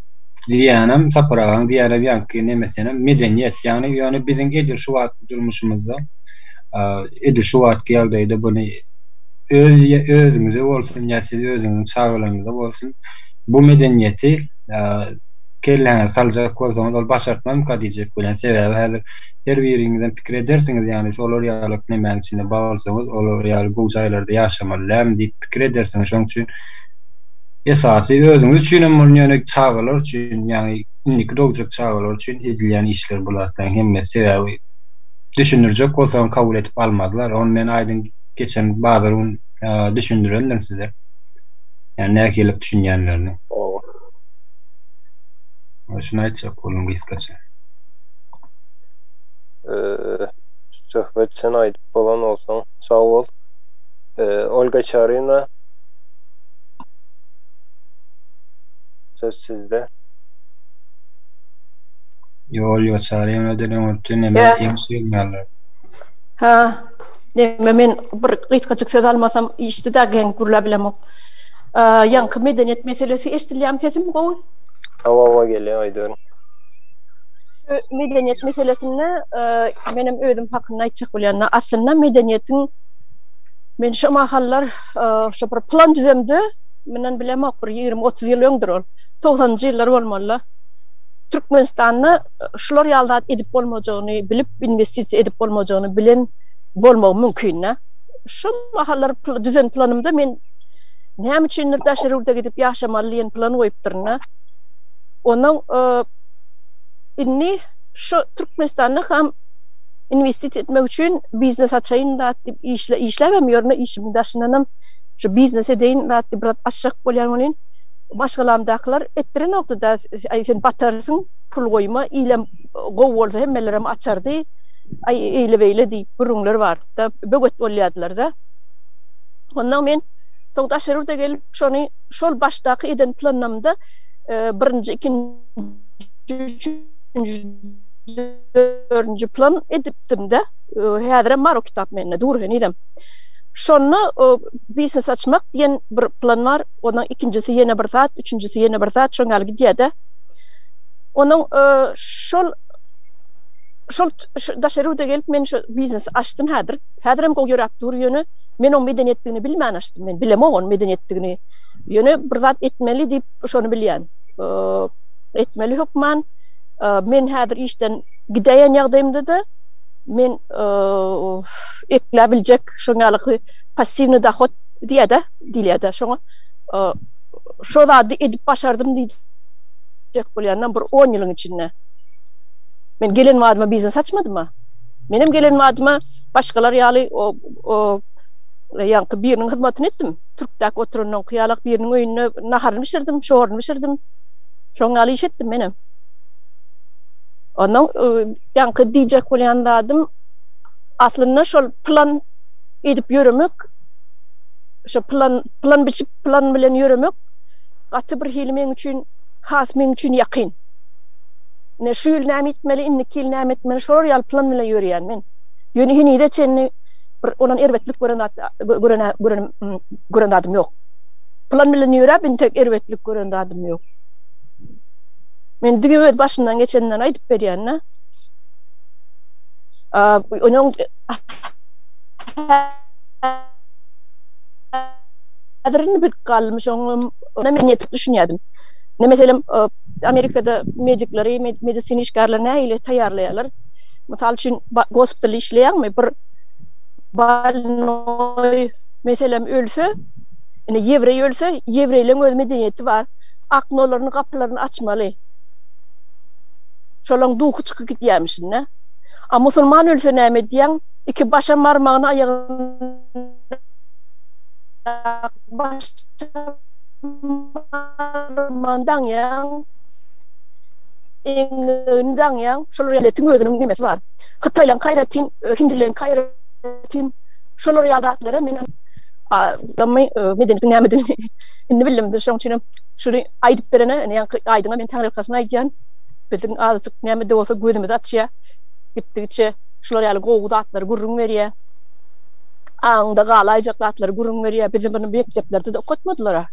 Diýýänem, Sapar agaň diýýänem ýaňky nemesenem medeniýet. Ýagny ýöne biziň edil şu wagtky durmuşymyzda, edil şu wagtky ýagdaýda buny öz özüňize bolsun ýa siz özüňiziň çagalaryňyza bolsun bu medeniýeti kelläňize saljak bolsaňyz ol başartmazmyka diýjek bolýan. Sebäbi häzir her biriňizem pikir edersiňiz ýagny şolar ýaly nemäň içinde bolsaňyz olar ýaly gowy jaýlarda ýaşamaly dälmi diýip pikir edersiňiz. Şonuň üçin Esasy özüňiz üçinem bolun ýöne çagalar üçin ýagny indiki dogjak çagalar üçin edilýän işler bu zatlaryň hemmesi sebäbi düşündirjek bolsaň kabul edip almazlar ony men aýdyň geçen bazar gün düşündirendim size ýagny nähili düşünýänlerini. Şuny aýtjak boldum gysgaça. Söhbet sen aýdyp bolan bolsaň sag bol. Olga Çaryna Söz sizde. Ýol ýok çaryň öden öňürti neme ýeňiş gelmeýärler. Ha, neme men bir gysgajyk söz almasam işdi-dä geň gürläp bilemok. Ýaňky medeniýet meselesi eşidilýärmi sesim gowy? Hawa hawa gelýär aýdyberiň. Şu medeniýet meselesinde menem özüm hakynda aýtjak bolýan. Aslynda medeniýetiň Men şo mahallar şo bir plan düzemde, mundan bilemok bir 20-30 ýyl öňdür ol. 90-njy ýyllar bolmaly. Türkmenistanda şular ýaly zat edip bolmajagyny bilip, inwestisiýa edip bolmajagyny bilen bolmagy mümkin-dä. Şo mahallar düzen planymda men Näme üçindir daşary ýurda gidip ýaşamaly diýen plan goýupdyryn-da. Ondan indi şu Türkmenistanda ham inwestisiýa etmek üçin biznes açaýyn zat diýip işle işläbem ýörün işimiň daşyndanam şu biznes edeýin zat diýip bir zat açjak bolýan welin maşgalamdakylar etdirenokdy-da aý sen batarsyň pul goýma ilem gowy bolsa hemmelerem açardy aý eýle beýle diýip gürrüňler bardy-da böwet bolýardylar-da. Ondan men soň daşary ýurda gelip şony şol başdaky eden planlamda birinji, ikinji, üçünji, dördünji plan edipdim-de. Häzirem bar o kitap mende, dur henizem. Şonda biznes açmak diýen bir plan bar, onuň ikinjisi ýene bir zat, üçünjisi ýene bir zat, şoň ýaly gidýär-de. Onuň şol şol daşary ýurda gelip men şu biznesi açdym häzir. Häzirem gowy ýöräp dur, ýöne men oň medeniýetdigini bilmän açdym. Men bilemok onuň medeniýetdigini. Ýöne bir zat etmeli diýip şony bilýän. Etmeli hökman. Men häzir işden gidäýen ýagdaýymda-da men ekläp biljek şoň ýalyky passiwnyý dohod diýýär-de, diýilýär-de şoňa. Şo zady edip başardym diýjek bolýandan bir on ýylyň içinde. Men gelen badyma biznes açmadym-a. Menem gelen badyma başgalar ýaly o ýaňky biriniň hyzmatyny etdim. Türkdäki oturanyňky ýalak biriniň öýünde naharyny bişirdim, şoruny bişirdim. Şoň ýaly iş etdim menem. Ondan ýaňky diýjek bolýan zadym aslynda şol plan edip ýöremek, şo plan plan biçip plan bilen ýöremek gaty bir hili meň üçin has meň üçin ýakyn. Ine şu ýyl näme etmeli, indiki ýyl näme etmeli, şolar ýaly plan bilen ýörýän men. Ýöne henize çenli bir ondan erbetlik gören zat gören görenim gören zadym ýok. Plan bilen ýöräp intek erbetlik gören zadym ýok. Men diňe öz başymdan geçeninden aýdyp berýän-de. Onuň häzir indi bilip galdym şoňam men ýetip düşünýärdim. Ne meselem Amerikada medikleri, medisina işgärleri nähili taýýarlaýarlar? Mysal üçin, gospitalda işleýäňmi, bir bolnoý, meselem, ölse, ine, ýewreý ölse, ýewreýleň öz medeniýeti bar, oknolaryny, gapylaryny açmaly. Şolaň duhy çykyp gidýärmişin-dä. A musulman ölse näme edýäň? Iki başam barmagyny aýagyndaky başam barmagyny daňýaň. Eňegini daňýaň. Şol milletiň özüniň nemesi bar. Hytaýlaňky aýratyn, hindileňki aýratyn. Şolar ýaly zatlara men adamy medeniýetiň nämedigini indi bildim. Şonuň üçin hem şuny aýdyp berene, ine ýaňky aýdyňa men taňryýalkasyn aýdýan. Biziň azajyk näme-de bolsa gözümizi açýar. Gitdigiçe şular ýaly gowy zatlary gürrüň berýär. Aňyňda galaýjak zatlary gürrüň berýär. Bizi muny mekdeplerde-de okatmadylar-a.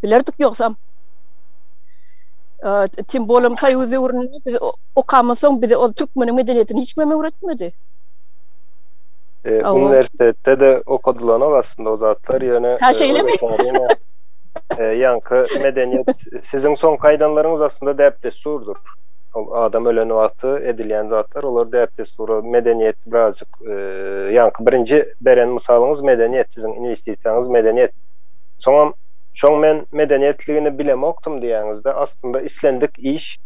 Bilerdik ýogsam. Tim bolem soýuz döwründe biz okamazsoň bize ol türkmeniň medeniýetini hiç kimem öwretmedi. Uniwersitetde-de okadylanok aslynda o zatlar ýöne Ha şeýlemi? Ýaňky medeniýet siziň soňky aýdanlaryňyz aslynda däp-dessurdyr. Ol adam ölen wagty edilýän zatlar olar däp-dessura medeniýet birazjyk ýaňky birinji beren mysalyňyz medeniýet siziň inwestisiýaňyz medeniýet. Soňam Şoň men medeniýetligini bilemokdym diýýäňizde, aslynda islendik iş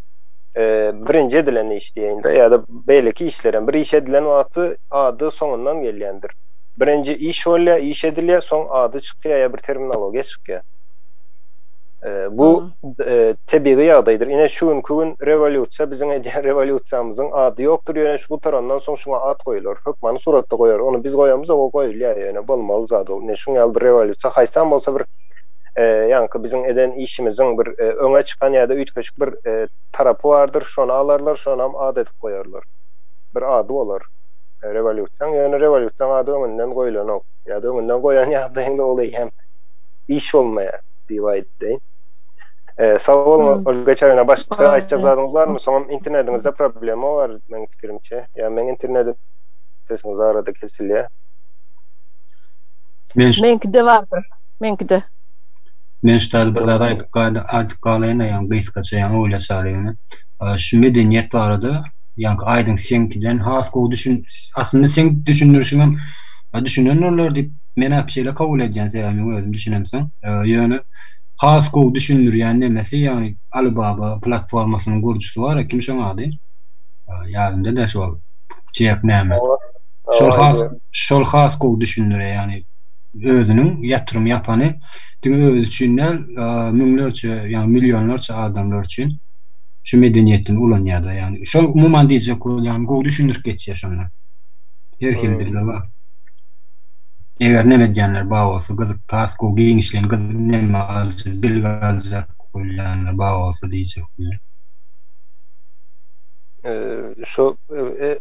birinji edilen iş diýeýin-de ýa-da beýleki işlerem bir iş edilen wagty ady soňundan gelýändir. Birinji iş bolýar, iş edilýär, soň ady çykýar ýa bir terminologiýa çykýar. Bu tebigy ýagdaýdyr. Ine şu günki gün rewolýusiýa biziň edýän rewolýusiýamyzyň ady ýokdur, ýöne şu gutarandan soň şuňa at goýular. Hökmany suratda goýar. Ony biz goýamyzok, o goýulýar ýöne bolmaly zat ol. Ine şuň ýaly bir rewolýusiýa haýsam bolsa bir ýaňky biziň eden işimiziň bir öňe çykan ýa-da üýtgeşik bir tarapy bardyr, şony alarlar, şonam at edip goýarlar. Bir ady bolar rewolýusiýaň. Ýöne rewolýusiýaň ady öňünden goýlanok. Ýa-da öňünden goýan ýagdaýyňda ol eýýäm iş bolmaýar diýip aýdaýyn. Sag boluň Olga Çarina başga aýtjak zadyňyz barmy? Soňam internetiňizde problema bar meň pikirimçe. Ýa meň internetim sesiňiz arada kesilýär. Meňkide bardyr. Meňkide. Men şu taýda bir zat aýdyp aýdyp galaýyn ýa gysgaça ýa Olýa Çaryýewna. Şu medeniýet barada ýaňky aýdyň seňkiden has gowy düşün aslynda seň düşündirişiňem düşünendirler diýip. Men-ä şeýle kabul edýän sebäbi meň özüm düşünemsoň. Ýöne has gowy düşündirýän nemesi ýagny Alibaba platformasynyň gurujysy bar-a kim şoň ady? Ýadymda däl şol Jek näme. Şol has şol has gowy düşündirýär ýagny özüniň ýatyrym ýapany diňe özi üçin däl müňlerçe ýagny millionlarça adamlar üçin şu medeniýetini ulanýar-da ýagny şol umuman diýjek bolýanym gowy düşündirip geçýär şonda. Her hili diller bar. Eger neme edýänler bar bolsa gyzyk has gowy giňişleýin gyzyk neme aljak bilgi aljak bolýanlar bar bolsa diýjek bolýan. Şu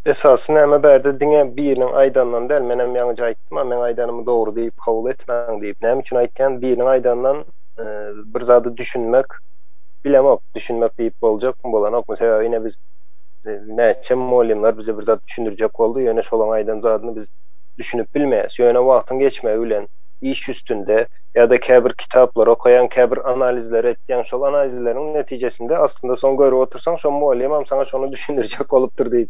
esasy näme bärde diňe biriniň aýdanyndan däl menem ýaňyja aýtdym a meň aýdanymy dogry diýip kabul etmäň diýip näme üçin aýtýan biriniň aýdanyndan bir zady düşünmek bilemok düşünmek diýip boljakmy bolanokmy sebäbi ine biz näçe mugallymlar bize bir zat düşündirjek boldy ýöne şolaň aýdan zadyny biz düşünip bilmeýäs ýöne wagtyň geçmegi bilen iş üstünde ýa-da käbir kitaplary okaýaň käbir analizleri etýäň şol analizleriň netijesinde aslynda soň görüp otursaň şo mugallymam saňa şony düşündirjek bolupdyr diýip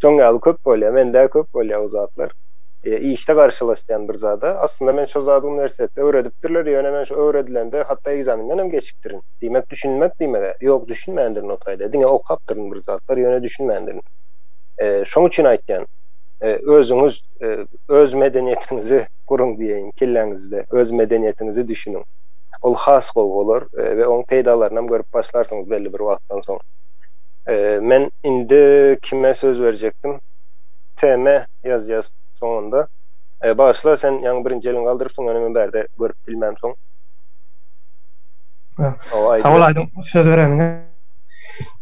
şoň ýaly köp bolýar mende köp bolýar o zatlar işde garşylaşýan bir zada aslynda men şo zady uniwersitetde öwredipdirler ýöne men şo öwredilende hatda ekzamendenem geçipdirin Diýmek düşünmek diýmeg-ä. Ýok, düşünmändirin o taýda. Diňe okapdyryn bir zatlar, ýöne düşünmändirin. Şoň üçin aýtýan, özüňiz öz medeniýetiňizi guruň diýeýin kelläňizde, öz medeniýetiňizi düşüniň. Ol has gowy bolar we oň peýdalarynam görüp başlarsyňyz belli bir wagtdan soň. Men indi kime söz berjekdim? TM ýazýar soňunda. Bagyşla, sen ýaňy birinji eliňi galdyrypsyň, ýöne men bärde görüp bilmämsoň. Sag bol Aýdyň söz bereniňe.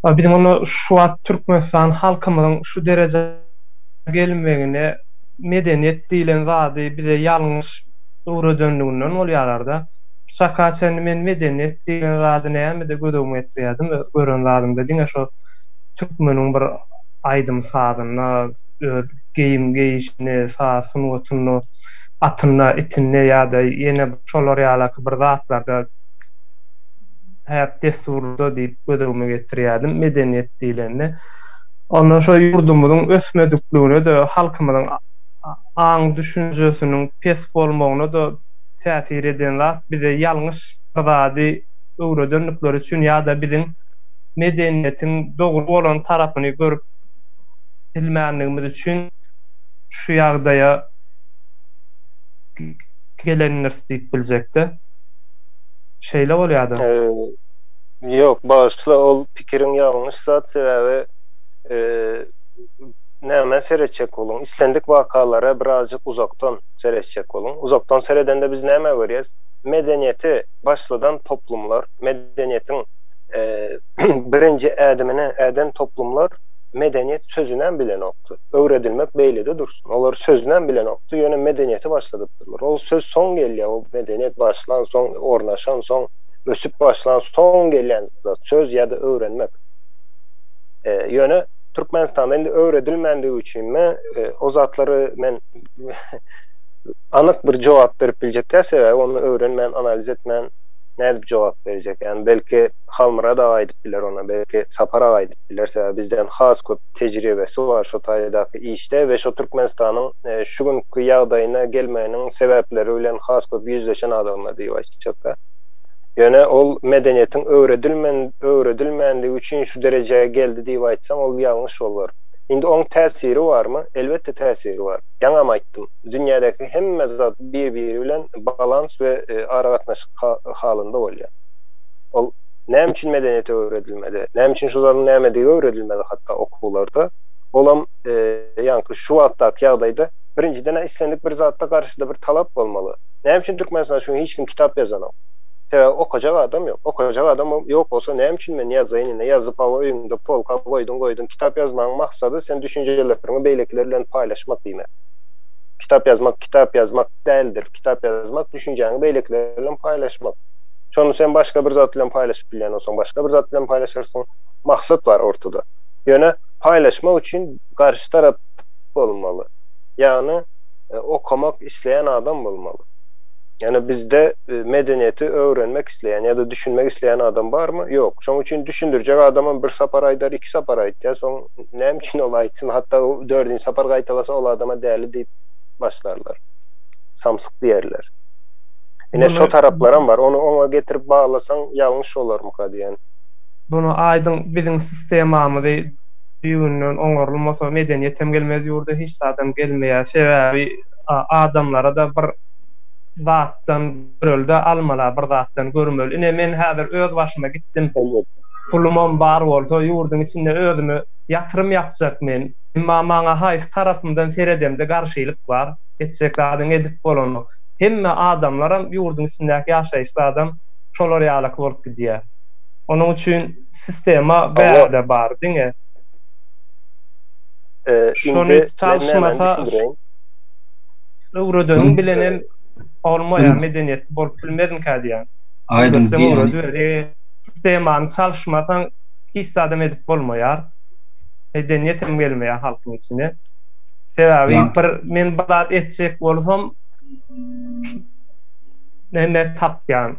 Biziň onda şu wagt Türkmenistan halkymyzyň şu derejä gelmegine medeniýet diýlen zady bize ýalňyş öwredenliginden bolýarlarda. Şu çaka çenli men medeniýet diýlen zady nämede göz öňüme getirýärdim öz gören zadymda diňe şo türkmeniň bir aýdym sazynda öz geýim geýişinde saz sungatynda atynda, itinde ýa-da ýene şolar ýalaky bir zatlarda däp-dessurda diýip göz öňüme getirýärdim medeniýet diýlende. Onda şo ýurdumyzyň ösmedikligine-de, halkymyzyň aň-düşünjesiniň pes bolmagyna-da täsir eden zat bize ýalňyş bir zady öwredendikleri üçin ýa-da biziň medeniýetiň dogry bolan tarapyny görüp bilmänligimiz üçin şu ýagdaýa gelendiris diýip biljekde. Şeýle bolýada. Ýok, bagyşla ol pikiriň ýalňyş zat sebäbi nämä seretjek boluň islendik wakalara birazjyk uzakdan seretjek boluň. Uzakdan seredende biz näme görýäs? Medeniýeti başladan toplumlar, medeniýetiň birinji ädimini äden toplumlar medeniýet sözünem bilenokdy. Öwredilmek beýlede dursun. Olar sözünem bilenokdy, ýöne medeniýeti başladypdyrlar. Ol söz soň gelýär, o medeniýet başlan soň, ornaşan soň, ösüp başlan soň gelýän zat, söz ýa-da öwrenmek. Ýöne Türkmenistanda indi öwredilmändigi üçinmi, o zatlary men anyk bir jogap berip biljek däl, sebäbi ony öwrenmän, analiz etmän nädip jogap berjek? Ýani belki Halmyrat aga aýdyp biler ona, belki Sapar aga aýdyp biler, sebäbi bizden has köp tejribesi bar şo taýdaky işde we şo Türkmenistanyň şu günki ýagdaýyna gelmeginiň sebäpleri bilen has köp ýüzleşen adamlar diýip aýtjakda. Ýöne ol medeniýetiň öwredilmen öwredilmändigi üçin şu derejä geldi diýip aýtsaň ol ýalňyş bolar. Indi oň täsiri barmy? Elbetde täsiri bar. Ýaňam aýtdym. Dünýädäki hemme zat bir-biri bilen balans we aragatnaşyk halynda bolýar. Ol näme üçin medeniýet öwredilmedi? Näme üçin şu zadyň nämedigi öwredilmedi hatda okuwlarda? Olam ýaňky şu wagtdaky ýagdaýda birinjiden-ä islendik bir zatda garşyda bir talap bolmaly. Näme üçin Türkmenistanda şu gün hiç kim kitap ýazanok? Sebäbi okajak adam ýok. Okajak adam ýok bolsa näme üçin men ýazaýyn indi? Ýazyp hawa öýüňde polka goýduň goýduň. Kitap ýazmagyň maksady sen düşünjeleriňi beýlekiler bilen paýlaşmak diýmek. Kitap ýazmak kitap ýazmak däldir. Kitap ýazmak düşünjäňi beýlekiler bilen paýlaşmak. Şony sen başga bir zat bilen paýlaşyp bilýän bolsaň, başga bir zat bilen paýlaşarsyň. Maksat bar ortada. Ýöne paýlaşmak üçin garşy tarap bolmaly. Ýagny okamak isleýän adam bolmaly. Ýöne bizde medeniýeti öwrenmek isleýän ýa-da düşünmek isleýän adam barmy? Ýok. Şonuň üçin düşündirjek adamam bir sapar aýdar, iki sapar aýtýar. Soň näme üçin ol aýtsyn? Hatda dördünji sapar gaýtalasa ol adama däli diýip başlarlar. Samsyk diýerler. Ine şo taraplaram bar. Ony oňa getirip baglasaň ýalňyş bolarmyka diýen. Bunu aýdyň biziň sistemamyzy düýbünden oňarylmasa medeniýet hem gelmez ýurda hiç zadam gelmeýär. Sebäbi adamlara-da bir zatdan görelde almala bir zatdan görmeli. Ine men häzir öz başyma gitdim. Pulumam bar bolsa ýurduň içinde özüme ýatyrym ýapjak men. Emma maňa haýsy tarapymdan seredemde garşylyk bar. Etjek zadyňy edip bolanok. Hemme adamlaram ýurduň içindäki ýaşaýyş zadam şolar ýalaky bolup gidýär. Onuň üçin sistema bärde bar diňe. Şony çalyşmasa öwredeniň bilenem bolmaýar medeniýetli bolup bilmezmikä diýýän. Aýdyň diýýän. Sistemany çalyşmasaň hiç zadam edip bolmaýar. Medeniýet hem gelmeýär halkyň içine. Sebäbi bir men bir zat etjek bolsam neme tapýan,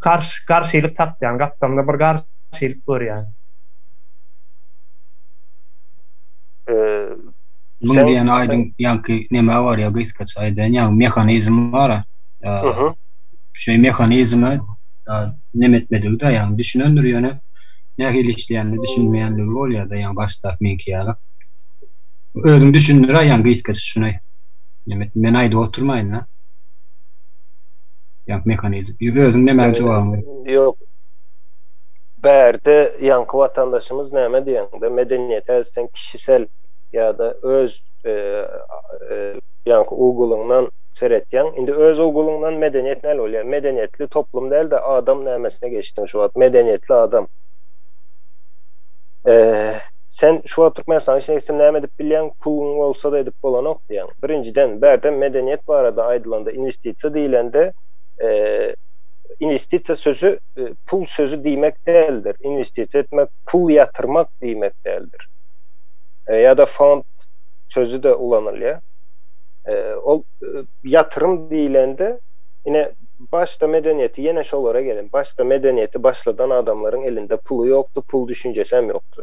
garşy garşylyk tapýan, gapdamda bir garşylyk görýän. Muň diýen aýdyň ýaňky neme bar ýa gysgaça aýdaýyn ýaňy mehanizm bar. Şeý mehanizme neme etmedigi-de ýaňy düşünendir ýöne nähili işleýänine düşünmeýänligi bolýar-da ýaňy başdaky meňki ýaly. Özüň düşündir-ä ýaňy gysgaça şuny. Neme men aýdyp oturmaýyn-da. Ýaňky mehanizm. Özüň näme jogabyň ber. Ýok. Bärde ýaňky watandaşymyz näme diýende medeniýete sen kişisel ýa-da öz ýaňky ugulyňdan seretýäň. Indi öz ugulyňdan medeniýet näl bolýar? Medeniýetli toplum däl-de adam nämesine geçdiň şu wagt? Medeniýetli adam. Sen şu wagt Türkmenistanyň içine gitseň näme edip bilýäň? Puluň bolsa-da edip bolanok diýýäň. Birinjiden, bärde medeniýet barada aýdylanda, inwestisiýa diýlende, inwestisiýa sözi pul sözi diýmek däldir. Inwestisiýa etmek pul ýatyrmak diýmek däldir. Ýa-da fond sözi-de ulanylýar. Ol ýatyrym diýlende, ine, başda medeniýeti, ýene şolara gelen, başda medeniýeti başladan adamlaryň elinde puly ýokdy, pul düşünjesem ýokdy.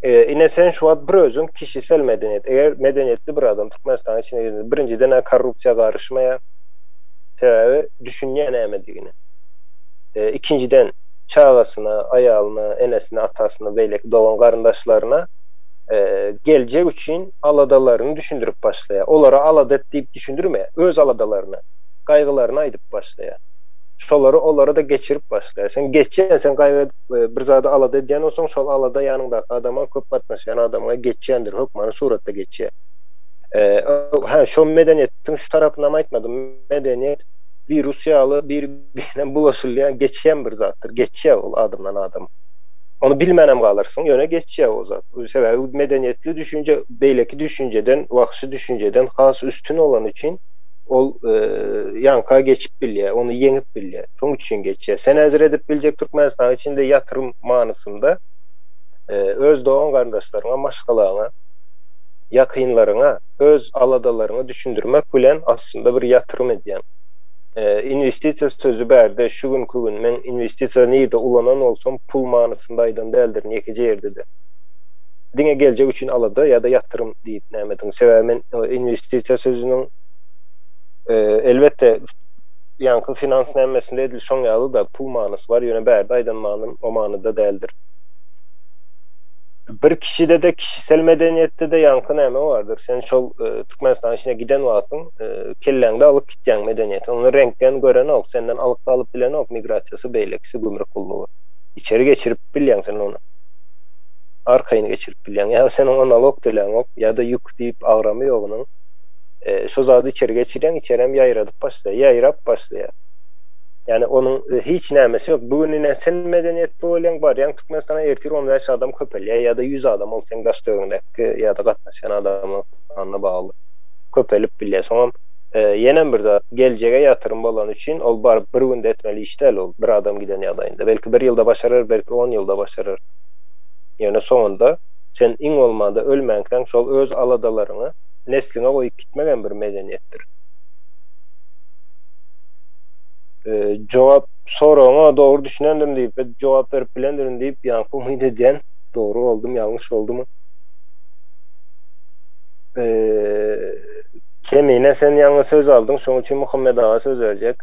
Ine sen şu wagt bir özüň kişisel medeniýet, eger medeniýetli bir adam Türkmenistanyň içine girende birinjiden-ä korrupsiýa garyşmaýar, sebäbi düşünýär nämedigini. Ikinjiden, çagasyna, aýalyna, enesine, atasyna, beýleki dogan-garyndaşlaryna geljek üçin aladalaryny düşündirip başlaýar. Olara alada et diýip düşündirmeýär, öz aladalaryny, gaýgylaryny aýdyp başlaýar. Şolary olara-da geçirip başlaýar. Sen geçýän, sen gaýgy edip bir zady alada edýän bolsaň, şol alada ýanyňdaky adama, köp gatnaşýan adamyňa geçýändir, hökmany suratda geçýär. Hä, şo medeniýetiň şu tarapynam aýtmadym. Medeniýet wirus ýaly bir-birine bulaşylýan, geçýän bir zatdyr. Geçýär ol adamdan adama. Ony bilmänem galarsyň, ýöne geçýär o zat. Sebäbi medeniýetli düşünje beýleki düşünjeden, wagşy düşünjeden has üstün bolany üçin ol ýaňka geçip bilýär, ony ýeňip bilýär. Şoň üçin geçýär. Sen häzir edip biljek Türkmenistanyň içinde ýatyrym manysynda öz dogan-garyndaşlaryňa, maşgalaňa, ýakynlaryňa öz aladalaryňy düşündirmek bilen aslynda bir ýatyrym edýäň. Inwestisiýa sözi bärde şu günki gün men inwestisiýa nirde ulanan bolsam pul manysynda aýdan däldirin ýekeje ýerde-de. Diňe geljek üçin alada ýa-da ýatyrym diýip näme ediň. Sebäbi men inwestisiýa sözüniň elbetde ýaňky finans nämesinde edil şoň ýaly-da pul manysy bar, ýöne bärde aýdan manym o manyda däldir. Bir kişide-de kişisel medeniýetde-de ýaňky näme bardyr. Sen şol Türkmenistanyň içine giden wagtyň kelläňde alyp gitýäň medeniýeti. Ony reňkden görenok, senden alyp galyp bilenok migrasiýasy beýlekisi gümrük gullugy. Içeri geçirip bilýäň sen ony. Arkaýyn geçirip bilýäň. Ýa sen oňa nalog töläňok ýa-da ýük diýip agramy ýok onuň. Şo zady içeri geçirýäň, içerem ýaýradyp başlaýar, ýaýrap başlaýar. Ýani onuň hiç nämesi ýok. Bu gün ine sen medeniýetli bolýaň, barýaň Türkmenistana ertir 15 adam köpelýär ýa-da 100 adam ol seň daş-töweregiňdäki ýa-da gatnaşýan adamlaryň sanyna bagly köpelip bilýär. Soňam ýenem bir zat, geljege ýatyrym bolany üçin ol baryp bir günde etmeli iş däl ol, bir adam giden ýagdaýynda. Belki bir ýylda başarar, belki on ýylda başarar. Ýöne soňunda sen iň bolmanda ölmänkäň şol öz aladalaryňy nesliňe goýup gitmegem bir medeniýetdir. Jogap soragyňa dogry düşünendirin diýip, jogap berip bilendirin diýip ýaňky umyt edýän. Dogry boldumy, ýalňyş boldumy? Kemine sen ýaňy söz aldyň, şoň üçin Muhammet aga söz berjek.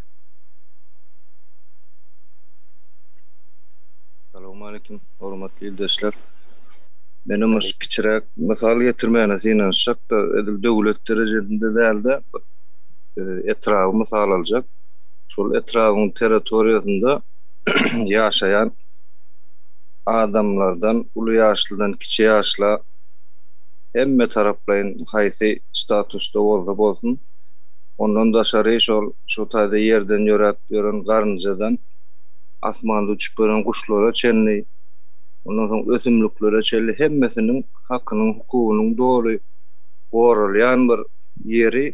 Salowmaleýkim, hormatly ildeşler. Menem bir kiçiräk mysal getirmäne synanyşjak-da, edil döwlet derejesinde däl-de, bir etraby mysal aljak. Şol etrabyň territoriýasynda ýaşaýan adamlardan uly ýaşlydan kiçi ýaşla hemme taraplaýyn haýsy statusda bolsa bolsun, ondan daşary şol şu taýda ýerden ýöräp ýören garynjadan asmanda uçup ýören guşlara çenli, ondan soň ösümliklere çenli hemmesiniň hakynyň, hukugynyň doly goralýan bir ýeri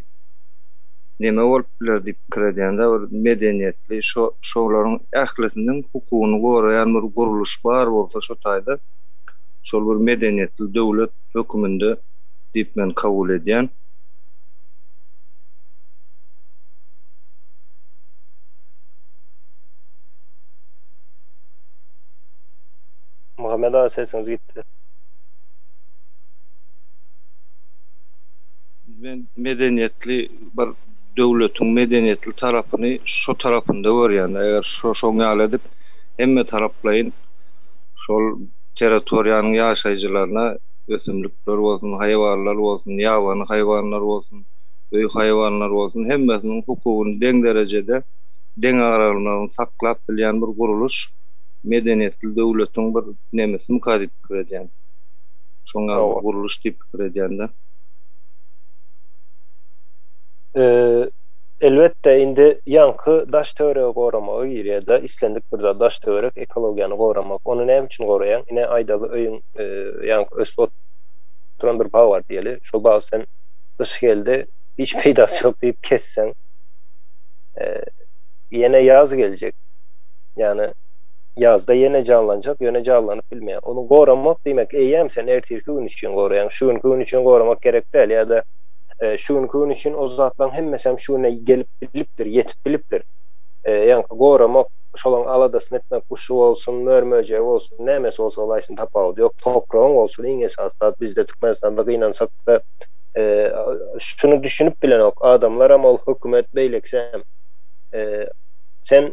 neme bolup biler diýip pikir edýän-de, bir medeniýetli, şo şolaryň ählisiniň hukugyny goraýan bir gurluş bar bolsa şo taýda, şol bir medeniýetli döwlet höküminde diýip men kabul edýän. Muhammet aga sesiňiz gitdi. Men medeniýetli bir döwletiň medeniýetli tarapyny şo tarapynda görýän. Eger şo şoň ýaly edip hemme taraplaýyn şol territoriýanyň ýaşaýjylaryna ösümlikler bolsun, haýwanlar bolsun, ýabany haýwanlar bolsun, öý haýwanlary bolsun hemmesiniň hukugyny deň derejede deňagramlylygyny saklap bilýän bir gurluş medeniýetli döwletiň bir nemesimika diýip pikir edýän. Şoň ýaly bir gurluş diýip pikir edýän-de. Elbetde, indi ýaňky daş-töweregi goramaga girýär-de, islendik bir zat daş-töwerek, ekologiýany goramak. Ony näme üçin goraýaň? Ine, aýdaly, öýüň ýaňky ösüp oturan bir bag bar diýeli. Şol bagy sen gyş geldi, hiç peýdasy ýok diýip kesseň, ýene ýaz geljek. Ýagny ýazda ýene janlanjak, ýöne janlanyp bilmeýär. Ony goramak diýmek, eýýäm sen ertirki gün üçin goraýaň. Şu günki gün üçin goramak gerek däl ýa-da şu günki gün üçin o zatlaryň hemmesem şu güne gelip bilipdir, ýetip bilipdir. Ýaňky goramak, şolaň aladasyny etmek, guşy bolsun, mör-möjegi bolsun, nämesi bolsa bolaýsyn tapawudy ýok. Topragyň bolsun iň esasy zat bizde Türkmenistanda gynansak-da şuny düşünip bilenok adamlaram ol hökümet beýlekisem. Sen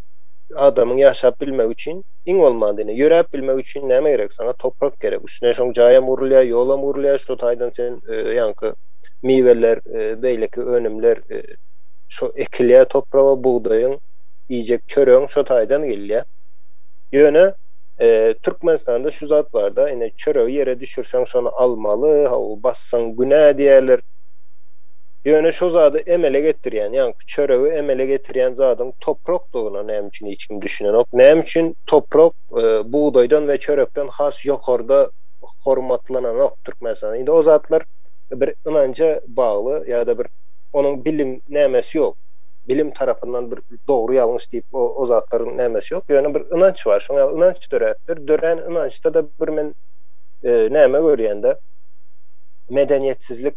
adamyň ýaşap bilmegi üçin iň bolmanda ine ýöräp bilmegi üçin näme gerek saňa toprak gerek. Üstüne şoň jaýam gurulýar, ýolam gurulýar, şo taýdan sen ýaňky miweler, beýleki önümler şo ekilýär topraga, bugdaýyň, iýjek çöregiň şo taýdan gelýär. Ýöne Türkmenistanda şu zat barda, ine çöregi ýere düşürseň şony almaly, hawa bassaň günä diýerler. Ýöne şo zady emele getirýän, ýaňky çöregi emele getirýän zadyň toprakdygyna näme üçin hiç kim düşünenok? Näme üçin toprak bugdaýdan we çörekden has ýokarda hormatlananok Türkmenistanda? Indi o zatlar bir ynanja bagly ýa-da bir onuň bilim nämesi ýok. Bilim tarapyndan bir dogry ýalňyş diýip o o zatlaryň nämesi ýok. Ýöne bir ynanç bar. Şoň ýaly ynanç döräpdir. Dörän ynançda-da bir men näme görýän-de medeniýetsizlik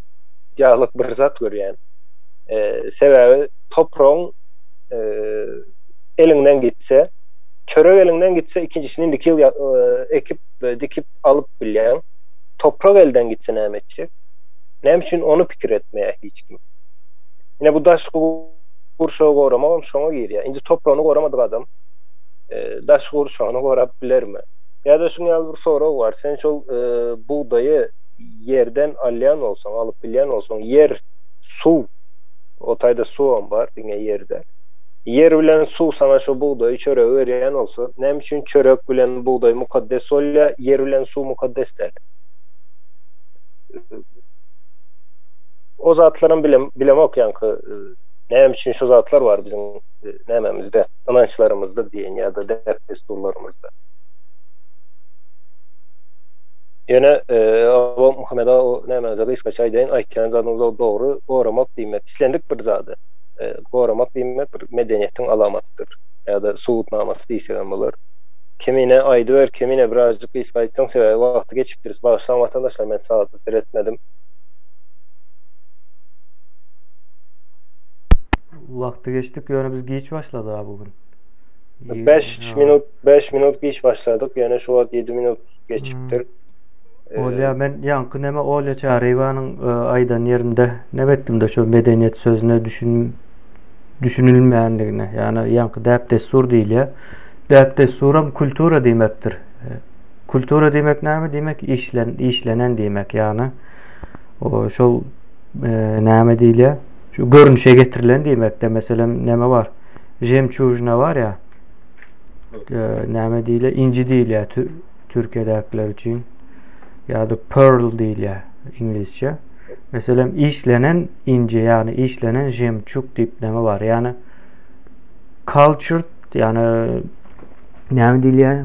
ýalyk bir zat görýän. Sebäbi topragyň eliňden gitse, çörek eliňden gitse ikinjisini indiki ýyl ekip, dikip alyp bilýäň. Toprak elden gitse näme etjek? Näme üçin ony pikir etmeýär hiç kim? Ine bu daşky gurşawy goramagam şoňa girýär. Indi topragyny goramadyk adam daşky gurşawyny gorap bilermi? Ýa-da şuň ýaly bir sorag bar, sen şol bugdaýy ýerden alýan bolsaň, alyp bilýän bolsaň, ýer, suw, o taýda suwam bar, diňe ýer däl. Ýer bilen suw saňa şo bugdaýy, çöregi berýän bolsa, näme üçin çörek bilen bugdaý mukaddes bolýar, ýer bilen suw mukaddes däl? O zatlaram bilemok ýaňky näme üçin şo zatlar bar biziň nämemizde, ynançlarymyzda diýen ýa-da däp-dessurlarymyzda. Ýöne o Muhammet aga o nämäňize gysgaça aýdaýyn, aýtýan zadyňyz o dogry, goramak diýmek islendik bir zady goramak diýmek bir medeniýetiň alamatydyr ýa-da subutnamasy diýsegem bolar. Kemine aýdyber Kemine birazjyk gysga aýtsaň sebäbi wagty geçipdiris bagyşlaň watandaşlar men sagada seretmedim. Wagty geçdik ýöne biz giç başladyga bu gün. 5 minut 5 minut giç başladyk ýöne şu wagt 7 minut geçipdir. Bolýa men ýaňky neme Olýa Çaryýewanyň aýdan ýerinde neme etdimde şo medeniýet sözüne düşün düşünilmänligine ýagny ýaňky däp-dessur diýilýär. Däp-dessuram kultura diýmekdir. Kultura diýmek näme diýmek? Işlen işlenen diýmek ýagny o şol näme diýilýär? Şu görnüşe getirilen diýmekde meselem näme bar? Žemçužna bar ýa. Näme diýilýär? Inji diýilýär Türkiýedäkiler üçin ýa-da pearl diýilýär iňlisçe. Meselem, işlenen inji, ýagny işlenen žemçuk diýip näme bar? Ýagny cultured, ýagny näme diýilýär?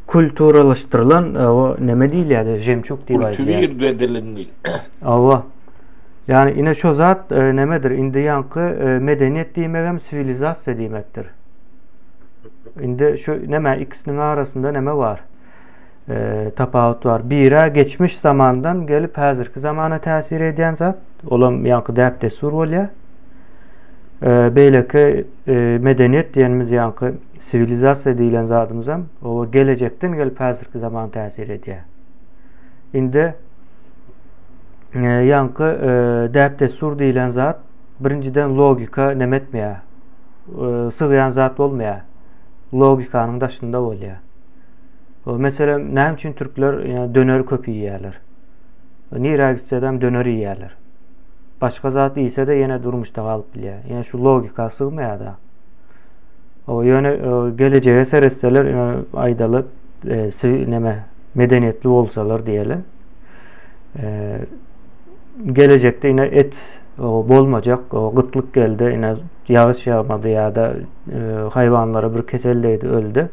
Kulturalaşdyrylan o näme diýilýär? Žemçuk diýip aýdylýar. Kultiwir edilindi. Hawa. Ýagny ine şo zat e, nämedir? Indi ýaňky e, medeniýet diýmegem siwilizasiýa diýmekdir. Indi şu näme ikisiniň arasynda näme bar? E, tapawut bar. Biri geçmiş zamandan gelip häzirki zamana täsir edýän zat, olam ýaňky däp-dessur bolýar. E, beýleki e, medeniýet diýenimiz ýaňky siwilizasiýa diýlen zadymyzam o gelejekden gelip häzirki zamana täsir edýär. Indi e, ýaňky e, däp-dessur diýlen zat birinjiden logika neme etmeýär. Sygýan zat bolmaýar. Logikanyň daşynda bolýar. Meselem, näme üçin türkler döner köp iýýärler? Nirä gitsedem döner iýýärler. Başga zat iýse-de ýene durmuşda galyp bilýär. Ýene şu logika sygmaýar-da. O ýöne gelejege seretseler, aýdaly, neme medeniýetli bolsalar diýeli. Gelejekde ine et bolmajak, gytlyk geldi, ine ýagyş ýagmady ýa-da haýwanlara bir kesel degdi, öldi.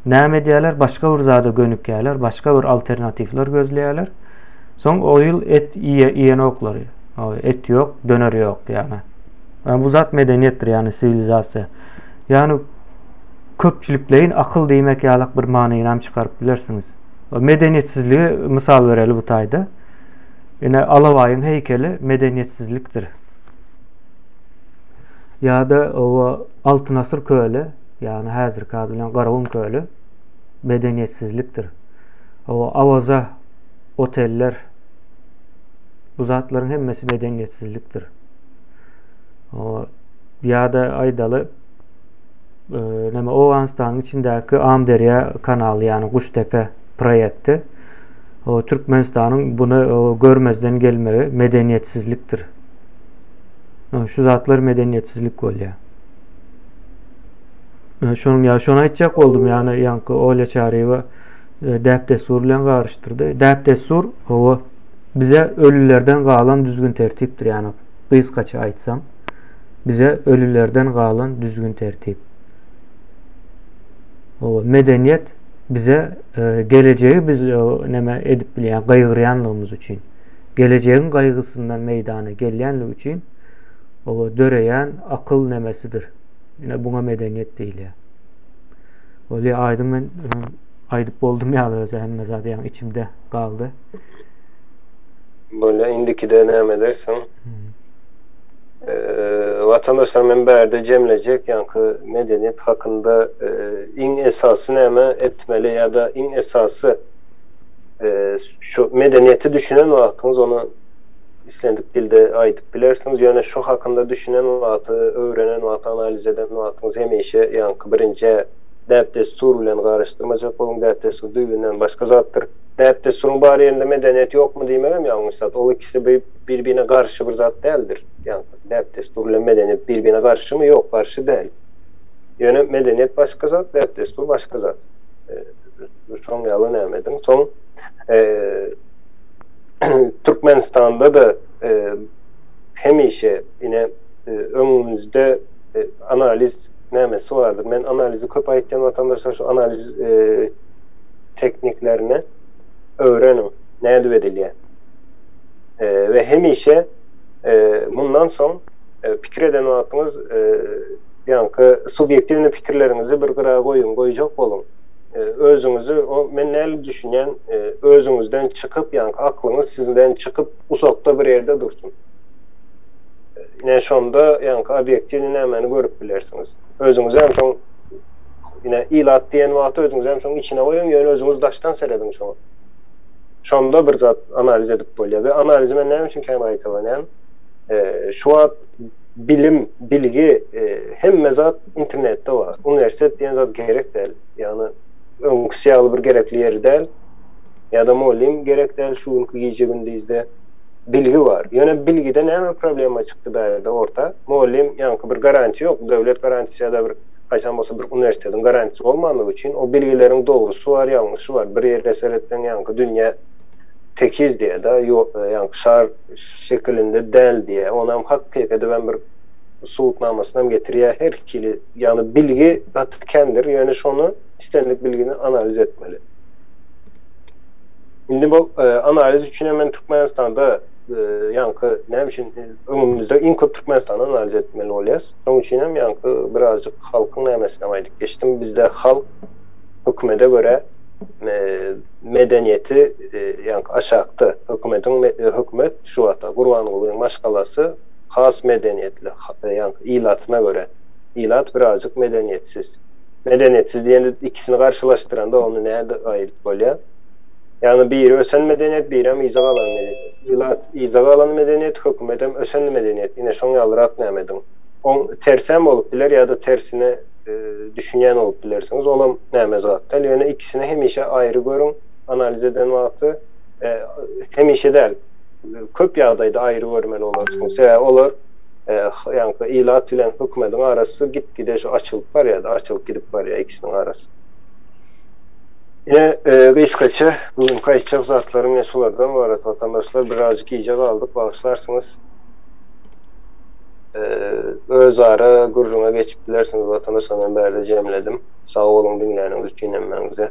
Näme edýärler? Başga bir zada gönükýärler, başga bir alternatiwler gözleýärler. Soň o ýyl et iýe iýenoklar. Et ýok, döner ýok ýagny. Yani bu zat medeniýetdir, ýagny siwilizasiýa. Ýagny köpçülikleýin akyl diýmek ýalak bir manyny hem çykaryp bilersiňiz. Medeniýetsizligi mysal bereli bu taýda. Ine Alabaýyň heýkeli medeniýetsizlikdir. Ýa-da o Altyn asyr köli, ýagny häzirki ady bilen Garagum köli medeniýetsizlikdir. O Awaza oteller bu zatlaryň hemmesi medeniýetsizlikdir. O ýa-da aýdaly e, näme Owganystanyň içindäki Amderýa kanaly, ýagny Guştepe proýekti O Türkmenistanyň buny görmezden gelmegi medeniýetsizlikdir. Şu zatlar medeniýetsizlik bolýar. Şonuň ýa şony aýtjak boldum, ýagny ýaňky Olýa Çaryýewa e, däp-dessur bilen garyşdyrdy. Däp-dessur hawa bize ölülerden galan düzgün tertipdir, ýagny gysgaça aýtsam, bize ölülerden galan düzgün tertip. Hawa, medeniýet bize gelejegi biz näme edip bilýän gaýgyrýanlygymyz üçin, gelejegiň gaýgysyndan meýdana gelýänligi üçin oba döreýän akyl nemesidir. Ine buňa medeniýet diýilýär. Bolýa aýdyň men aýdyp boldum ýaly özä hemme zat ýaňy içimde galdy. Bolýa indikide näme edersiň? Watandaşlar men bärde jemlejek ýaňky medeniýet hakynda iň esasy näme etmeli ýa-da iň esasy şu medeniýeti düşünen wagtyňyz ony islendik dilde aýdyp bilersiňiz ýöne şu hakynda düşünen wagty öwrenen wagty analiz eden wagtyňyz hemişe ýaňky birinjä däp-dessur bilen garyşdyrmajak boluň däp-dessur düýbünden başga zatdyr. Däp-dessuryň bar ýerinde medeniýet ýokmy diýmegem ýalňyş zat. Ol ikisi bir-birine garşy bir zat däldir. Ýagny däp-dessur bilen medeniýet bir-birine garşymy? Ýok, garşy däl. Ýöne medeniýet başga zat, däp-dessur başga zat. Şoň ýaly näme ediň. Soň Türkmenistanda-da hemişe ine öňüňizde analiz nämesi bardyr. Men analizi köp aýtýan watandaşlar şu analiz tekniklerini öwreniň, nädip edilýär. We hemişe mundan soň pikir eden wagtyňyz ýaňky subýektiwny pikirleriňizi bir gyra goýuň, goýjak boluň. Özüňizi, men näli düşünýän, özüňizden çykyp, ýaňky aklyňyz sizden çykyp uzakda bir ýerde dursun. Ine şonda ýaňky obýektiwny nämäni görüp bilersiňiz. Özüňizi hem şoň Ine ilat diýen wagty özüňizem şoň içine goýuň, ýöne özüňiz daşdan serediň şoňa. Şonda bir zat analiz edip bolýar we analizi men näme üçin kän gaýtalanýan? Şu wagt bilim, bilgi, hemme zat internetde bar. Uniwersitet diýen zat gerek däl. Ýagny öňküsi ýaly bir gerekli ýeri däl. Ýa-da mugallym gerek däl şu günki gije-gündizde. Bilgi bar. Ýöne bilgide näme problema çykdy bärde orta? Mugallym ýaňky bir garantiýa ýok, döwlet garantiýasy ýa-da bir haýsam bolsa bir uniwersitetiň garantiýasy bolmanlygy üçin o bilgileriň dogrusy bar, ýalňyşy bar. Bir ýere seretseň ýaňky dünýä tekiz diýýär-de, ýaňky şar şekilinde däl diýýär. Onam hakyk edibem bir subutnamasynam getirýär her hili. Ýagny bilgi gaty kändir, ýöne şony islendik bilgini analiz etmeli. Indi bu analiz üçin hem men Türkmenistanda ýaňky näme üçin öňümizde iň köp Türkmenistany analiz etmeli bolýas. Şonuň üçin hem ýaňky birazjyk halkyň nämesini aýdyp geçdim. Bizde halk hökümete görä medeniýeti ýaňky aşakda. Hökümetiň hökümet şu wagtda Gurbangulyň maşgalasy has medeniýetli ýaňky ilatyna görä. Ilat birazjyk medeniýetsiz. Medeniýetsiz diýende ikisini garşylaşdyranda ony nädip aýdyp bolýar? Ýagny biri ösen medeniýet, birem yza galan medeniýet. Ilat yza galan medeniýet, hökümetem ösen medeniýet. Ine şoň ýalyrak näme ediň. Oň tersem bolup biler ýa-da tersine düşünýän bolup bilersiňiz. Olam näme zat däl. Ýöne ikisini hemişe aýry görüň analiz eden wagty. Hemişe däl. Köp ýagdaýda aýry görmeli bolarsyňyz. Sebäbi olar ýaňky ilat bilen hökümediň arasy git-gide şu açylyp barýar-da, açylyp gidip barýar ikisiniň arasy. Ine, gysgaça bu günki aýtjak zatlarym ine şulardan ybarat, watandaşlar. Birazjyk gijä galdyk, bagyşlarsyňyz. Özara gürrüňe geçip bilersiňiz, watandaşlar, men bärde jemledim. Sag boluň diňläniňiz üçin hemmäňize.